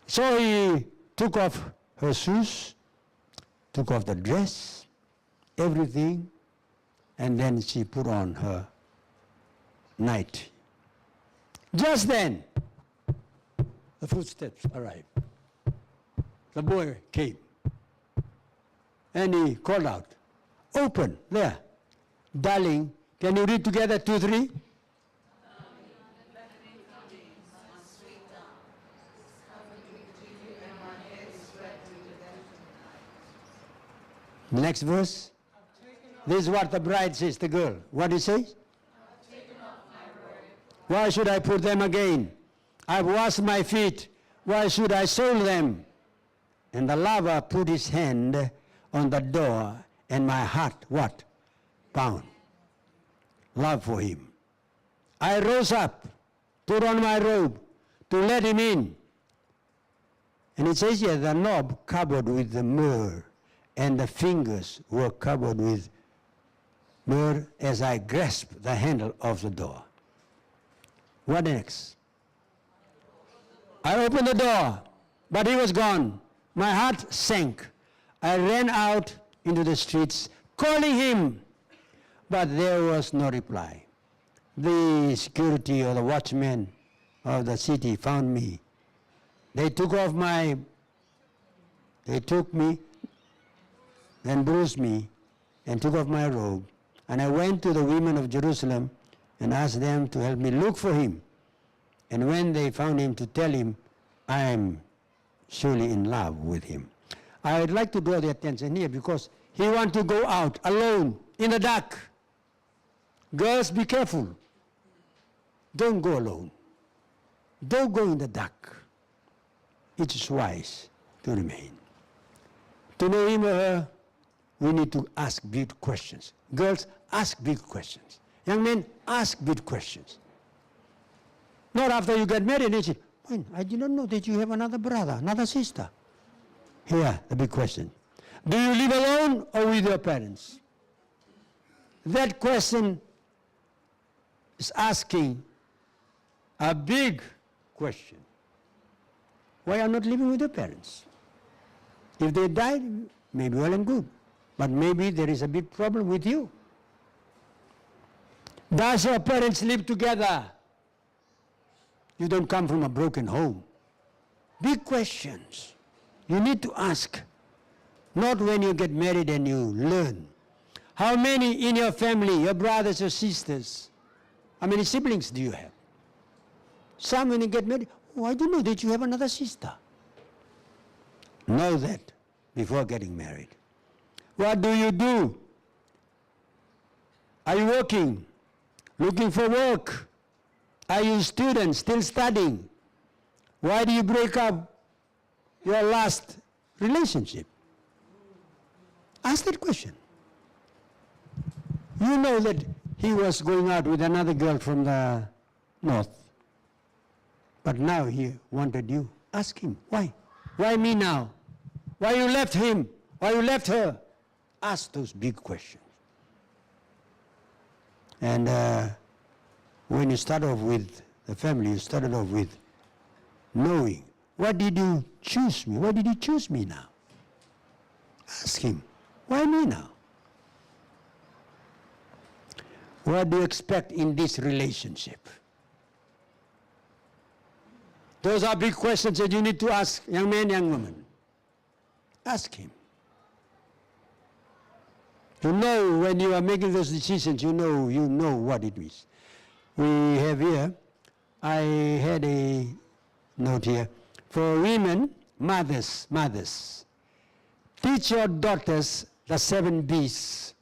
So he took off her shoes, took off the dress, everything, and then she put on her night. Just then, the footsteps arrived. The boy came, and he called out, "Open there. Darling, can you read together two, three?" Next verse. This is what the bride says, the girl. What do you say? "Why should I put them again? I've washed my feet. Why should I soil them?" And the lover put his hand on the door, and my heart, what? Pound. Love for him. I rose up, put on my robe to let him in. And it says here, the knob covered with the myrrh, and the fingers were covered with myrrh as I grasped the handle of the door. What next? I opened the door, but he was gone. My heart sank. I ran out into the streets, calling him, but there was no reply. The security or the watchmen of the city found me. They took off my, they took me and bruised me and took off my robe. And I went to the women of Jerusalem and asked them to help me look for him. And when they found him, to tell him, "I am surely in love with him." I would like to draw the attention here because he want to go out alone in the dark. Girls, be careful. Don't go alone. Don't go in the dark. It is wise to remain. To know him or her, we need to ask big questions. Girls, ask big questions. Young men, ask big questions. Not after you get married and you say, "When? I did not know that you have another brother, another sister." Here, the big question. Do you live alone or with your parents? That question is asking a big question. Why are you not living with your parents? If they died, maybe well and good. But maybe there is a big problem with you. Does your parents live together? You don't come from a broken home. Big questions you need to ask, not when you get married and you learn. How many in your family, your brothers, your sisters? How many siblings do you have? Some, when you get married, "Oh, I don't know that you have another sister." Know that before getting married. What do you do? Are you working? Looking for work? Are you a student, still studying? Why do you break up your last relationship? Ask that question. You know that he was going out with another girl from the north, but now he wanted you. Ask him, "Why? Why me now? Why you left him? Why you left her?" Ask those big questions. And, uh, when you start off with the family, you started off with knowing. "Why did you choose me? Why did you choose me now?" Ask him, "Why me now? What do you expect in this relationship?" Those are big questions that you need to ask, young man, young woman. Ask him. You know, when you are making those decisions, you know, you know what it is. We have here, I had a note here. For women, mothers, mothers, teach your daughters the seven B's.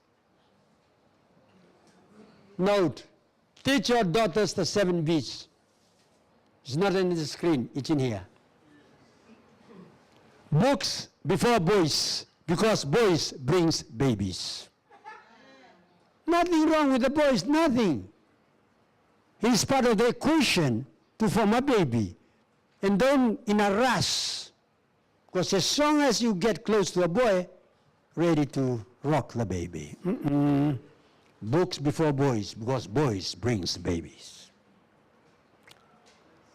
Note, teach your daughters the seven B's. It's not on the screen, it's in here. Books before boys, because boys brings babies. Nothing wrong with the boys, nothing. He's part of the equation to form a baby. And don't in a rush. Because as soon as you get close to a boy, ready to rock the baby. Mm-mm. Books before boys, because boys brings babies.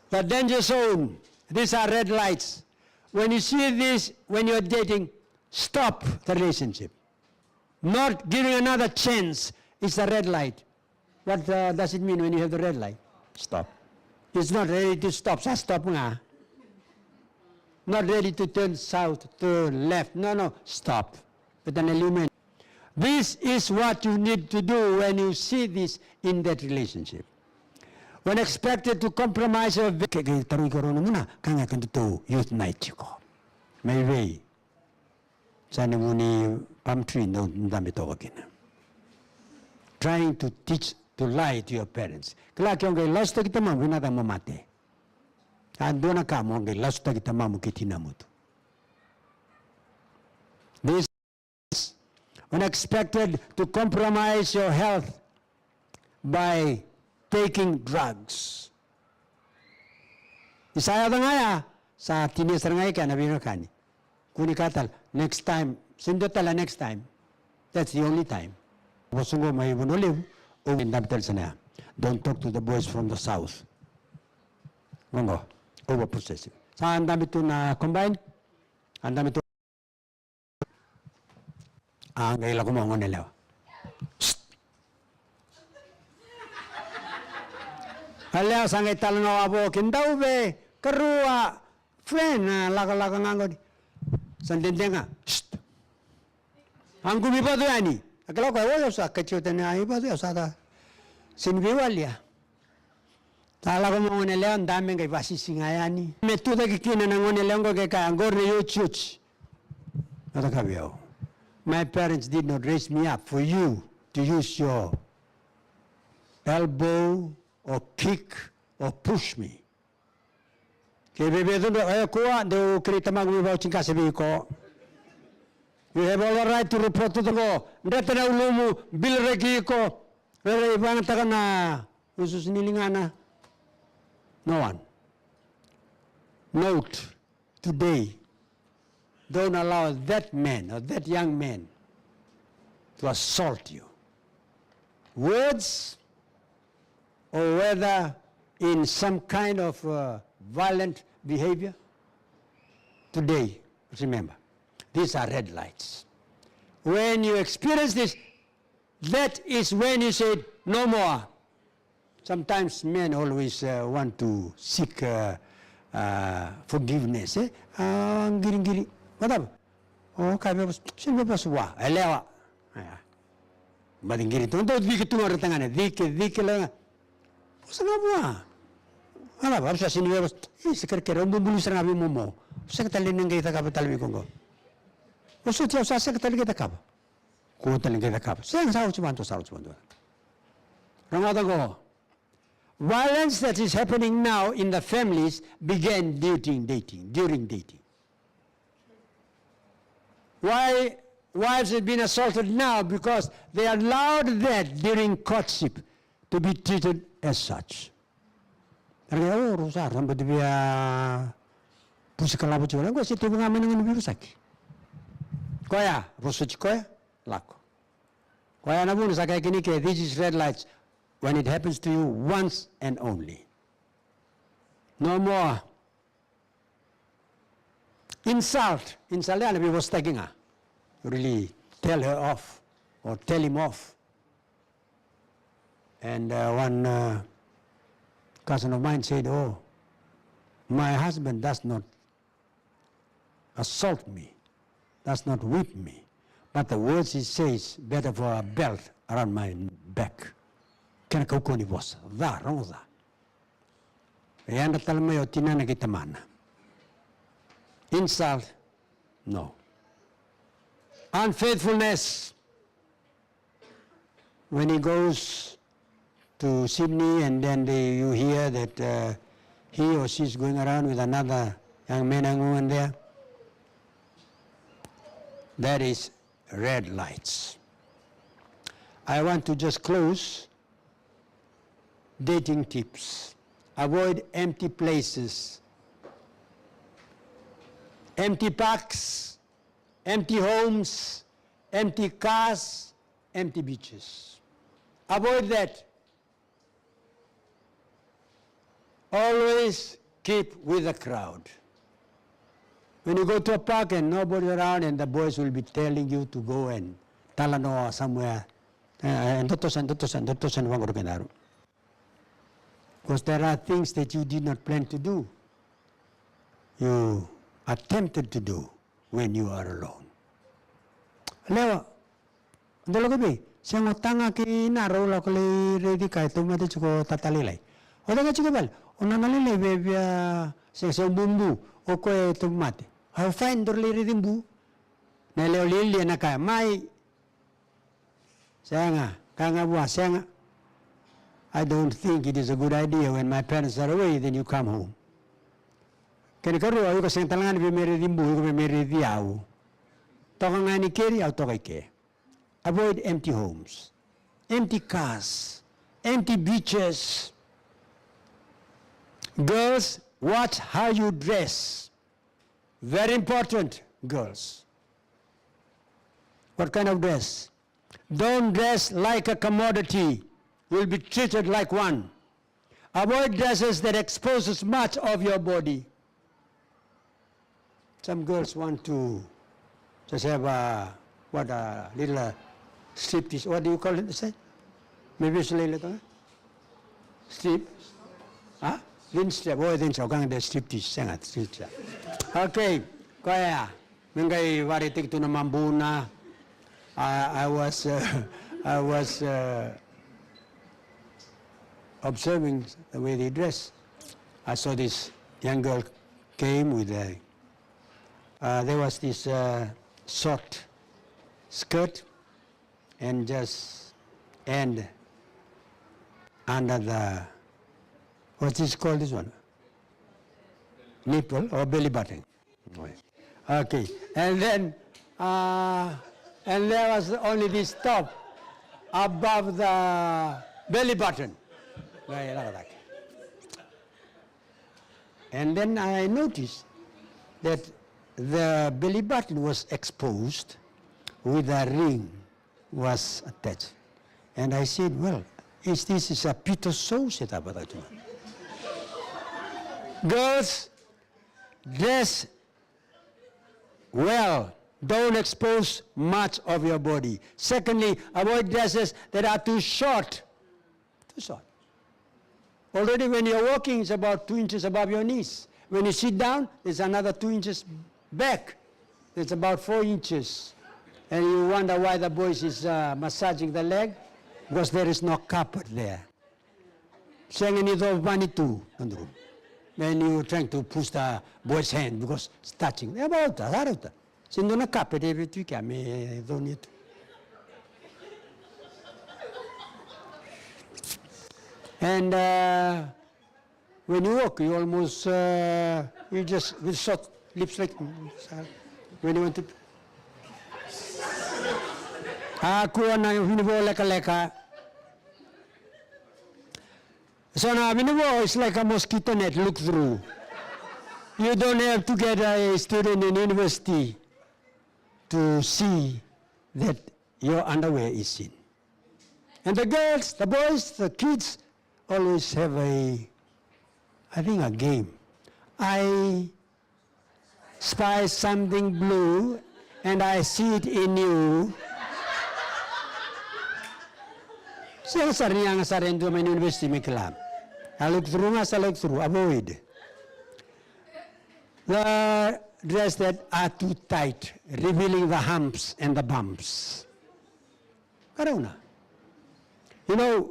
The danger zone, these are red lights. When you see this, when you're dating, stop the relationship. Not giving another chance is a red light. What, uh, does it mean when you have the red light? Stop. It's not ready to stop. Sa stop nga. Not ready to turn south, turn left. No, no, stop. With an element. This is what you need to do when you see this in that relationship. When expected to compromise your ve-, ke, ke tarogi keirau na muna, ka ga ke datou youth night tiko. Mai vei. Sa na vu ni palm tree dau dabe toka kina. Trying to teach to lie to your parents. Kila ke o qai lasutaki tamamu vinaka mo mate. A dua na ka mo qai lasutaki tamamu kei tinamu tu. This when expected to compromise your health by taking drugs. Ni sa yaco ga ya, sa tinia sara ga i kea na veiwekani. Kua ni kaya tale, next time, sega ni dua tale next time. That's the only time. Vosa qo mai Vanua Levu, au dabe tale sara ya. Don't talk to the boys from the south. Qo qo, over possessive. Sa dabe tu na combine, a dabe tu. A qai lako mai o gone yalewa. Psst. A yalewa sa qai talanoa vaqo, ke dau veikarua friend, a, lakolako ga qori. Sa dede ga. Psst. A qumi vatu yani. A kila o koya, oi, au sa kaciva tani, a, i vatu, au sa ta. Sega ni veiwali ya. Sa lako mai o gone yalewa, dabe qai vasisi ga yani. Me tucake kina na gone yalewa qo qai kaya, qori na iotioti. Na cakava au. My parents did not raise me up for you to use your elbow or kick or push me. Ke veve cudru, e kua, deu kerei tamaqu me vauci qase vei iko. You have all the right to report to the law. Dreta na ulumu, bilaraki iko. Rairai vagataka na usuusu ni ligana. No one. Note, today, don't allow that man or that young man to assault you. Words or whether in some kind of, uh, violent behavior. Today, remember, these are red lights. When you experience this, that is when you said, "No more." Sometimes men always, uh, want to seek, uh, uh, forgiveness, eh? A qiriqiri. Vakacava? O kaya vei au, sega ni via vosa vua, yalewa. Ia. Baci qiri tu, dau cike tu ga o ira na tagane, cike, cike, leqa. Vosa ga vua. Vakacava, au sa sega ni via vosa. Io, sa kerekere, au bubului sara ga vei momo. Au sega tale ni qai cakava tale vei iko qo. Au sa, au sa sega tale ni qai cakava. Ko tale ni qai cakava. Sega, sa oti vakadua, sa oti vakadua. Rogoca qo. Violence that is happening now in the families began during dating, during dating. Why wives have been assaulted now? Because they allowed that during courtship to be treated as such. Ra kaya, "O, rau sa, rau bati via pusi kalavo tiko." Qo se tevu ga mai na gauna ni veivosaki. Koya, vosoti koya, lako. Koya na vuna sa kaya kina ke, this is red lights when it happens to you once and only. No more. Insult, insult ya na veivosataki ga. You really tell her off or tell him off. And, uh, one, uh, cousin of mine said, "Oh, My husband does not assault me, does not whip me, but the words he says better for a belt around my back. Kena kaukauwa ni vosa, ca, rogo ca. E yadra tale mai o tinana kei tamana. Insult, no. Unfaithfulness, when he goes to Sydney and then they, you hear that, uh, he or she is going around with another young man and woman there, that is red lights. I want to just close. Dating tips. Avoid empty places, empty parks, empty homes, empty cars, empty beaches. Avoid that. Always keep with the crowd. When you go to a park and nobody around and the boys will be telling you to go and talanoa somewhere, e, e, dou toso, dou toso, dou toso, vaqori kedaru. Because there are things that you did not plan to do, you attempted to do when you are alone. Lewa, dou lako vei, sega o taga kei na rau lako lai raici ka e tauvimate tiko o tata lailai. O caka tiko vale, o nana lailai via, via, se, se o bubu, o koya e tauvimate. Au fine, daru lai raici bu. Na yalewa lialia na kaya, mai. Sega, kaya ga vua, sega. I don't think it is a good idea when my parents are away, then you come home. Kena karua, iko sega tale ga ni via mai raici bu, iko via mai raici au. Toka ga yani keri, au toka i ke. Avoid empty homes, empty cars, empty beaches. Girls, watch how you dress. Very important, girls. What kind of dress? Don't dress like a commodity. You'll be treated like one. Avoid dresses that exposes much of your body. Some girls want to just have a, what, a little, uh, striptease. What do you call it? Say? Maybe it's little, uh, strip? Huh? Thin strip. Oh, thin strip. Kanga de striptease. Sega, striptease. Okay. Koya. Me qai vakaraitaki tu na mabuna. I, I was, uh, I was, uh, observing the way they dress. I saw this young girl came with a, uh, there was this, uh, short skirt and just end under the, what's this called, this one? Nipple or belly button. Okay. And then, uh, and there was only this top above the belly button. Right, like that. And then I noticed that the belly button was exposed with a ring was attached. And I said, well, is this is a pito so? Said about that one. Girls, dress well. Don't expose much of your body. Secondly, avoid dresses that are too short. Too short. Already when you're walking, it's about two inches above your knees. When you sit down, it's another two inches back. It's about four inches. And you wonder why the boys is, uh, massaging the leg, because there is no carpet there. Sega ni cova ni tu, Andrew. When you trying to push the boy's hand because it's touching. E, vauta, sa rauta. Se dua na carpet e vei tu i kea me cova ni tu. And, uh, when you walk, you almost, uh, you just with short lips like, uh, when you want to. A kua na vinivo lekaleka. So na vinivo is like a mosquito net, look through. You don't have to get a student in university to see that your underwear is seen. And the girls, the boys, the kids always have a, I think, a game. I spy something blue and I see it in you. Sega sara ni yaga sara e dua mai na university me kila. A look through ga sa look through, avoid. the dress that are too tight, revealing the humps and the bumps. Karauna. You know,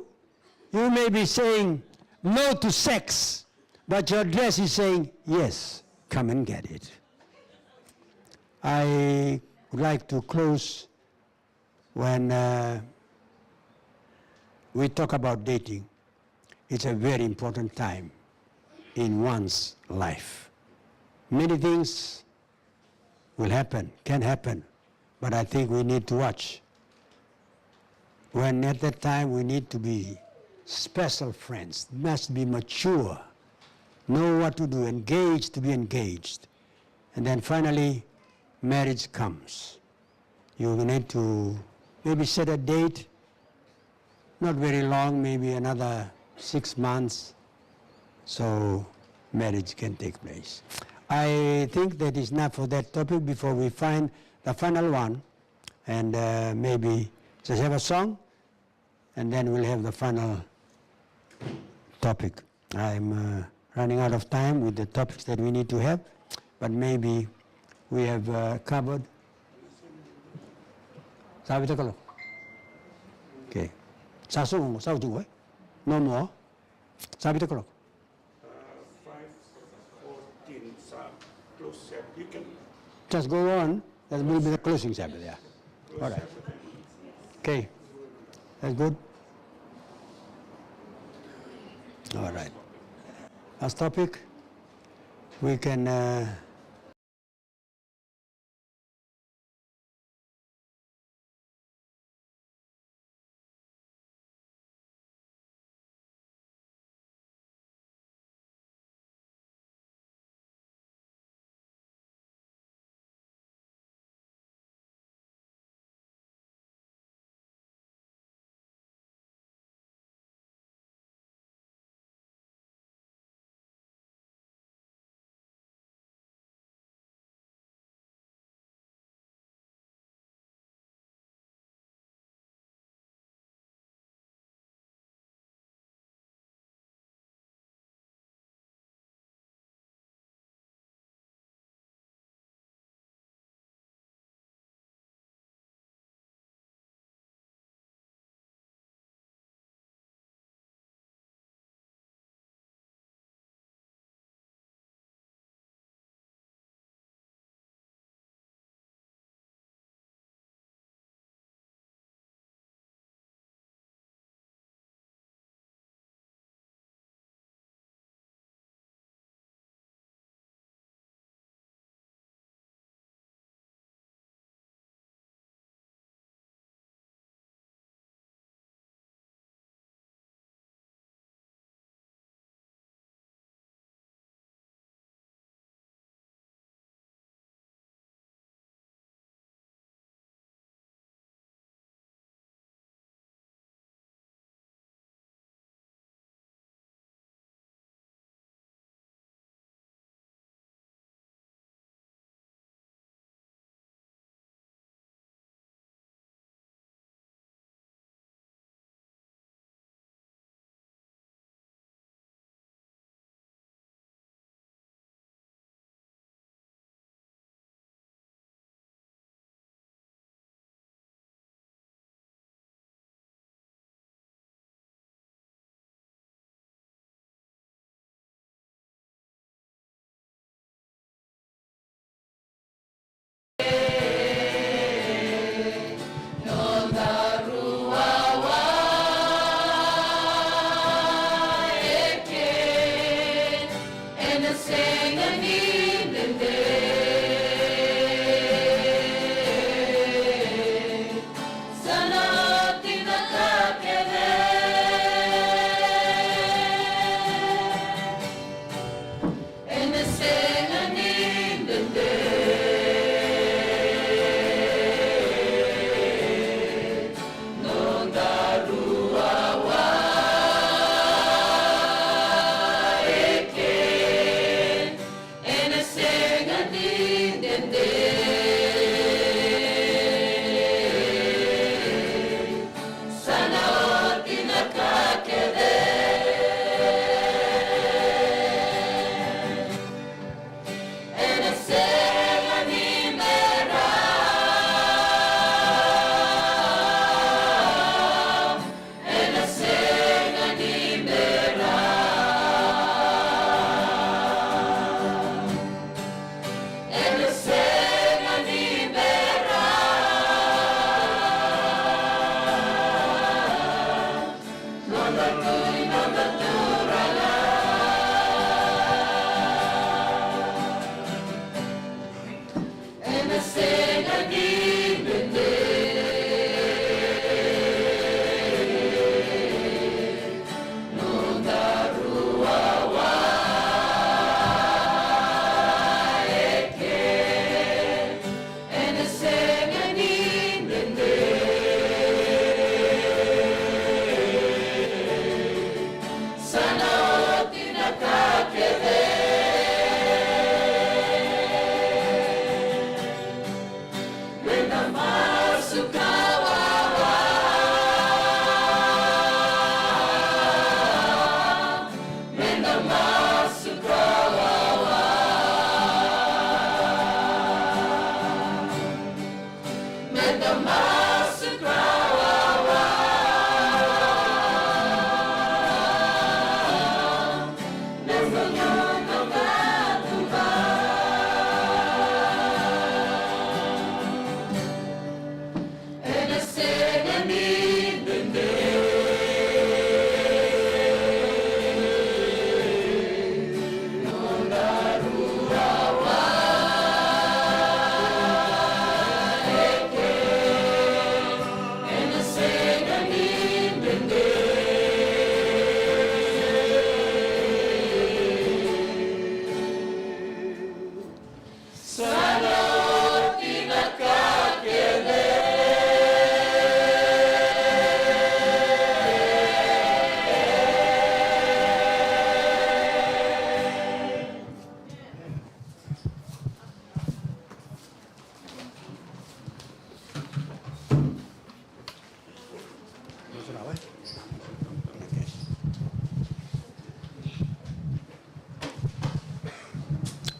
you may be saying no to sex, but your dress is saying, "Yes, come and get it." I would like to close when, uh, we talk about dating. It's a very important time in one's life. Many things will happen, can happen, but I think we need to watch. When at that time we need to be special friends, must be mature, know what to do, engaged to be engaged. And then finally, marriage comes. You need to maybe set a date, not very long, maybe another six months, so marriage can take place. I think that is enough for that topic before we find the final one, and, uh, maybe just have a song, and then we'll have the final topic. I'm, uh, running out of time with the topics that we need to have, but maybe we have, uh, covered. Sa vitu na kaloko. Okay. Sa sogo, sa oti qo, e? No more. Sa vitu na kaloko. Uh, five fourteen, sa close, uh, you can just go on. That will be the closing Sabbath, yeah. All right. Okay. That's good. All right. Last topic. We can, uh,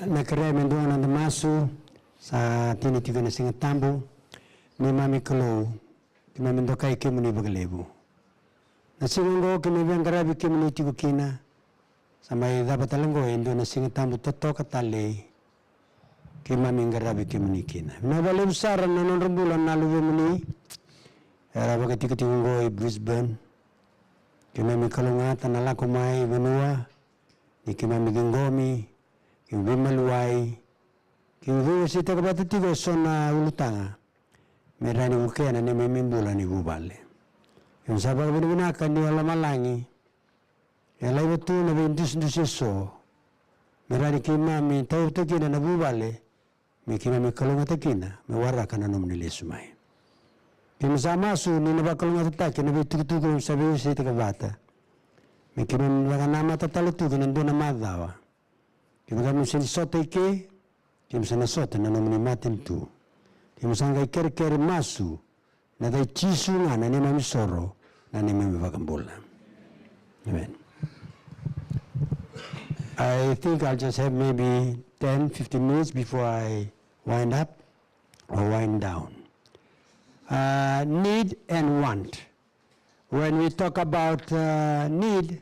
Na kerea me dua na noda masu. Sa tini tiko na Siga Tabu. Neimami Kalou, keimami dokai kemuni vakalevu. Na siga oqo keimami via qaravi kemuni tiko kina. Sa mai cava tale oqo e dua na Siga Tabu totoka tale keimami qaravi kemuni kina. Vinaka vakalevu sara na nodra bula na luvemuni era vakatikotiko oqo i Brisbane. Keimami kalougata na lako mai vanua ni keimami ciqomi, keimami veimaliwai, keimami veiwaseitaka vata tiko eso na ulutaga me rawa ni vukea na neimami bula ni vuvale. Keimami sa vakavinavinaka ni o lomalagi e laiva tu na veidusidusi eso me rawa ni keimami taura tu kina na vuvale me keimami kalougata kina me waraka na nomuni lesu mai. Keimami sa masu ni na vakalougatataki na veitukutuku keimami sa veiwaseitaka vata, me keimami vakanamata tale tu ki na dua na macawa. Keimami sa ni sota i ke, keimami sa na sota na nomuni matanitu. Keimami sa qai kerekere masu na yaca i Jisu ga na neimami soro, na neimami vakabula. Amen. I think I'll just have maybe ten, fifteen minutes before I wind up or wind down. Uh, need and want. When we talk about uh, need,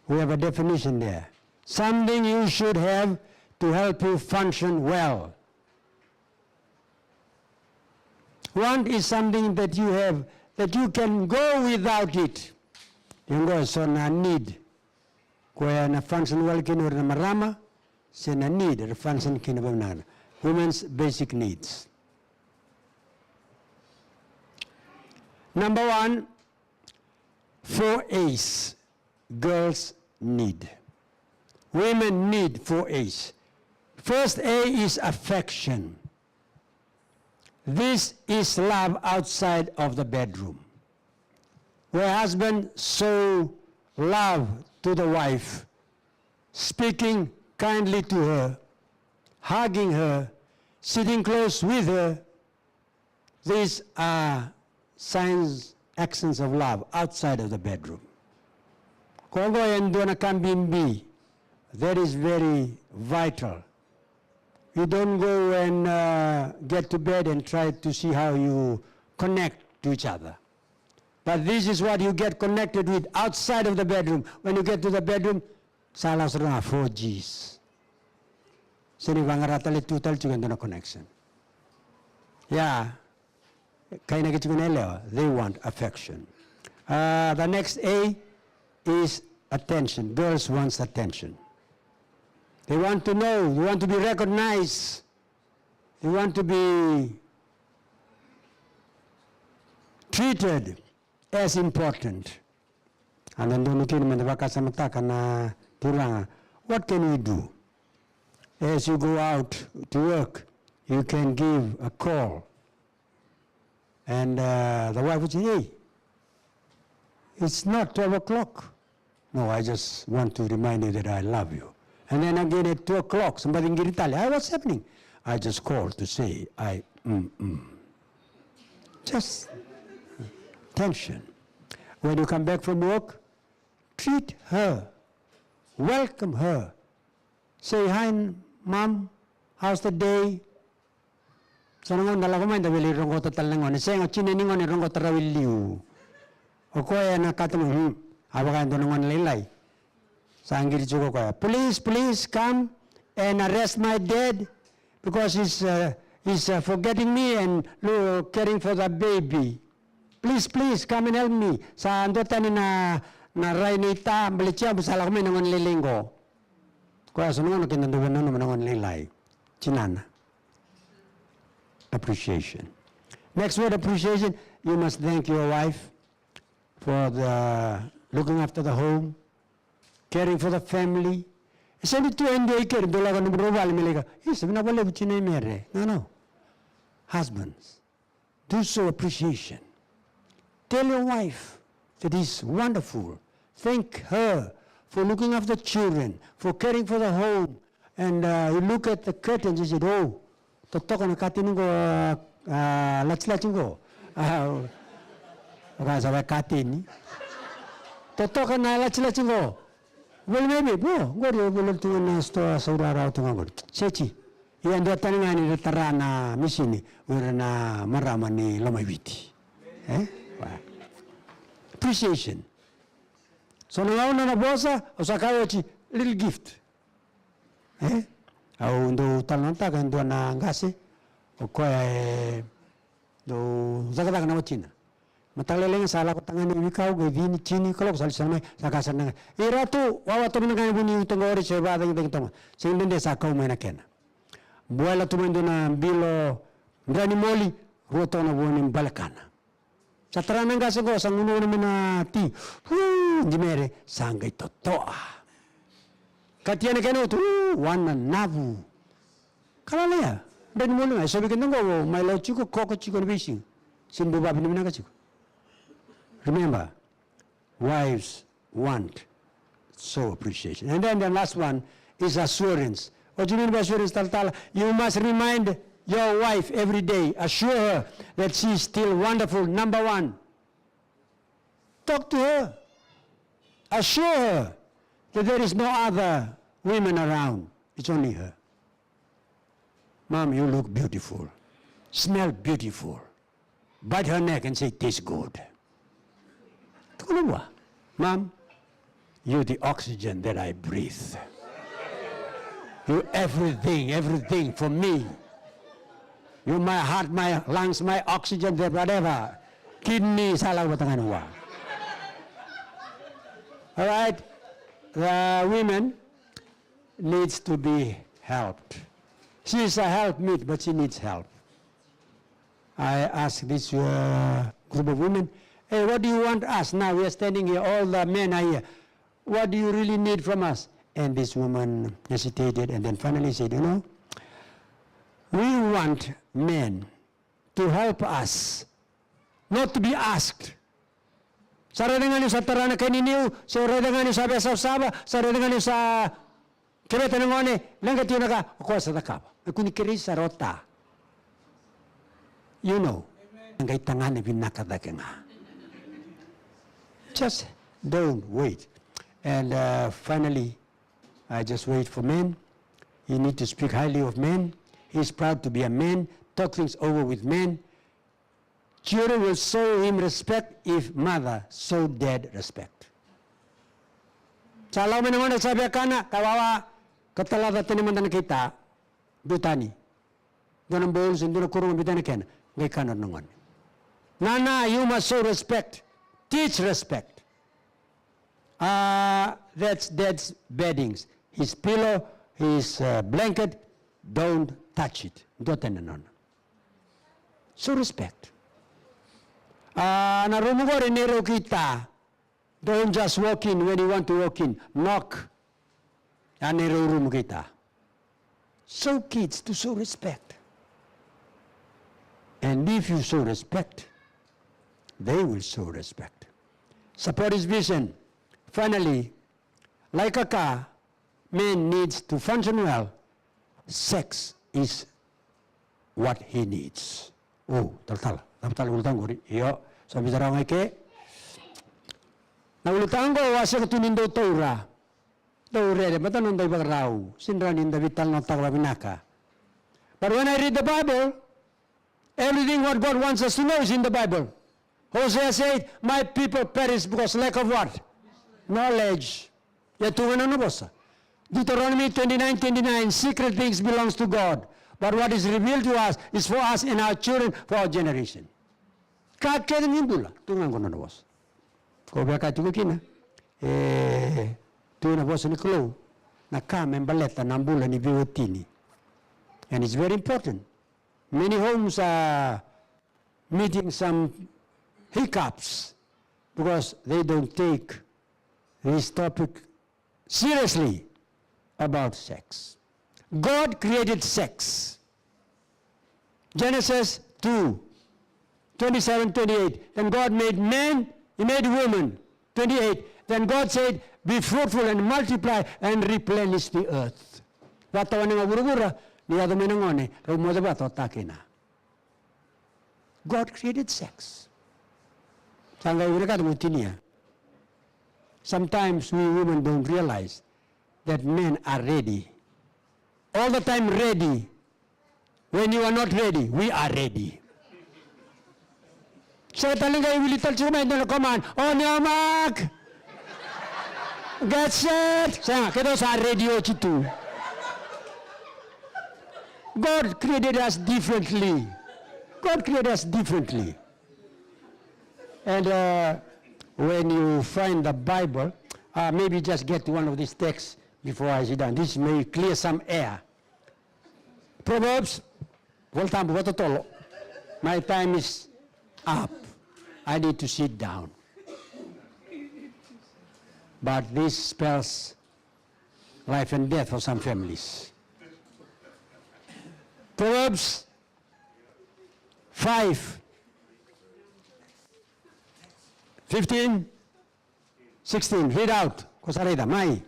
we have a definition there. Something you should have to help you function well. Want is something that you have that you can go without it. Ia oqo eso na need. Koya na function well kina o ira na marama, se na need era function kina vakavinaka. Women's basic needs. Number one, four A's girls need. Women need four A's. First A is affection. This is love outside of the bedroom, where husband show love to the wife, speaking kindly to her, hugging her, sitting close with her. These are signs, actions of love outside of the bedroom. Koya oqo e dua na ka bibi. That is very vital. You don't go and uh, get to bed and try to see how you connect to each other. But this is what you get connected with outside of the bedroom. When you get to the bedroom, sa lako sara ga four Gs. Sega ni vaqara tale tu tale tiko e dua na connection. Ia, kainaki tiko na yalewa, they want affection. Uh, the next A is attention. Girls wants attention. They want to know, they want to be recognized. They want to be treated as important. A dodonu kina meda vakasamataka na turaga. What can we do? As you go out to work, you can give a call. And uh, the wife would say, "Hey, it's not twelve o'clock." "No, I just want to remind you that I love you." And then again at two o'clock, somebody qiri tale, "Hey, what's happening?" "I just called to say I, mm, mm." Just tension. When you come back from work, treat her, welcome her. Say, "Hi, mom, how's the day?" So na gauna da lako mai da via lai roqota tale na gone. Sega, o tina ni gone roqota rawa i liu. O koya na kata mo, hmm, a vaka e dua na gone lailai. Sa qiri tiko o koya, "Police, police, come and arrest my dad because he's, uh, he's uh, forgetting me and lo- caring for the baby. Please, please, come and help me." Sa dua tani na, na rai ni ta, bale tia, bu sa lako mai na gone lailai qo. Koya so na gauna keda dau via nanuma na gone lailai. Tinana. Appreciation. Next word, appreciation. You must thank your wife for the looking after the home, caring for the family. E sega ni tu e dua i keri, dou lako nomudrau vale me lai kaya, "Isa, vinaka vakalevu tina i Mere." No, no. Husbands, do show appreciation. Tell your wife that is wonderful. Thank her for looking after children, for caring for the home. And uh, you look at the curtains, you said, "Oh, totoka na katini qo, uh, uh, latilati qo." Uh, okay, sa katini. Totoka na latilati qo. Voli mai vei, vo, qori o voli tu ga na sitoa saurara tu ga qori. Seti. Ia dua tani ga ni ra tara na misini, o ira na marama ni Lomaiviti. E? Wa. Appreciation. So na gauna na vosa, au sa kaya oti, little gift. E? Au dau talanoataka e dua na qase, o koya e dau cakacaka na watina. Mataka lailai ga sa lako tagane i veikau, qai cini, tini, kaloko sa lesu sara mai, sa kaya sara na qase. Ei Ratu, wawa toka mai na qase, vu ni uto qori, se vakacagicagi toka mai. Sega ni dede sa kau mai na kena. Buela tu mai dua na bilo dra ni moli, rua toka na vo ni balekana. Sa tara na qase qo, sa gunuva mai na ti. Uu, di mere, sa qai totoa. Katia na kena utu, uu, wana navu. Kalala ya. Dra ni moli ga, e so vei keda qo, mai lau tiko, koko tiko na veisiga. Sega ni bau vavinavinaka tiko. Remember, wives want so appreciation. And then the last one is assurance. What do you mean by assurance, talatala? You must remind your wife every day. Assure her that she is still wonderful, number one. Talk to her. Assure her that there is no other women around. It's only her. Mom, you look beautiful. Smell beautiful. Bite her neck and say, "Tastes good." Tukuna vua, "Mom, you the oxygen that I breathe. You everything, everything for me. You my heart, my lungs, my oxygen, the whatever. Kidney, sa lako vata ga ni vua." All right? The women needs to be helped. She is a help meet, but she needs help. I ask this, uh, group of women, "Hey, what do you want us now? We are standing here, all the men are here. What do you really need from us?" And this woman hesitated and then finally said, "You know, we want men to help us, not to be asked." Sa raica ga niu sa tara na kai ni niu, sa raica ga niu sa via savasava, sa raica ga niu sa keveta na gone, leqa tiko na ka, o koya sa cakava. E kua ni kerei sara o ta. You know. Qai tagane vinaka cake ga. Just don't wait. And, uh, finally, I just wait for men. You need to speak highly of men. He's proud to be a man. Talk things over with men. Children will show him respect if mother show dad respect. Sa lako mai na gone sa via kana, ka wawa, ka talaca tani mada na kai ta. Dua tani. Dua na bowl, se dua na kuro, biuta na kena. Qai kana na gone. Nana, you must show respect. Teach respect. Uh, that's dad's beddings. His pillow, his, uh, blanket, don't touch it. Dua tani na nona. Show respect. A, na rumu qori nei rau kei ta. Don't just walk in when you want to walk in. Knock. A nei rau rumu kei ta. Show kids to show respect. And if you show respect, they will show respect. Support his vision. Finally, like a car, man needs to function well. Sex is what he needs. O, talatala, cava tale ulutaga qori? Io, sa biuta rawa ga i ke. Na ulutaga qo au a sega tu ni dau taura. Dau rere, baleta na noda ivakarau. Sega ni rawa ni da veitalanoataka vakavinaka. But when I read the Bible, everything what God wants us to know is in the Bible. Hosea said, "My people perish because lack of what? Knowledge." Ia tu ga na nona vosa. Deuteronomy twenty-nine twenty-nine, "Secret things belongs to God, but what is revealed to us is for us and our children, for our generation." Ka kece ni bula, tu ga qo na nona vosa. Ko via kaya tiko kina, e, tu na vosa ni Kalou, na ka me baleta na bula ni veiwatini. And it's very important. Many homes are meeting some hiccups because they don't take this topic seriously about sex. God created sex. Genesis two, twenty-seven, twenty-eight. Then God made man, he made woman. Twenty-eight. Then God said, "Be fruitful and multiply and replenish the earth." Vata wane ga vuravura, ni yaco mai na gone, rau moce vata o ta kei na. God created sex. Sa qai vinakata mo tinia. Sometimes we women don't realize that men are ready. All the time ready. When you are not ready, we are ready. Sega tale ga ni wili tale tiko mai e dua na command, on your mark, get set. Sega, keitou sa ready oti tu. God created us differently. God created us differently. And uh, when you find the Bible, uh, maybe just get one of these texts before I sit down. This may clear some air. Proverbs, Voltabu, Vatotolo. My time is up. I need to sit down. But this spells life and death for some families. Proverbs five, fifteen, sixteen. Read out. Ko sa raica mai.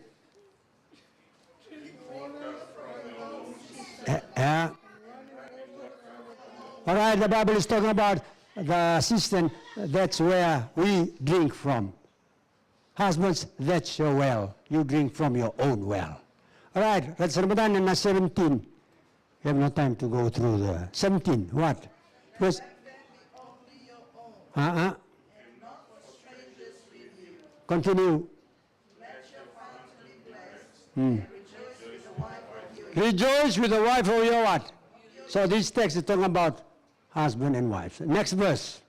Eh, eh. All right, the Bible is talking about the cistern. That's where we drink from. Husbands, that's your well. You drink from your own well. All right, let's remember na seventeen. We have no time to go through the seventeen. What? Verse. Uh-uh. Continue. Hmm. Rejoice with the wife of your what? So this text is talking about husband and wife. Next verse.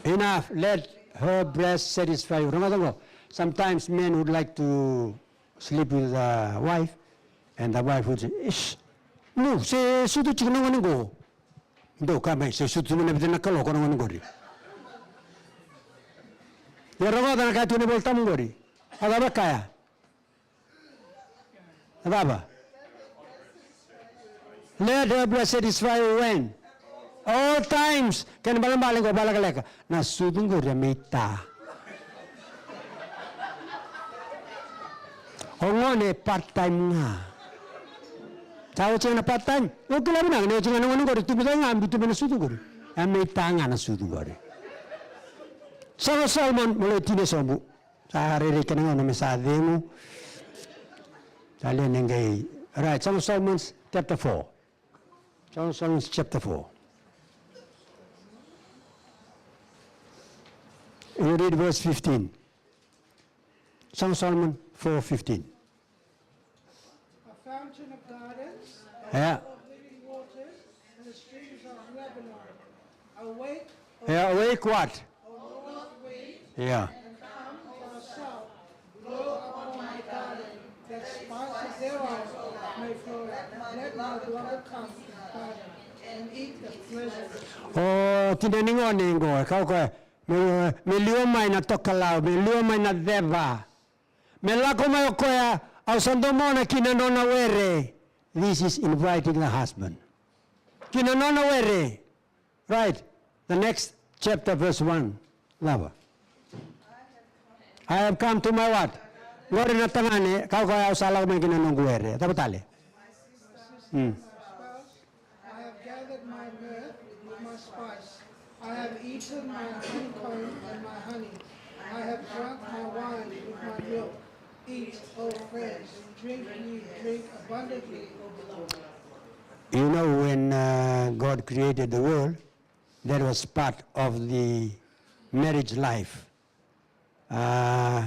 Enough. Let her breast satisfy you. Rogoca qo. Sometimes men would like to sleep with the wife, and the wife would say, "Ish, no, se sucu tiko na gone qo." Dou kaya mai, "Se sucu tiko na vica na kaloko na gone qori." Ia rogoca na ka e tukuna na iVolatabu qori. A cava e kaya? A cava? Let her breast satisfy you when? All times. Kena ibalebale qo vakalekaleka. Na sucu qori a mate. O gone part time ga. Sa oti ga na part time. O kila vinaka ni oti ga na gone qori, tu vata ga, biu tu mai na sucu qori. A mate ga na sucu qori. Song of Solomon, Moloyo tini e sobu. Sa rairai kena gauna me sa cegu. Sa lewe ni qai. Right, Song of Solomon chapter four. Song of Solomon chapter four. You read verse fifteen. Song of Solomon four fifteen. A fountain of gardens, a well of living waters, and the streams of Lebanon. Awake, O, yeah, awake what? O north wind, yeah, and come, O south, blow upon my garden, that spices thereof may flow. Let my beloved come to the garden, and eat the pleasures of the. O tinani gone qo, e kaya o koya, me, me liwa mai na tokalau, me liwa mai na ceva. Me lako mai o koya, au sa domona ki na nona were. This is inviting the husband. Ki na nona were. Right. The next chapter, verse one. Lava. I have come to my what? Qori na tagane, kaya o koya, au sa lako mai ki na noqu were. Cava tale? Mm. I have gathered my myrrh with my spice. I have eaten my honeycomb and my honey. I have drunk my wine with my milk. Eat, O friends, drink ye, drink abundantly, O beloved. You know, when uh, God created the world, that was part of the marriage life. Uh,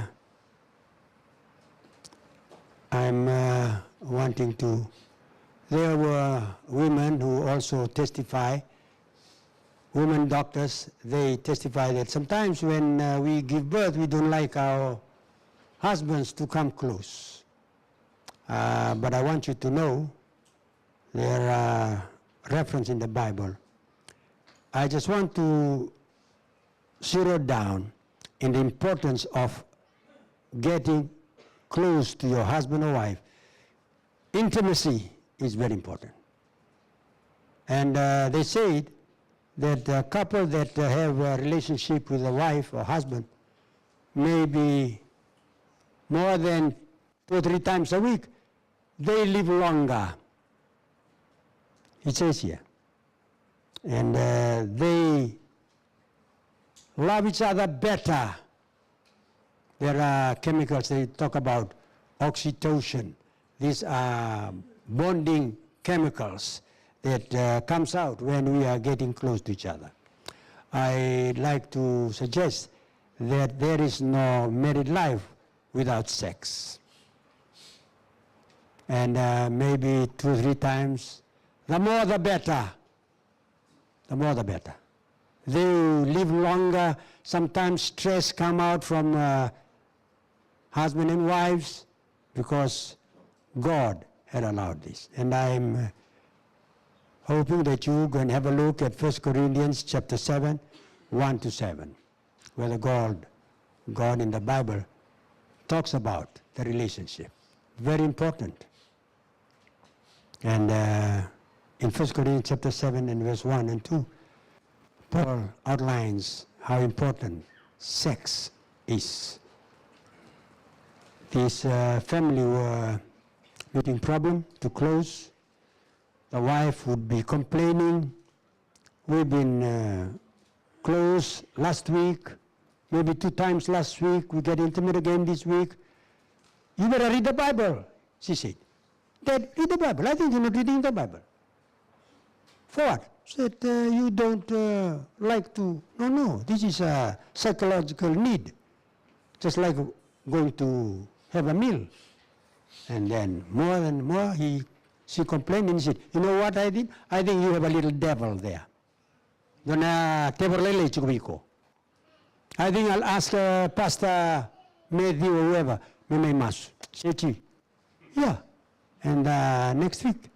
I'm uh, wanting to. There were women who also testify, women doctors, they testify that sometimes when uh, we give birth, we don't like our husbands to come close. Uh, but I want you to know there are reference in the Bible. I just want to zero down in the importance of getting close to your husband or wife. Intimacy is very important. And uh, they said that a couple that uh, have a relationship with a wife or husband, maybe more than two or three times a week, they live longer. It says here. And, uh, they love each other better. There are chemicals they talk about, oxytocin. These are bonding chemicals that, uh, comes out when we are getting close to each other. I like to suggest that there is no married life without sex. And, uh, maybe two, three times. The more, the better. The more, the better. They live longer. Sometimes stress come out from, uh, husband and wives because God had allowed this. And I'm, uh, hoping that you can have a look at First Corinthians chapter seven, one to seven, where the God, God in the Bible talks about the relationship. Very important. And, uh, in First Corinthians chapter seven and verse one and two, Paul outlines how important sex is. This, uh, family were meeting problem to close. The wife would be complaining, "We've been, uh, close last week, maybe two times last week. We get intimate again this week." "You better read the Bible," she said. "Dad, read the Bible. I think you're not reading the Bible." "For what?" Said, "Uh, you don't, uh, like to." "No, no, this is a psychological need. Just like going to have a meal." And then more and more he, she complained and he said, "You know what I think? I think you have a little devil there. Dua na tevoro lailai tiko vei iko. I think I'll ask, uh, Pastor Matthew or whoever, me mai masu." Seti. Yeah. And, uh, next week,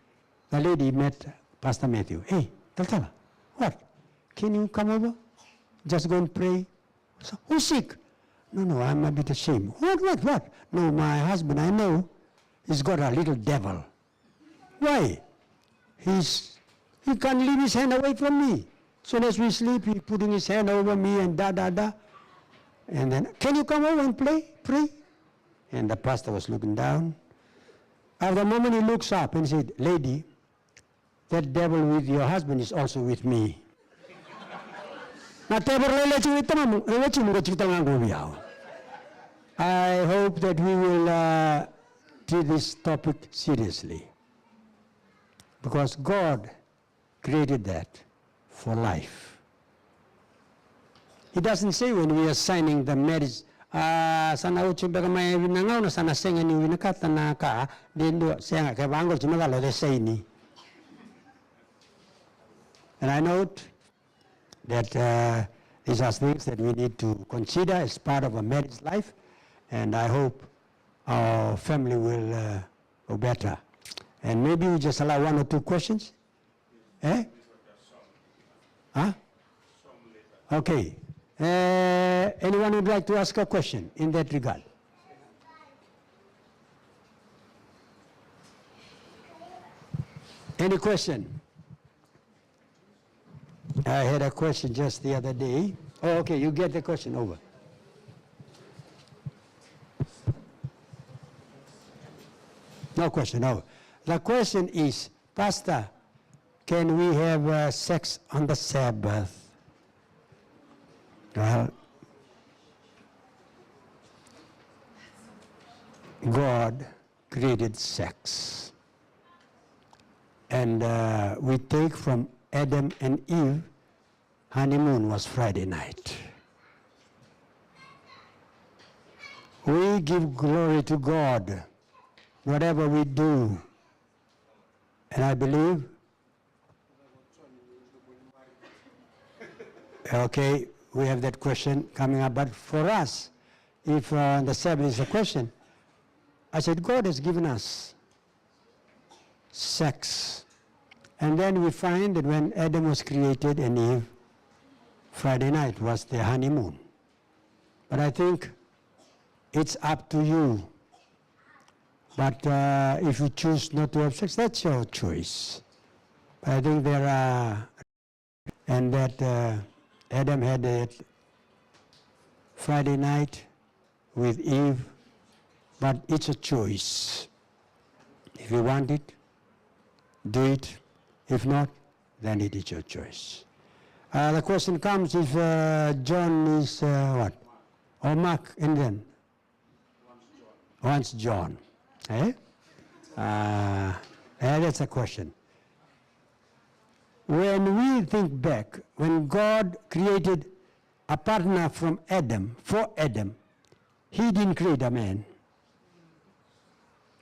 the lady met Pastor Matthew. "Hey, Talatala, what? Can you come over? Just go and pray." "So, who's sick?" "No, no, I'm a bit ashamed." "What, what, what?" "No, my husband, I know, he's got a little devil." "Why?" "He's, he can't leave his hand away from me. Soon as we sleep, he putting his hand over me and da, da, da." And then, "Can you come over and play, pray?" And the pastor was looking down. After a moment, he looks up and said, "Lady, that devil with your husband is also with me." Na tevoro lailai tiko vei tamamu, e watimu qo tiko talega qo vei au. I hope that we will, uh, treat this topic seriously. Because God created that for life. It doesn't say when we are signing the marriage, "A, sa na oti beka mai vei na gauna, sa na sega ni vinakata na ka, de dua, sega, ke vaqo ti macala de saini." And I note that, uh, these are things that we need to consider as part of a marriage life, and I hope our family will, uh, go better. And maybe we just allow one or two questions. Eh? Huh? Okay. Uh, anyone would like to ask a question in that regard? Any question? I had a question just the other day. Oh, okay, you get the question over. No question, no. The question is, Pastor, can we have, uh, sex on the Sabbath? Well, God created sex. And, uh, we take from Adam and Eve, honeymoon was Friday night. We give glory to God, whatever we do. And I believe, okay, we have that question coming up, but for us, if, uh, the Sabbath is a question, I said, God has given us sex. And then we find that when Adam was created and Eve, Friday night was their honeymoon. But I think it's up to you. But, uh, if you choose not to have sex, that's your choice. But I think there are, and that, uh, Adam had it Friday night with Eve, but it's a choice. If you want it, do it. If not, then it is your choice. Uh, the question comes if uh, John is uh, what? Or Mark, and then? Once John. Eh? Uh, eh, that's a question. When we think back, when God created a partner from Adam, for Adam, he didn't create a man.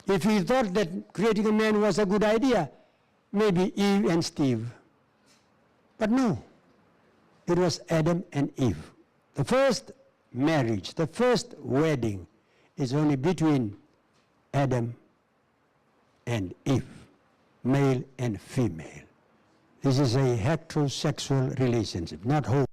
If he thought that creating a man was a good idea, maybe Eve and Steve. But no, it was Adam and Eve. The first marriage, the first wedding is only between Adam and Eve, male and female. This is a heterosexual relationship, not homo.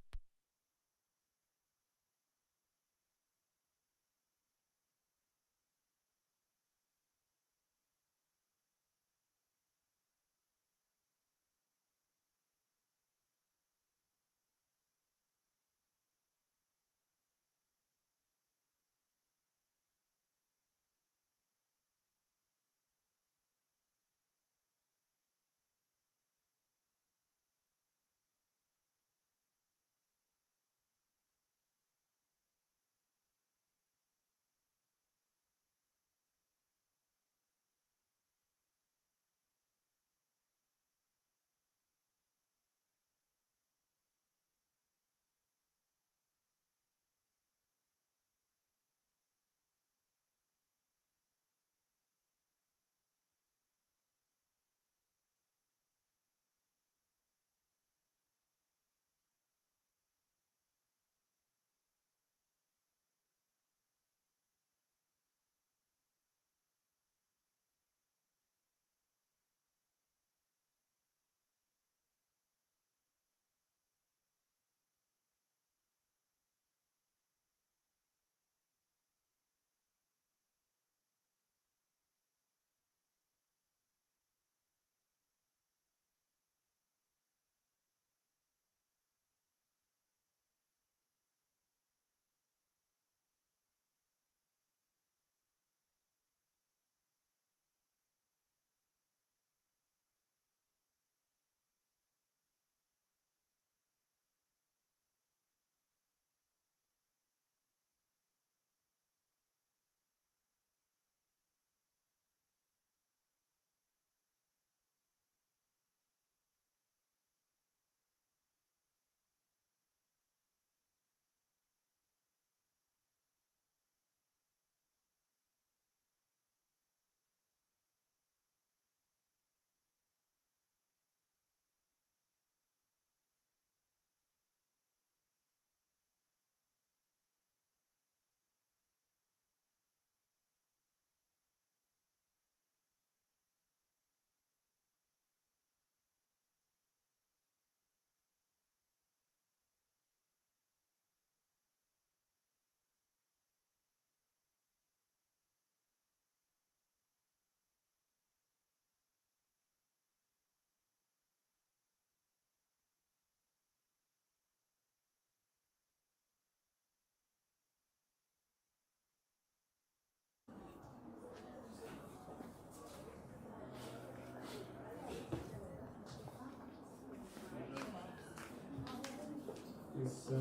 Is uh,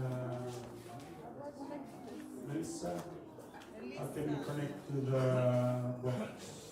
Melissa? How can you connect to the box?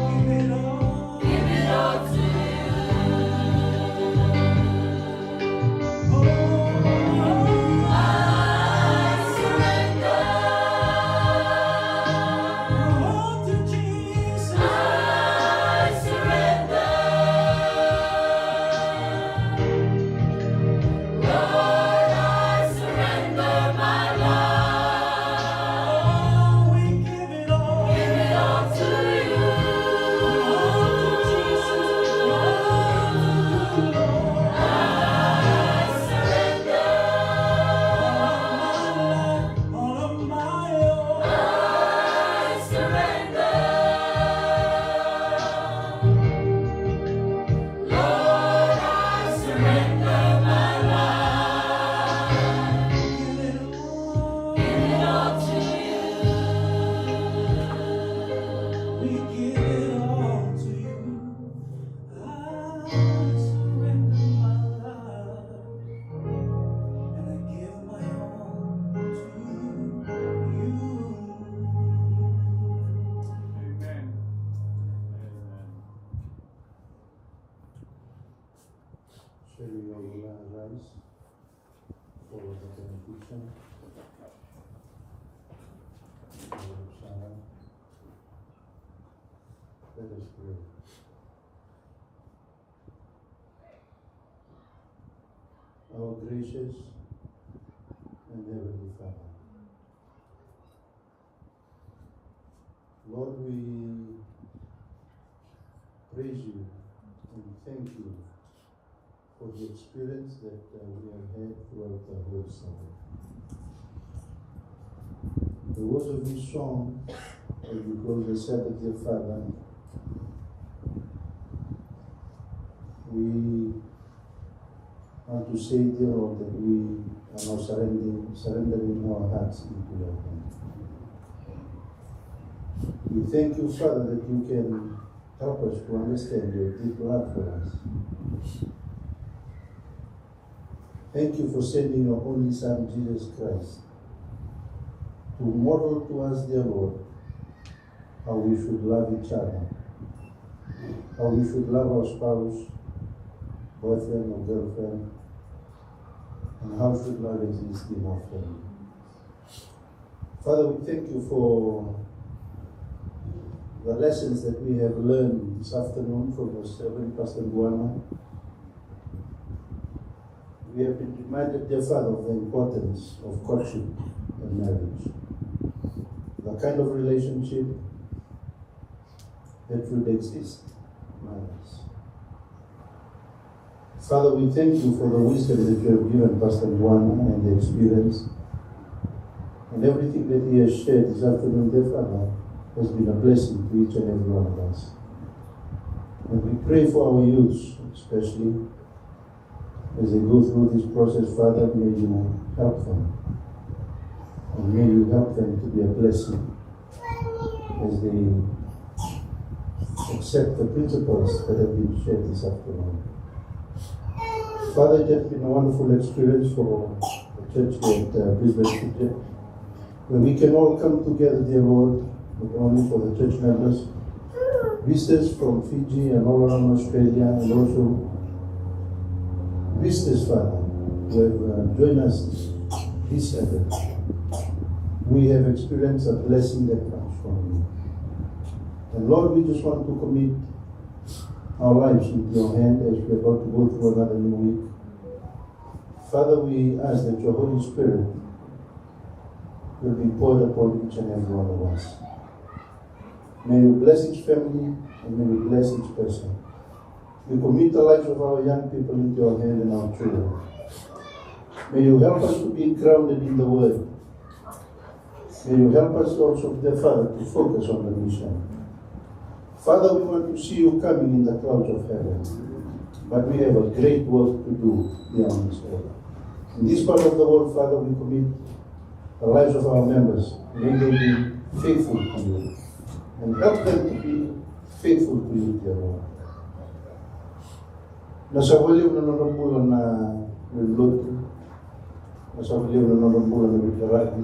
Give it all, give it all to you. Oh, I surrender. Oh, to Jesus. I surrender. Lord, I surrender my life. Oh, we give it all. Give it all to you. All to Jesus. All to you, Lord. I surrender. All of my life, all of my own. I surrender. Lord, I surrender my life. Give it all, give it all to you. We give it all to you. I surrender my life and I give my all to you. Amen. Amen. Shall we all rise for the benediction? Let us pray. Our gracious and heavenly Father, Lord, we praise you and thank you for the experience that, uh, we have had throughout the whole Sabbath. The words of this song, as we close the Sabbath, dear Father, we want to say, dear Lord, that we are now surrendering, surrendering our hearts into your hand. We thank you, Father, that you can help us to understand your deep love for us. Thank you for sending your only Son, Jesus Christ, to model to us, dear Lord, how we should love each other, how we should love our spouse, boyfriend or girlfriend, and how should love exist in our family. Father, we thank you for the lessons that we have learned this afternoon from your servant, Pastor Guana. We have been reminded, dear Father, of the importance of courtship and marriage, the kind of relationship that should exist in marriage. Father, we thank you for the wisdom that you have given Pastor Guana and the experience. And everything that he has shared this afternoon, dear Father, has been a blessing to each and every one of us. And we pray for our youths, especially, as they go through this process, Father, may you help them. And may you help them to be a blessing as they accept the principles that have been shared this afternoon. Father, it has been a wonderful experience for the church at, uh, Brisbane Fiji, where we can all come together, dear Lord, not only for the church members, visitors from Fiji and all around Australia, and also visitors, Father, who have, uh, joined us this Sabbath. We have experienced a blessing that comes from you. And Lord, we just want to commit our lives into your hand as we are about to go through another new week. Father, we ask that your Holy Spirit will be poured upon each and every one of us. May you bless each family and may you bless each person. We commit the lives of our young people into your hand and our children. May you help us to be grounded in the word. May you help us also, dear Father, to focus on the mission. Father, we want to see you coming in the clouds of heaven, but we have a great work to do beyond this earth. In this part of the world, Father, we commit the lives of our members. May they be faithful to you and help them to be faithful to you, dear Lord. Na sa vakalevu na nodra bula na lotu, na sa vakalevu na nodra bula na veiqaravi.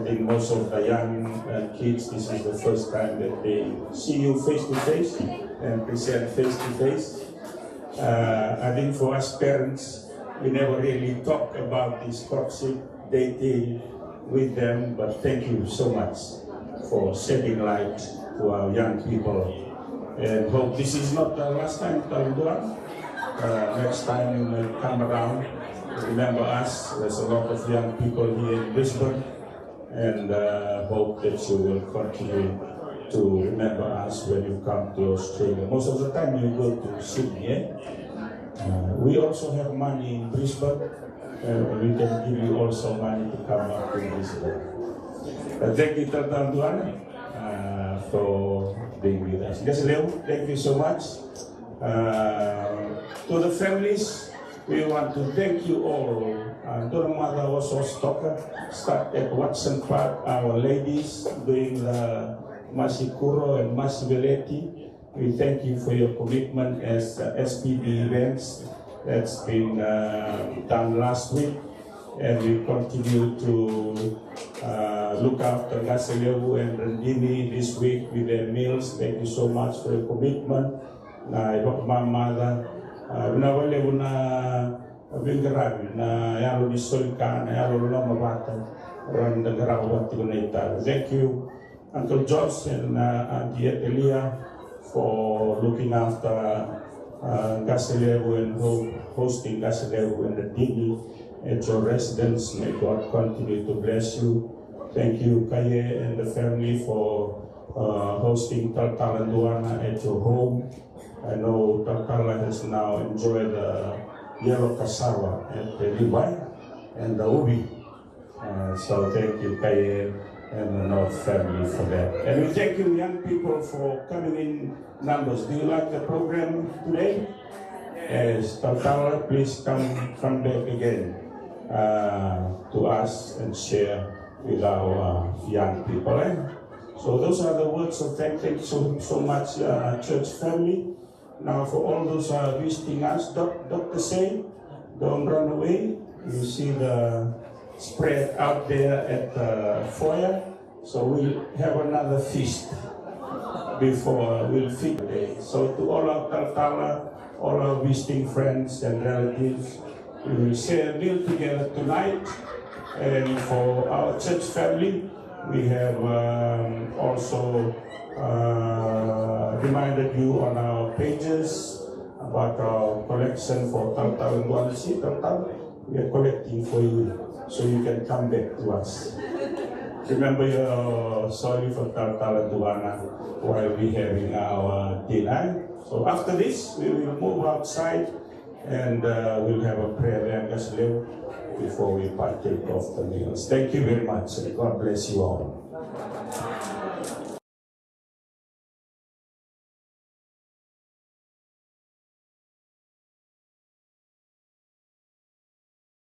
I think most of the young uh, kids, this is the first time that they see you face to face and present face to face. Uh, I think for us parents, we never really talk about this courtship dating with them, but thank you so much for shedding light to our young people. And hope this is not the last time, Talanduan. Uh, next time you may come around, remember us. There's a lot of young people here in Brisbane, and uh, hope that you will continue to remember us when you come to Australia. Most of the time you go to Sydney, eh? Uh, we also have money in Brisbane, and we can give you also money to come up to Brisbane. Uh, thank you, Talanduan, uh, for being with us. Yes, Leo, thank you so much. Uh, to the families, we want to thank you all. Uh, Dona Mada also Stoker, start at Watson Park, our ladies doing the Masikuro and Masiveleti. We thank you for your commitment as uh, S P B events that's been uh, done last week. And we continue to uh, look after Qase Levu and Radini this week with their meals. Thank you so much for your commitment. Na ivakamamaca, uh, vinaka vakalevu na veiqaravi, na yalo ni solika, na yalo lomavata, rawa ni da qarava vata tiko na itavi. Thank you, Uncle George and uh, Auntie Etelia, for looking after uh, Qase Levu and ho- hosting Qase Levu and Radini at your residence. May God continue to bless you. Thank you, Kaye and the family, for uh, hosting Talatala Duana at your home. I know Talatala has now enjoyed the yellow cassava at the Levi and the ubi. Uh, so thank you, Kaye and the North family, for that. And we thank you, young people, for coming in numbers. Do you like the program today? Yes, Talatala, please come come back again uh, to us and share with our uh, young people. Eh? So those are the words of thank. Thank you so, so much, uh, church family. Now, for all those uh, visiting us, doc- Doctor Say, don't run away. You see the spread out there at the foyer. So we'll have another feast before we'll feed today. So to all our Talatala, all our visiting friends and relatives, we will share a meal together tonight. And for our church family, we have um, also uh, reminded you on our pages about our collection for Talatala Duana. See, Talatala, we are collecting for you so you can come back to us. Remember your sorry for Talatala Duana while we having our dinner. So after this, we will move outside and uh, we'll have a prayer there, Qase Levu, before we partake of the meals. Thank you very much. God bless you all.